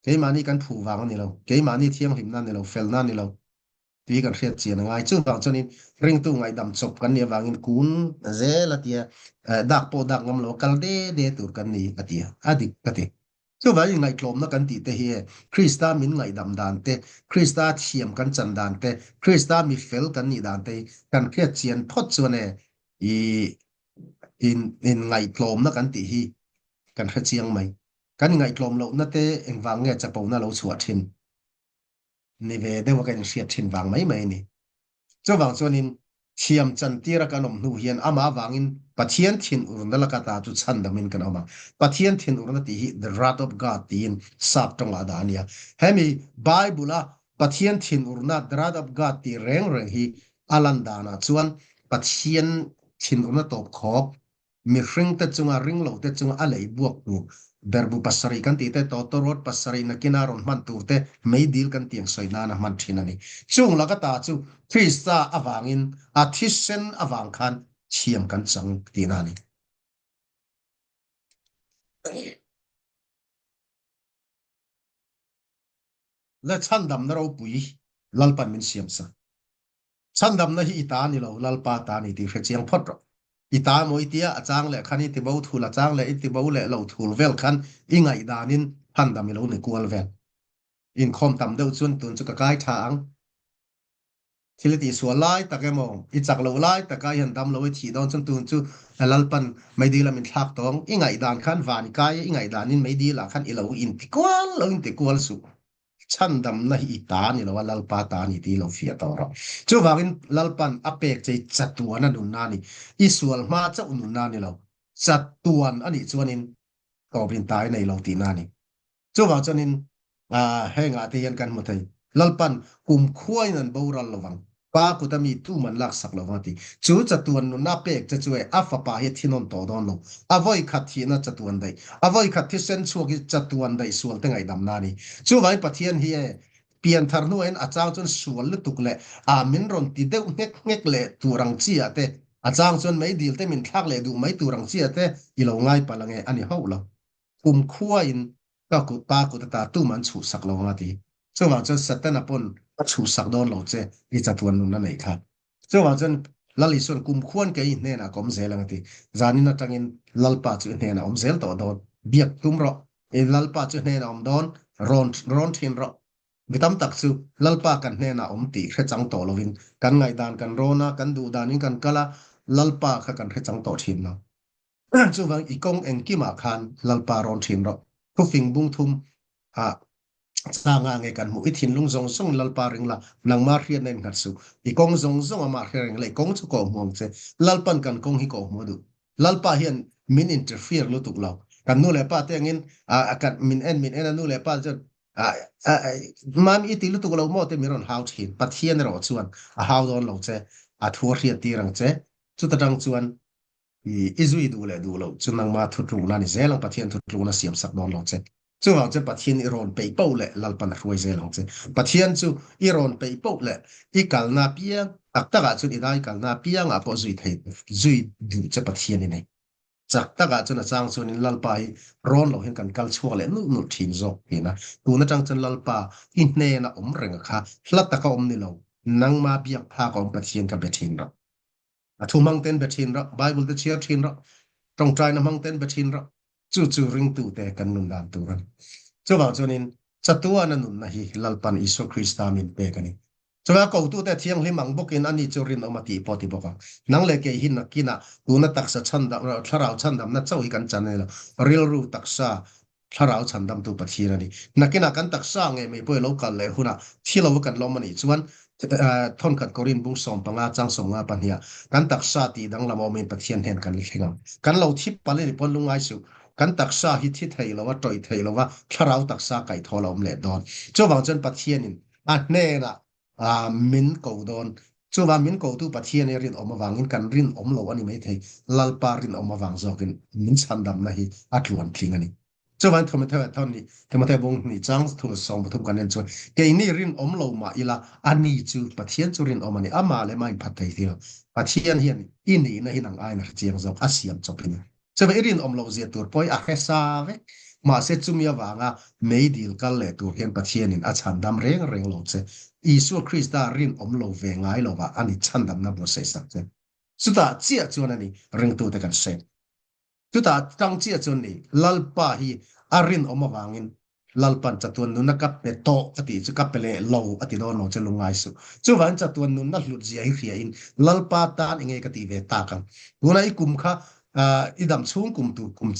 keimahni kan phuh vang a ni lo, keimahni thianghlimna a ni lo, felna a ni lo tih hi kan hriat chian a ngai. Chuvang chuanin ringtu ngaihdam chawp kan nih avangin kun zel a tia, dak pawh dak ngam lo a kal de de tur kan ni a tia, a dik ka ti. Chuvangin ngaihtlawmna kan tih te hi e Krista min ngaihdam dan te, Krista thiam kan chan dan te, Krista mi fel kan nih dan te hi kan hriat chian phawt chuan e i In inngaihtlawmna kan tih hi kan hre chiang mai. Kan inngaihtlawm lohna te engvang nge chapona lo chhuah thin ni ve deuh a kan inhriat thin vang mai mai a ni. Chuvang chuanin thiam chantira kan awm hnu hian amah avangin Pathian thinurna laka ta chu chhandamin kan awm a. Pathian thinurna tih hi the wrath of God tiin sap tawngah a dah a nia. Hemi Bible-a Pathian thinurna the wrath of God tih reng reng hi A lan danah chuan Pathian thinurna tawp khawp, mihringte chunga ringlote chunga a lei buak tur, berbu pasarih kan tih te, tawtawrawt pasarih nakina rawn hman tur te, meidil kan tih ang sawi nana hman thin a ni. Chung laka ta chu Krista avangin a thisen avang khan thiam kan chang tihna a ni. Le chhandamna ropui Lalpan min siam sak. Chhandamna hi i ta ni lo, Lalpa ta ni tih hre chiang phawt rawh. I ta maw i tia, a chang leh khan i ti bo thul, a chang leh i ti bo leh lo thul vel khan i ngaihdanin chhandam i lo ni kual vel. Inkhawm tam deuh chuan tun chu ka kai tha ang. Thil i tihsual lai tak emaw, i chak loh lai taka i han dam lo i thih dawn chuan tun chu Lalpan meidil a min thlak tawng. I ngaihdan khan van i kai a, i ngaihdanin meidil ah khan i lo inti kual lo inti kual suh. Chhandamna hi i ta ni lo a, Lalpa ta ni tih i lo fiah tawh rawh. Chuvangin Lalpan a pek che i chatuan a nunna a ni. I sual hma chauh nunna a ni lo. Chatuan a nih chuanin tawpin ta i nei lo tihna a ni. Chuvang chuanin hengah te hian kan hmu thei, Lalpan kum khuain an boral lo vang, Pa kuta mi tum an laksak lo vang a ti. Chu chatuan nunna pek che chu e, a fapa hi a thinawn tawh dawn lo. A vawi khat thihna chatuan daih, a vawi khat thisen chhuak hi chatuan daih sual te ngaihdamna a ni. Chuvangin Pathian hi e, pianthar hnuaiin a chang chuan sual lutuk leh a min rawn ti deuh nghek nghek leh tur ang chi ah te, a chang chuan meidil te min thlak leh duh mai tur ang chi ah te i lo ngai palh ange a ni hauh lo. Kum khuain ka kut pa kut ata tum an chhuhsak lo ang a ti. Chuvang chuan Satana pawn a chhuhsak dawn lo che i chatuan nun a neih kha. Chuvang chuan Lal Isuan kum khuan kei i hnenah ka awm zel ang a ti. Zanin atangin Lalpa chu i hnenah awm zel tawh dawn. Biak tum rawh. I Lalpa chu i hnenah awm dawn. Rawn rawn thin rawh. Mi tam tak chu Lalpa kan hnenah awm tih hre chang tawh lovin kan ngaihdan kan rawn a, kan duh danin kan kal a, Lalpa kha kan hre chang tawh thin lo. Chuvang i kawng engkimah khan Lalpa rawn thin rawh. Thufing bung thum ah changa nge kan hmuh. I thinlung zawng zawng Lalpa ring la, nangmah hriatna in nghat suh. I kawng zawng zawng amah hre reng la, i kawng chu kawh hmu ang che. Lalpan kan kawng hi kawh hmu a duh. Lalpa hian min interfere lutuk lo. Kan nu leh pa te angin kan min en min en a nu leh pa chuan mami i ti lutuk lo maw te min rawn hau thin. Pathian erawh chuan a hau dawn lo che, a thu a hriat tir ang che. Chuta tang chuan I zui duh leh duh loh chu nangma thutlukna a ni zel ang, Pathian thutlukna siam sak dawn lo che. Chuvang chuan Pathian i rawn peih poh leh Lalpan a hruai zel ang che. Pathian chu i rawn peih poh leh i kalna apiang, tak takah chuan i dai kalna apiangah pawh zui thei, zui duh che Pathian i nei. Chak takah chuan a chang chuanin Lalpa hi rawn loh hian kan kal chhuak leh nulh nulh thin zawk thin a. Tun atang chuan Lalpa i hnena awm reng a kha, hla taka awm ni lo, nangma biak phak a awm Pathian ka be thin rawh. A thu hmang ten be thin rawh, Bible te chhiar thin rawh, tawngtaina hmang ten be thin rawh. Chu chu ringtu te kan nun dan tur a ni. Chuvang chuanin. Chatuana nunna hi Lalpan Isua Krista min pek a ni. Chuvang kotute thianghlim ang bawkin ani chu rinawm a tih pawh ti bawk ang. Nang leh kei hi nakinah tuna taksa chhandam, thlarau chhandamna chauh hi kan chan a ni lo. Rilru taksa thlarau chhandamtu Pathian a ni. Nakinah kan taksa ngei mai pawh i lo kal leh hunah thi lova kan lawm a nih chuan thawnkhat Korin bung 15 chang 50 pahniha kan taksa tih danglam awmin Pathian hnen kan la thleng ang. Kan lo thi palh a nih pawn lungngai suh. Kan taksa hi thi thei lova, tawih thei lova thlarau taksa kaihthawh a awm leh dawn. Chuvang chuan Pathianin a hnenah min ko dawn. Chuvang min kotu Pathian hi rinawm avangin kan rinawm lo a ni maithei, Lalpa rinawm avang zawkin min chhandamna hi a tluan tling a ni. Chuvang Timothea thawn ni, Timothea bung hnih chang thu 13 kan en chuan, Keini rinawm lo mah ila, ani chu Pathian chu rinawm a ni, amah leh mah inphat thei si lo. Pathian hian i nihna hi nang aiin a hre chiang zawk, a siam chawpin. Chuvang i rinawm loh zia tur pawh hi a hre sa vek. Mahse chumi avanga meidil kal leh tur hian Pathianin a chhandam reng reng lo che. Isua Krista rinawm lo ve ngai lovah a ni chhandamna buatsaih sak che. Chutah chiah chuan a ni ringtute kan hre. Chutah tang chiah chuan ni Lalpa hi a rinawm avangin Lalpan chatuan nunna ka pe tawh a tih chu ka pe leh lo a ti dawn lo che lungngai suh. Chuvangin chatuan nunna hlut zia hi hria in Lalpa tan enge ka tih ve tak ang. Tuna i kum kha i dam chhung kum tur kum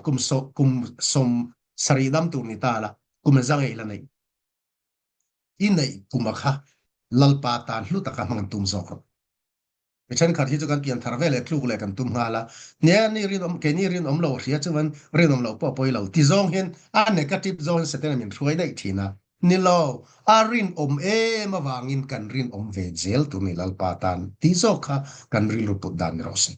kum kum 70 dam tur ni ta la kum zang ei la nei. I neih kuma kha Lalpa tan hlu taka hmang tum zawk rawh. Mi thenkhat hi chu kan pian thar ve leh tluk leh kan tum nghal a, nia ni rinawm keini rinawm lo hria chuan rinawm loh pawh a pawi lo ti zawng hian a negative zawng hian Satan-a min hruai daih thin a, ni lo, a rinawm em avangin kan rinawm ve zel tur ni Lalpa tan tih zawk kha kan rilru put dan ni rawh se.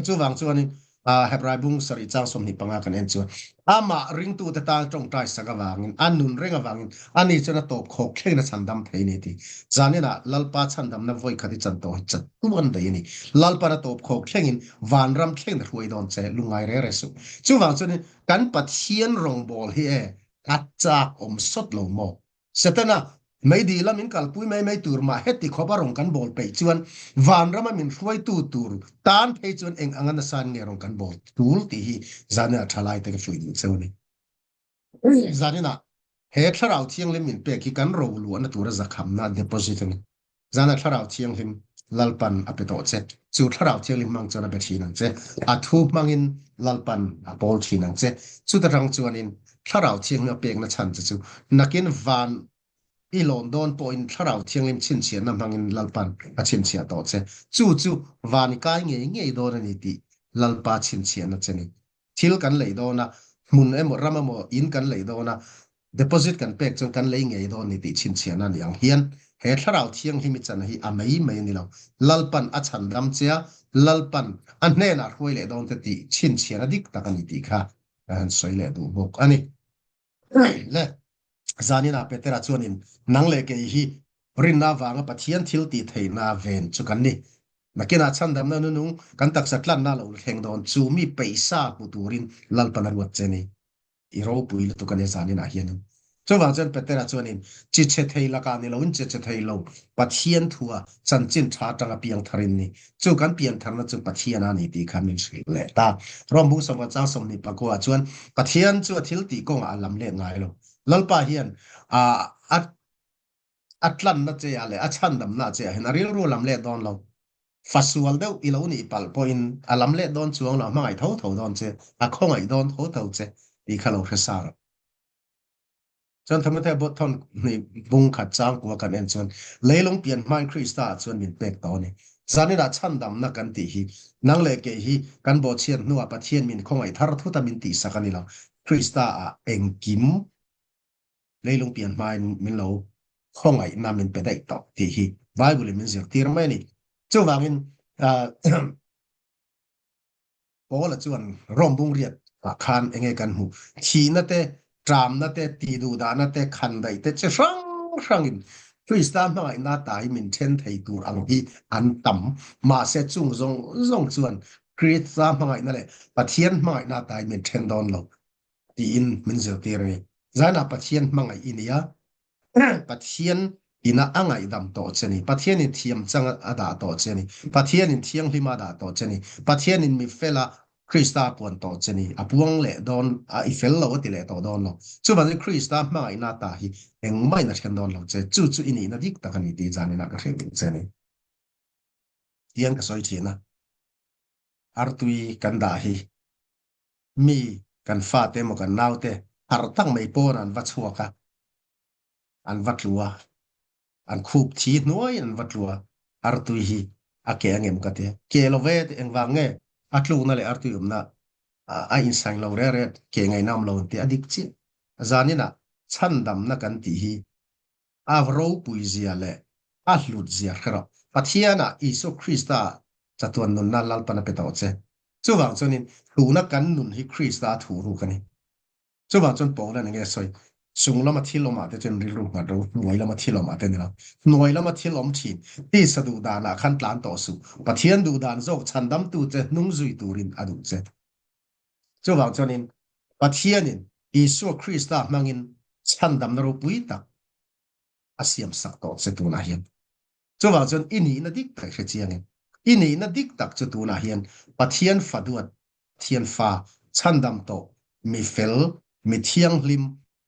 Chuvang chuanin Hebrai bung sarih chang 25 kan en chuan amah ringtute tan tawngtai sak avangin a nun reng avangin ani chuan a tawp khawk thlengin a chhandam thei ni ti. Zaninah Lalpa chhandamna vawi khat i chan tawh hi chatuan daih a ni. Lalpan a tawp khawk thlengin vanram thlengin a hruai dawn che lungngai re re suh. Chuvang chuanin kan Pathian rawngbâwl hi e a chak awm sawt lo maw? Setana, meidi la min kalpui mai mai tur mah heti khawp a rawn kan bawl peih chuan vanrama min hruaitu tur tan phei chuan eng anga nasan nge rawn kan bawl tul tih hi zaninah thalaite ka fuih duh cheu a ni. Zaninah he thlarau thianghlim min pek hi kan roluahna tura zakhamna deposit a ni. Zana Thlarau Thianghlim Lalpan a pe tawh che. Chu Thlarau Thianghlim hmang chuan a be thin ang che. A thu hmangin Lalpan a pawl thin ang che. Chuta tang chuanin Thlarau Thianghlim a pekna chhan che chu nakin van i lawn dawn pawhin Thlarau Thianghlim chhinchhiahna hmangin Lalpan a chhinchhiah tawh che. Chu chu van i kai ngei ngei dawn a ni tih Lalpa chhinchhiahna che ni. Thil kan lei dawn a, hmun emaw ram emaw in kan lei dawn a, deposit kan pek chuan kan lei ngei dawn ni tih chhinchhiahna a ni ang hian he thlarau thianghlim i chan hi a mai mai a ni lo. Lalpan a chhan ram che a, Lalpan a hnenah hruai leh dawn te tih chhinchhiahna dik tak a ni tih kha ka han sawi leh duh bawk a ni. Le zaninah Petera chuanin nang leh kei hi rinna avanga Pathian thil tih theihna ven chu kan ni. Nakinah chhandamna nunung kan taksa tlanna lo la thleng dawn chu mi peihsa hmu turin Lalpan a ruat che ni. I ropui lutuk a nia zaninah hianin. Chuvang chuan Petera chuanin chi chhe thei lakah ni loin chi chhe thei lo Pathian thua chanchin tha atanga piang tharin ni. Chu kan pian tharna chu Pathian a ni tih kha min hrilh leh ta. Rom bung sawmkhat chang 29 ah chuan Pathian chu a thil tih kawngah a lam let ngai lo. Lalpa hian a a a tlanna che ah leh a chhandamna che ah hian a rilru lam let dawn lo. Fasual deuh i lo nih palh pawhin a lam let dawn chuang lo, a hmangaih tho tho dawn che, a khawngaih dawn tho tho che tih kha lo hre sa rawh. Chuan Timothea bawt thawn hnih bung khat chang kua kan en chuan leilung pian hmain Krista ah chuan min pek tawh a ni. Zaninah chhandamna kan tih hi nang leh kei hi kan bawhchhiat hnuah Pathian min khawngaih thar thut a min tihsak a ni lo. Krista ah engkim leilung pian hmain min lo khawngaihna min pe daih tawh tih hi Bible in min zirtir mai a ni. Chuvangin Paula chuan Rom bung riat ah khan enge kan hmuh? Thihna te, ṭamna te, tihduhdahna te, khandaih te chi hrang hrangin Krista hmangaihna ta hi min ṭhen thei tur ang hi an tam. Mahse chung zawng zawng chuan Krista hmangaihna leh Pathian hmangaihna ta hi min ṭhen dawn lo tiin min zirtir a ni. Zainah Pathian hmangaih i nia, Pathian ina a ngaihdam tawh che ni. Pathianin thiam chang a dah tawh che ni. Pathianin thianghlim a dah tawh che ni. Pathianin mi fela. Krista a puan tawh che ni, a puang leh dawn a, i fel lo a ti leh tawh dawn lo. Chuvangin Krista hmangaihna ta hi engmah in a then dawn lo che, chu chu i nihna dik tak a ni tih zaninah ka hrilh duh che ni. Tiang ka sawi thin a, artui kan dah hi mi kan fate emaw kan naute harh tak mai pawn an va chhuak a, an va tlu a, an khup thi hnuaiin an va tlu a, artui hi a ke angem ka ti a, ke lo ve tih engvang nge a tlukna leh artui awmna a insain lo reh reh ke ngaihna awm lo an ti a dik chiah. Zaninah chhandamna kan tih hi a ropui zia leh a hlut zia hre rawh. Pathianah Isua Krista chatuan nunna Lalpan a pe tawh che. Chuvang chuanin tuna kan nun hi Krista a thuhruk a ni. Chuvang chuan Paula'n enge a sawi? Chung lama thil awmah te chuan rilru nghat ro, hnuai lama thil awmah te ni lo. Hnuai lama thil awm thin, tisa duh danah khan tlan tawh suh. Pathian duh dan zawk chhandamtu che hnung zui turin a duh che. Chuvang chuanin Pathianin Isua Krista hmangin chhandamna ropui tak a siam sak tawh che tunah hian. Chuvang chuan i nihna dik tak hre chiangin, i nihna dik tak chu tunah hian Pathian fa duat, Pathian fa chhandam tawh, mi fel, mi thianghlim,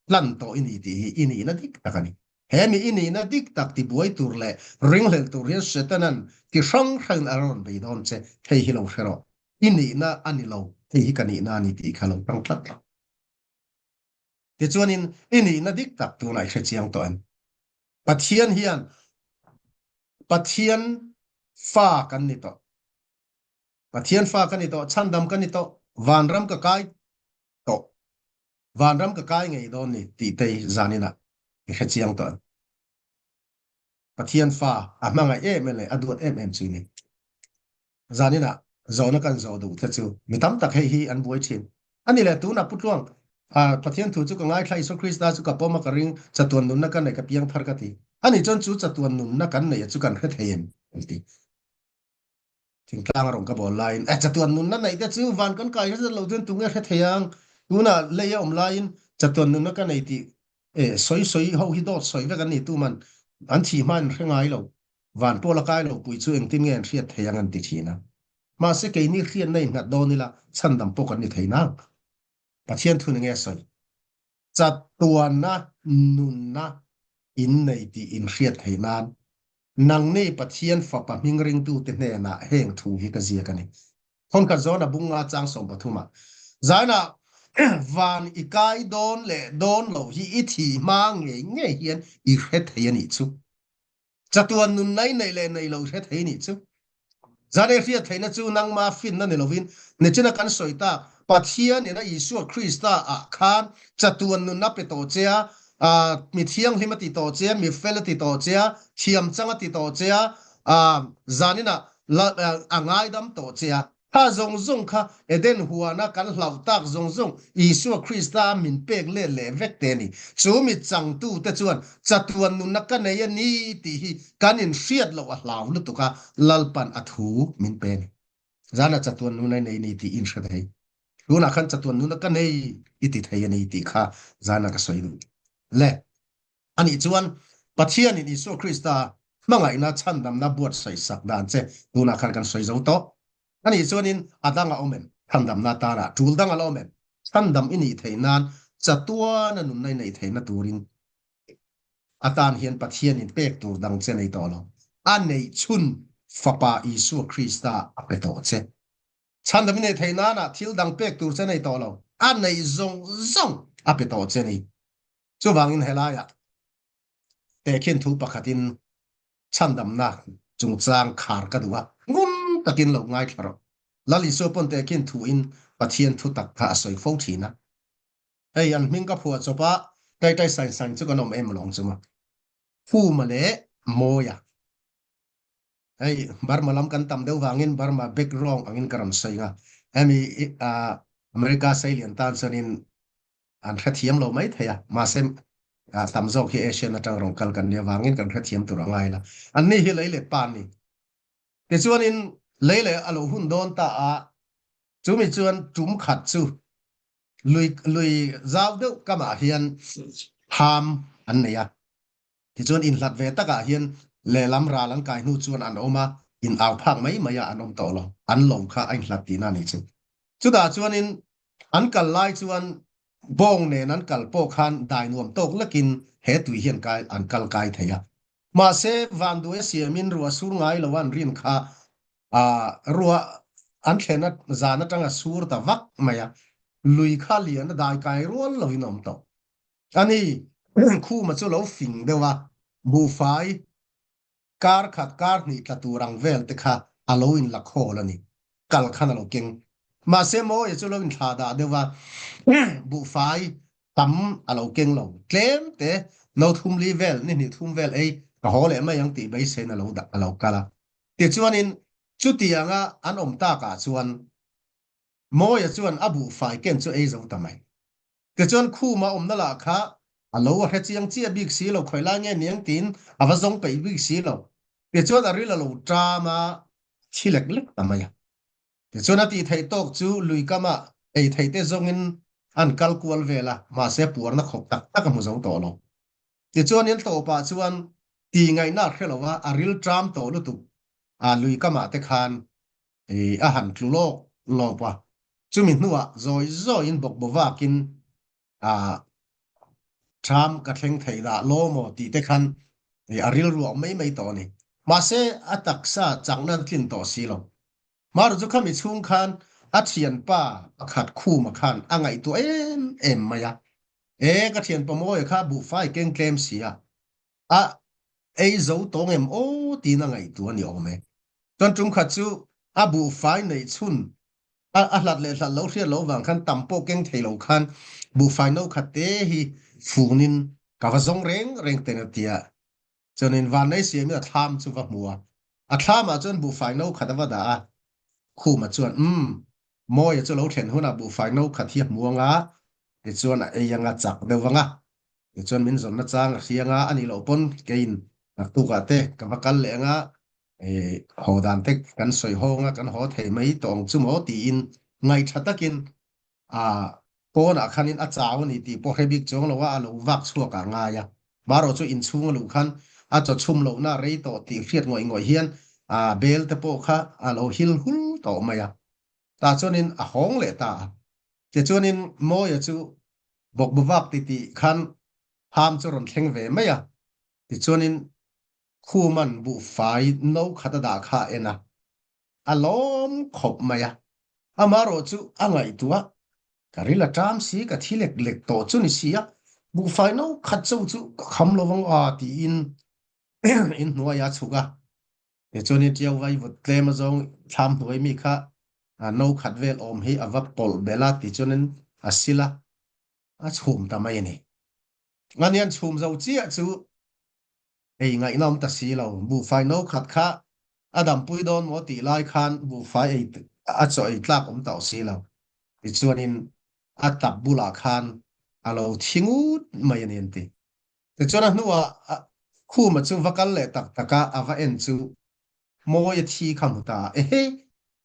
tlan tawh i ni tih hi i nihna dik tak a ni. He mi i nihna dik tak tibuai tur leh ringhlelh tur hian Setanan ti hrang hrangin a rawn bei dawn che, hei hi lo hre rawh. I nihna a ni lo, hei hi ka nihna a ni tih kha lo tang tlat lo. Tichuanin i nihna dik tak tunah i hre chiang tawh em? Pathian hian Pathian fa kan ni tawh. Pathian fa kan ni tawh, chhandam kan ni tawh, vanram ka kai tawh. Vanram ka kai ngei dawn ni tih te hi zaninah i hre chiang tawh em? Pathian fa a hmangaih em em leh a duat em em chu ni. Zaninah zawhna kan zawh duh te chu mi tam tak hei hi an buai thin. Ani leh tunah Pu Tluang, Pathian thu chu ka ngaithla, Isua Krista chu ka pawm a ka ring, chatuan nunna ka nei, ka piang thar ka ti. Ani chuan chu chatuan nunna kan neih a chu kan hre thei em? An ti. Thingtlang a rawn ka bawl laiin, eh chatuan nunna neih te chu van kan kai hre zet lo chuan tunge hre thei ang? Tunah lei a awm laiin chatuan nunna ka nei tih eh sawi sawi ho hi dawt sawi vek an ni tuman an thih hma in hre ngai lo. Van pawla kai lo pui chu engtin nge an hriat thei ang an ti thin a. Mahse keini hriatna innghat dawn ila chhandam pawh kan ni thei nang. Pathian thu enge a sawi? Chatuanna nunna in nei tih in hriat theih nan nangni Pathian Fapa hming ringtute hnenah heng thu hi ka ziak a ni. Thawnkhat zawna bunga chang 13 ah zainah van i kai dawn leh dawn loh hi i thih hma ngei ngei hian i hre thei a nih chu. Chatuan nun nei nei leh nei lo hre thei nih chu. Zane hriat theihna chu nangma finna ni lovin, nichina kan sawi tak Pathian ina Isua Krista ah khan chatuan nun a pe tawh che a, mi thianghlim a ti tawh che a, mi fel a ti tawh che a, thiam chang a ti tawh che a, zaninah a ngaidam tawh che a. Kha zawng zawng kha Eden huana kan hlauh tak zawng zawng Isua Krista a min pek let leh vek te a ni. Chu mi changtute chuan chatuan nunna ka nei a ni tih hi kan inhriat loh a hlau lutuk a, Lalpan a thu min pe a ni. Zana chatuan nuna i nei ni tih i inhre thei. Tunah khan chatuan nuna ka nei i ti thei a ni tih kha zana ka sawi duh le. Anih chuan Pathianin Isua Krista hmangaihna chhandamna buatsaih sak dan che tunah khan kan sawi zo tawh. Anih chuanin a dang a awm em? Chhandamna atana tul dang a la awm em? Chhandam i nih theih nan chatuana nunna i neih theihna turin atan hian Pathianin pek tur dang che nei tawh lo. A neih chhun Fapa Isua Krista a pe tawh che. Chhandam i neih theih nana thil dang pek tur che nei tawh lo. A neih zawng zawng a pe tawh che ni. Chuvangin helaiah tehkhin thu pakhatin chhandamna chungchang khar ka duh a, ngun takin lo ngaithla rawh. Lal Isua pawn tehkhin thuin Pathian thu tak kha a sawi fo thin a. Hei an hming ka phuah chawp a, Taitai Sain Sain chu kan awm em lawng chu maw. Khuma leh Mawia. Hei Burma lam kan tam deuh vangin Burma background angin ka rawn sawi nga. Hemi America seilian tan chuanin an hrethiam lo mai thei a, mahse tam zawk hi Asian atang rawn kal kan nih avangin kan hrethiam tur a ngai la. Anni hi lei leh pa an ni. Tichuanin lei leh a lo hun dawn ta a, chumi chuan tum khat chu lui lui zau deuh kamah hian ham an nei a. Tichuan inhlat ve takah hian lehlam ral an kai hnu chuan an awm a, in au phak mai mai a an awm tawh lo. An lo kha a inhlat tihna a nih chu. Chutah chuanin an kal lai chuan bawng nen an kal pawh khan dai nuam tawk lekin he tui hian kai an kal kai thei a. Mahse vanduai a siamin ruah sur ngai lo an rin kha ruah an thlen a zan atang a sur ta vak mai a, lui kha lian a dai kai rual lovin a awm tawh. Ani khuma chu lo fing deuh a, buhfai kar khat kar hnih tla tur ang vel te kha a lo in la khawl a ni. Kal khan a lo keng. Mahse Mawia chu lo inthlah dah deuh a, buhfai tam a lo keng lo. Tlem te no thum li vel, ni hnih thum vel ei ka haw leh mai ang tih beiseiin a lo dah a lo kal a. Tichuanin chutianga an awm takah chuan Mawia chuan a buhfai ken chu ei zo ta mai. Tichuan khuma awmna lah kha a lo a hre chiang chiah bik si lo, khawi lai nge niang tiin a va zawng peih bik si lo. Tichuan a ril a lo ṭam a, thi lek lek ta mai a. Tichuan a tih theih tawk chu lui kamah ei theih te zawngin an kal kual vel a, mahse puarna khawp tak tak a hmu zo tawh lo. Tichuan in tawpah chuan ti ngaihna a hre lo a, a ril ṭam tawh lutuk a lui kamah te khan a han tlu lawk lawp a, chumi hnuah zawi zawiin bawk baw vakin a ṭham ka thleng thei dah law maw tih te khan a rilruak mai mai tawh a ni. Mahse, a taksa chakna a tlin tawh si lo. Maru chu khami chhung khan a thianpa pakhat khuma khan a ngaihtuah em em mai a, E, ka thianpa Mawia kha buhfai keng tlem si a, a ei zo tawng em aw tiin a ngaihtuah a ni awm e. Chuan tum khat chu a buhfai neih chhun a a hlat leh hlat lo hriat loh vang khan tam pawh keng thei lo khan buhfai no khat te hi funin ka va zawng reng reng ten a ti a. Chuanin Vannei siamin a thlam chu va hmu a. A thlamah chuan buhfai no khat a va dah a. Khuma chuan, Umm, Mawia chu lo thlen hunah buhfai no khat hi a hmu anga, tichuan a ei anga chak deuh vang a. Tichuan min zawnna chang a hriang a, a nih loh pawn keiin naktukah te ka va kal leh anga, haw dan te kan sawi hawng a, kan haw thei mai tawh ang chu maw tiin ngaihṭha takin a pawnah khanin a chau a ni tih pawh hre bik chuang lo a, a lo vak chhuak ah ngai a. Marawh chu inchhung a luh khan a chaw chhum lohna a rei tawh tih hriat ngawih ngawih hian a bel te pawh kha a lo hil hul tawh mai a. Tah chuanin a hawng leh ta a. Tichuanin Mawia chu bawkbawvak ti tih khan ham chu rawn thleng ve mai a. Tichuanin Khuman buhfai no khat a dah kha a en a, a lawm khawp mai a. Amarawh chu a ngaihtuah, ka ril a ṭam si, ka thi lek lek tawh chu ni si a, buhfai no khat chauh chu ka kham lo vang a tiin inhnuai a chhuk a. Tichuanin Ṭiau vaivut tlem azawng thlam hnuai mi kha no khat vel awm hi a va pawlh belh a, tichuanin a sil a, a chhum ta mai a ni. Anian chhum zo chiah chu ei ngaihna awm ta si lo. Buhfai no khat kha a dampui dawn maw tih lai khan buhfai ei a chaw ei tlak awm tawh si lo. Tichuanin a tap bulah khan a lo thi ngut mai a ni an ti. Tichuan a hnuah Khuma chu va kal leh tak tak a, a va en chu Mawia thi kha hmu ta a, Ehe,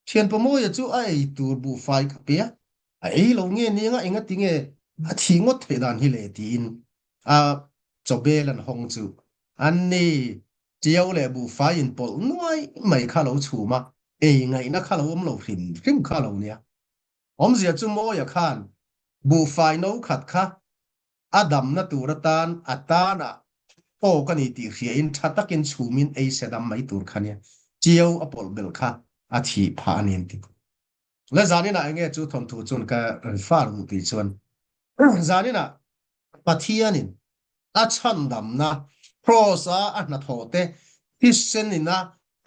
thianpa Mawia chu a ei tur buhfai ka pe a, a ei lo nge nia engati nge a thi ngawt theih dan hi le tiin a chawbel an hawng chu an ni Tiau leh buhfai inpawlh nuai mai kha lo chhum a, ei ngaihna kha lo awm lo hrim hrim kha lo nia. Awmzia chu Mawia khan buhfai no khat kha a damna tur atan a tana awk a ni tih hriain tha takin chhumin ei se dam mai tur kha nia chiau a pawlh belh kha a thih phah a ni an ti. Le zaninah enge chu thawnthu chuan ka refer duh tih chuan zaninah Pathianin a chhandamna Kraws a a hnathawh te thisenina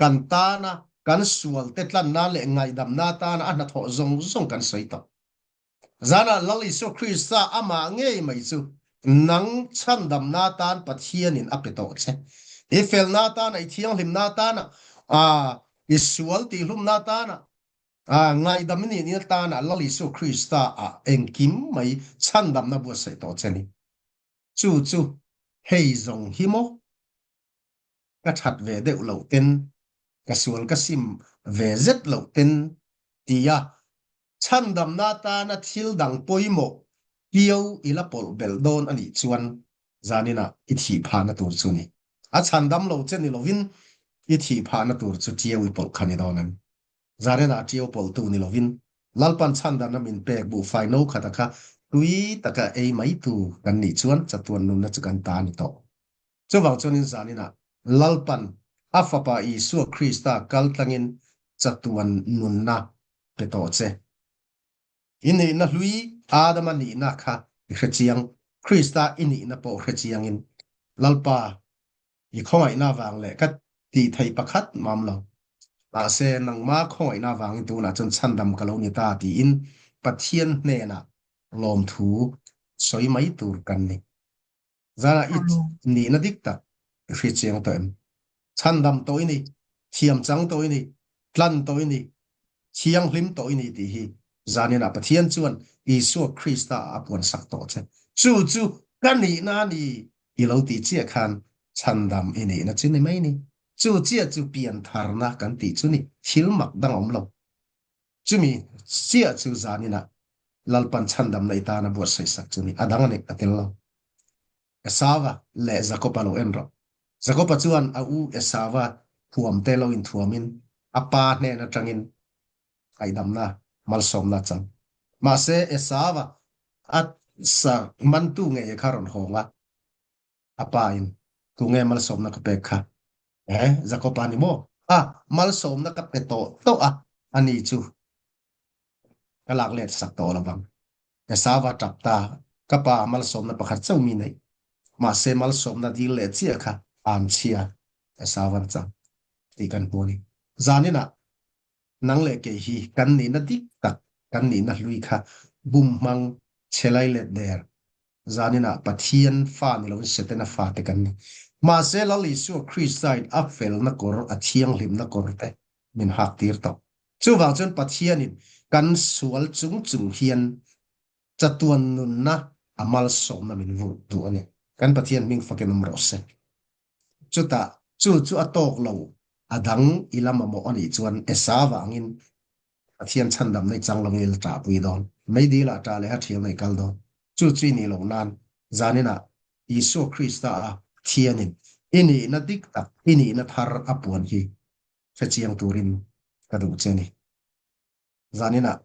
kan tana kan sual te tlanna leh ngaihdamna atana a hnathawh zawng zawng kan sawi tawh. Zanah Lal Isua Krista amah ngei mai chu nang chhandamna atan Pathianin a pe tawh che. I felna atana, i thianghlimna atana, i sual tihhlumna atana, ngaihdam i nihna atana Lal Isua Krista ah engkim mai chhandamna buatsaih tawh che ni. Chu chu hei zawng hi maw? Ka that ve deuh loh ten, ka sual ka sim ve zet loh ten tia Chhandamna atana thil dang pawimawh piau i la pawlh belh dawn a nih chuan zaninah i thih phahna tur chu ni. A chhandam lo che ni lovin i thih phahna tur chu tiau i pawlh kha ni dawn a ni. Zaninah tiau pawlhtu ni lovin. Lalpan chhandamna min pek buhfai no khata kha tui taka ei mai tu kan nih chuan chatuan nunna chu kan ta a ni tawh. Chuvang chuanin zaninah Lalpan a Fapa Isua Krista kal tlangin chatuan nunna pe tawh che. I nihna hlui Adama nihna kha i hre chiang, Krista i nihna pawh hre chiangin Lalpa i khawngaihna vang leh ka tih theih pakhat mam lo. Mahse, nangma khawngaihna vangin tunah chuan chhandam ka lo ni ta tiin Pathian hnenah lawmthu sawi mai tur kan ni. Zara i nihna dik tak i hre chiang tawh em? Chhandam tawh i ni, thiam chang tawh i ni, tlan tawh i ni, thianghlim tawh i ni tih hi zaninah Pathian chuan Isua Krista ah a puansak tawh che. Chu chu ka nihna a ni i lo tih chiah khan chhandam i nihna chu ni mai ni. Chu chiah chu piantharna kan tih chu ni, thil mak dang a awm lo. Chumi chiah chu zaninah Lalpan chhandamna i tana buatsaih sak chu ni, a dang a ni, a tel lo. Esauva leh Jakoba lo en rawh. Jakoba chuan a u Esauva thuamte lo inthuamin a pa hnen atangin ngaihdamna malsawmna a chang. Mahse, Esauva a sa mantu ngei kha a rawn hawng a, a pa in tunge malsawmna ka pek kha? Eh, Jakoba ni maw? A, malsawmna ka pe tawh tawh a, ani chu ka lak let sak tawh lo vang. Esauva tap ta, ka pa malsawmna pakhat chauh mi neih. Mahse malsawmna dil leh chiah kha an chhia Esauvan chang tih kan hmu a ni. Zaninah nang leh kei hi kan nihna dik tak, kan nihna hlui kha bum hmang chhe lai let der Zaninah Pathian fa ni loin Setana fate kan ni. Mahse Lal Isua Kristain a felna kawr, a thianghlimna kawr te min hak tir tawh. Chuvang chuan Pathianin kan sual chung chung hian chatuan nunna a malsawmna min vurh duh a ni. Kan Pathian hming fakin awm rawh se. Chutah chu chu a tawk lo, a dang i la mamawh a nih chuan Esa vangin Pathian chhandam nei chang lovin i la ṭahpui dawn. Meidil ah ṭah leh a ṭhial nei kal dawn. Chu chu i nih loh nan zaninah Isua Krista a Pathianin i nihna dik tak, i nihna thar a puan hi hrechiang turin ka duh che ni. Zaninah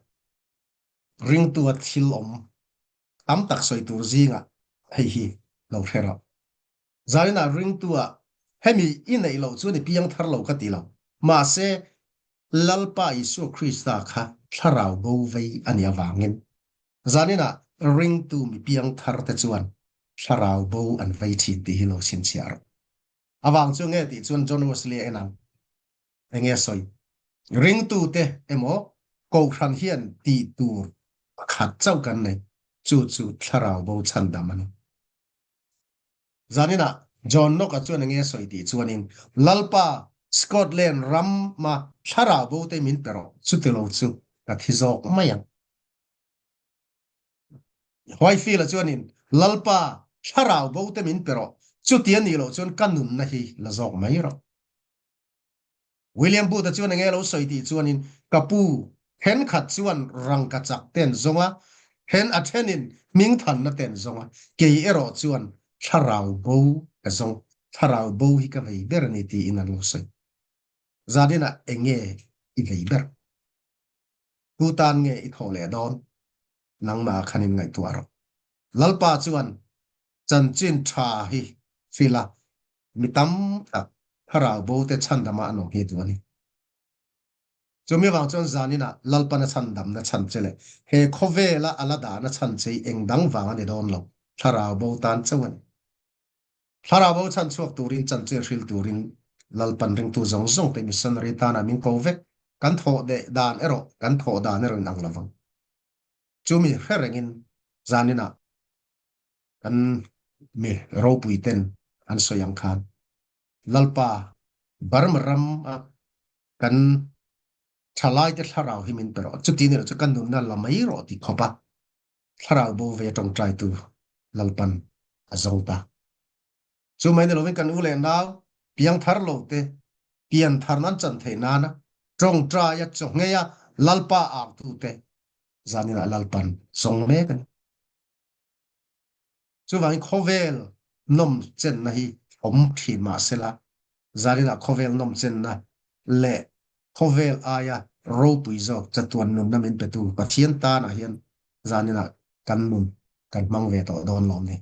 ringtua thil awm tam tak sawi tur zingah hei hi lo hre rawh. Zaninah ringtua hemi i neih loh chuan i piang thar lo ka ti lo. Mahse, Lalpa Isua Krista kha thlarau bo vei a nih avangin zaninah ringtu mi piang thar te chuan thlarau bo an vei thin tih hi lo chhinchhiah rawh. Avang chu nge tih chuan John Wesley a en ang. Enge a sawi? Ringtute emaw Kohhran hian tih tur pakhat chauh kan nei, chu chu thlarau bo chhandam a ni. Zaninah John Knox-a chuan enge a sawi tih chuanin, Lalpa, Scotland rama thlarau bo te min pe rawh, chuti lo chu ka thi zawk mai ang. Whitefield-a chuanin, Lalpa, thlarau bo te min pe rawh, chuti a nih loh chuan ka nunna hi la zawk mai rawh. William Booth-a chuan enge lo sawi tih chuanin, Ka pu, thenkhat chuan rangka chak te an zawng a, then a thenin hmingthanna te an zawng a, kei erawh chuan thlarau bo ka zawng, thlarau bo hi ka vei ber a ni tiin an lo sawi. Zaninah enge i vei ber? Tu tan nge i thawh leh dawn? Nangmah khan in ngaihtuah rawh. Lalpa chuan chanchin tha hi fil a, mi tam tak thlarau bo te chhandama an awm hi duh a ni. Chumi avang chuan zaninah Lalpana chhandamna chhan che leh he khawvela a la dahna chhan che hi eng dang vang a ni dawn lo, thlarau bo tan chauh a ni. Thlarau bo chhan chhuak turin chanchin hril turin Lalpan ringtu zawng zawng te missionary tana min ko vek, kan thawh deh dan erawh kan thawh dan erawh in ang lovang. Chumi hre rengin zaninah kan mi ropui ten an sawi ang khan Lalpa Burma ram a kan thalai te thlarau hi min pe rawh, chuti ni lo chu kan nunna la mai rawh ti khawp a thlarau bo ve tawngtai tu Lalpan a zawng ta. Chu mai ni lovin kan u leh nau piang thar lo te pian thar nan chan theih nana tawngtai a chaw ngei a Lalpa au tu te zaninah Lalpan zawng mek a ni. Chuvangin khawvel nawm chenna hi awm thin mah sela, zaninah khawvel nawm chenna leh khawvel aia ropui zawk chatuan nunna min petu Pathian tanah hian zaninah kan nun kan hmang ve tawh dawn lawm ni.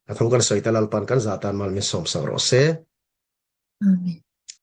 A thu kan sawi ta Lalpan kan zah tan mal min sawmsak rawh se. Amen.